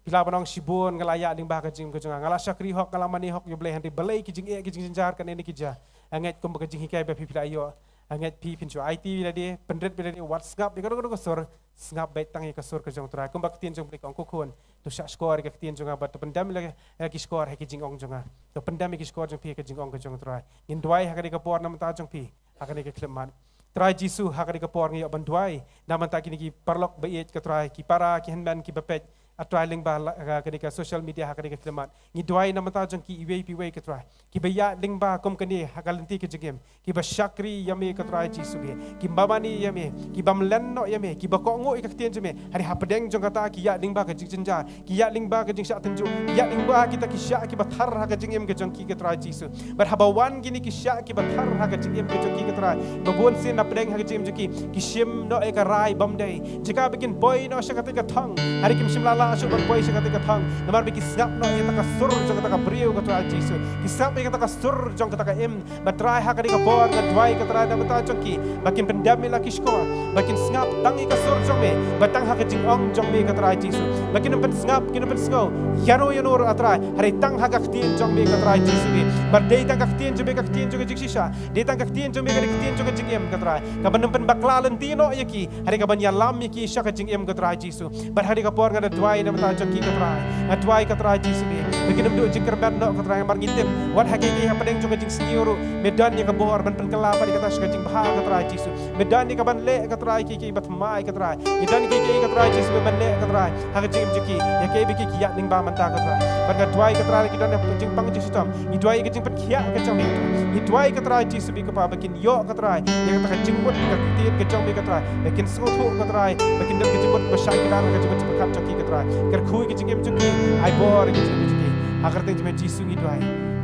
Phi lah ban ong shibun nga la ïaid lyngba ha ka jingim ka jong nga, nga la shakri hok, nga la mane hok ïa U Blei, hynrei balei ki jingeh ki jingjynjar kane ne ki jia. Nga ngeit kumba ka jinghikai ba phi, phi la ïoh. Nga ngeit phi phin shu aiti ïa lade, pynrit ïa lade, wat sngap ïa kano kano ka sur, sngap beit tang ïa ka sur ka jong u Trai. Kumba ka ktien jong U Blei ka ong, ko khun, to shahshkor ïa ka ktien jong nga bad to pyndem ïa la, ïa ki shkor ha ki jingong jong nga. To pyndem ïa ki shkor jong phi ha ka jingong ka jong u Trai. Ngin duwai ha kane ka por na bynta jong phi. Ha kane ka khyllipmat, Trai Jisu, ha kane ka por ngi ïoh ban duwai na bynta kine ki paralok ba ïeit, ko Trai, ki para ki hynmen kiba peit, A Trai, lyngba la, ha kane ka social media, ha kane ka khyllipmat. Ngi duwai na bynta jong ki iwei pa iwei, ko Trai, kiba ïaid lyngba kum kane ha ka lynti ka jingim, kiba shakri ïa me, ko Trai Jisu, kiba mane ïa me, kiba mlien noh ïa me, kiba kohnguh ïa ka ktien jong me. Hynrei hapdeng jong kata ki ïaid lyngba ka jingjynjar, ki ïaid lyngba ka jingshah tynjuh, ki ïaid lyngba kita ki shiah kiba thar ha ka jingim ka jong ki, ko Trai Jisu. Bad haba wan kine ki shiah kiba thar ha ka jingim ka jong ki, ko Trai, ba bun sien hapdeng ha ka jingim jong ki, ki shim noh ïa ka rai bymdei. Jaka ba kin poi noh sha kata ka thong, hynrei kim shym la lah shuh ban poi sha kata ka thong, namar ba ki sngap noh ïa kata ka sur jong kata ka briew, ko Trai Jisu. Ki sngap ïa kata ka sur jong kata ka im. Bad Trai, ha kane ka por nga duwai, ko Trai, na bynta jong ki, ba kin pyndem ïa la ki shkor, ba kin sngap tang ïa ka sur jong me, ba tang ha ka jingong jong me, ko Trai Jisu. Ba kin ym pynsngap, kin ym pynsngew ïano ïano ruh, A Trai, hynrei tang ha ka ktien jong me, ko Trai Jisu. Bad dei tang ka ktien jong me ka ktien jong ka jingshisha, dei tang ka ktien jong me ka ktien jong ka jingim, ko Trai, kaban ym pynbakla lynti noh ïa ki, hynrei kaban ïalam ïa ki sha ka jingim, ko Trai Jisu. Bad ha kane ka por nga da duwai na bynta jong ki, ko Trai. Nga duwai, ko Trai Jisu, ba kin ym duh jingkyrmen noh, ko Trai, namar ngi tip wat ha kiei kiei hapdeng jong ka jingsniew ruh me don ïa ka bor ban pynkylla pat ïa kata sha ka jingbha, ko Trai Jisu. Me don ïa ka ban leh, ko Trai, kiei kiei ba thymmai, ko Trai. Me don kiei kiei, ko Trai Jisu, ba ban leh, ko Trai, ha ka jingim jong ki, ïa kiei ba ki ïaid lyngba mynta, ko Trai. Bad nga duwai, ko Trai, ki don ha ka jingpang jingshitom, ngi duwai ïa ka jingpynkhiah ka jong me, ko Trai. Ngi duwai, ko Trai Jisu, ba ki, ko Pa, ba kin ïoh, ko Trai, ïa kata ka jingmut ka ktien ka jong me, ko Trai, ba kin sngewthuh, ko Trai, ba kin don ka jingmut kaba shai kdar ha ka jingmut jingpyrkhat jong ki, ko Trai. Kyrkhu ïa ka jingim jong ki, ai bor ïa ka jingim jong ki. Ha ka kyrteng jong me Jisu ngi duwai.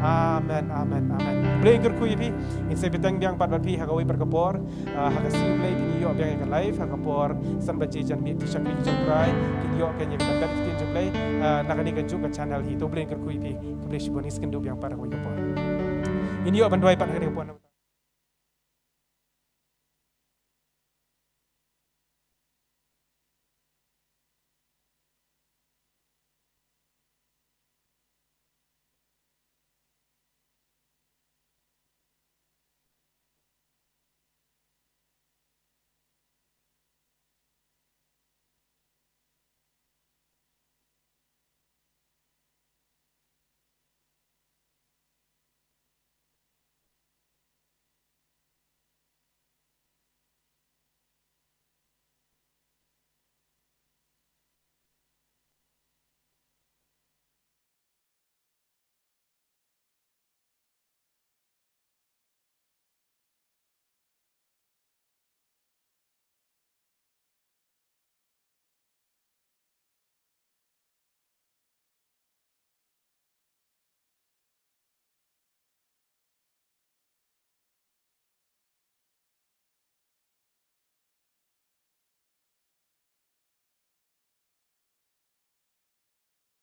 Amen, amen, amen. Blei kyrkhu ïa phi. Ngin sa bteng biang pat bad phi ha kawei pat ka por, ah, ha ka sngi Blei, phin ïoh biang ïa ka live ha ka por san baje janmiet, ki shakri ki jong Trai kin ïoh ka ïa ka ban bad ktien jong Blei, ah, na kane ka juh ka channel hi. To Blei kyrkhu ïa phi. Khublei shibun, ngin sa kynduh biang pat ha kawei ka por. Ngin ïoh ban duwai pat ha kane ka por.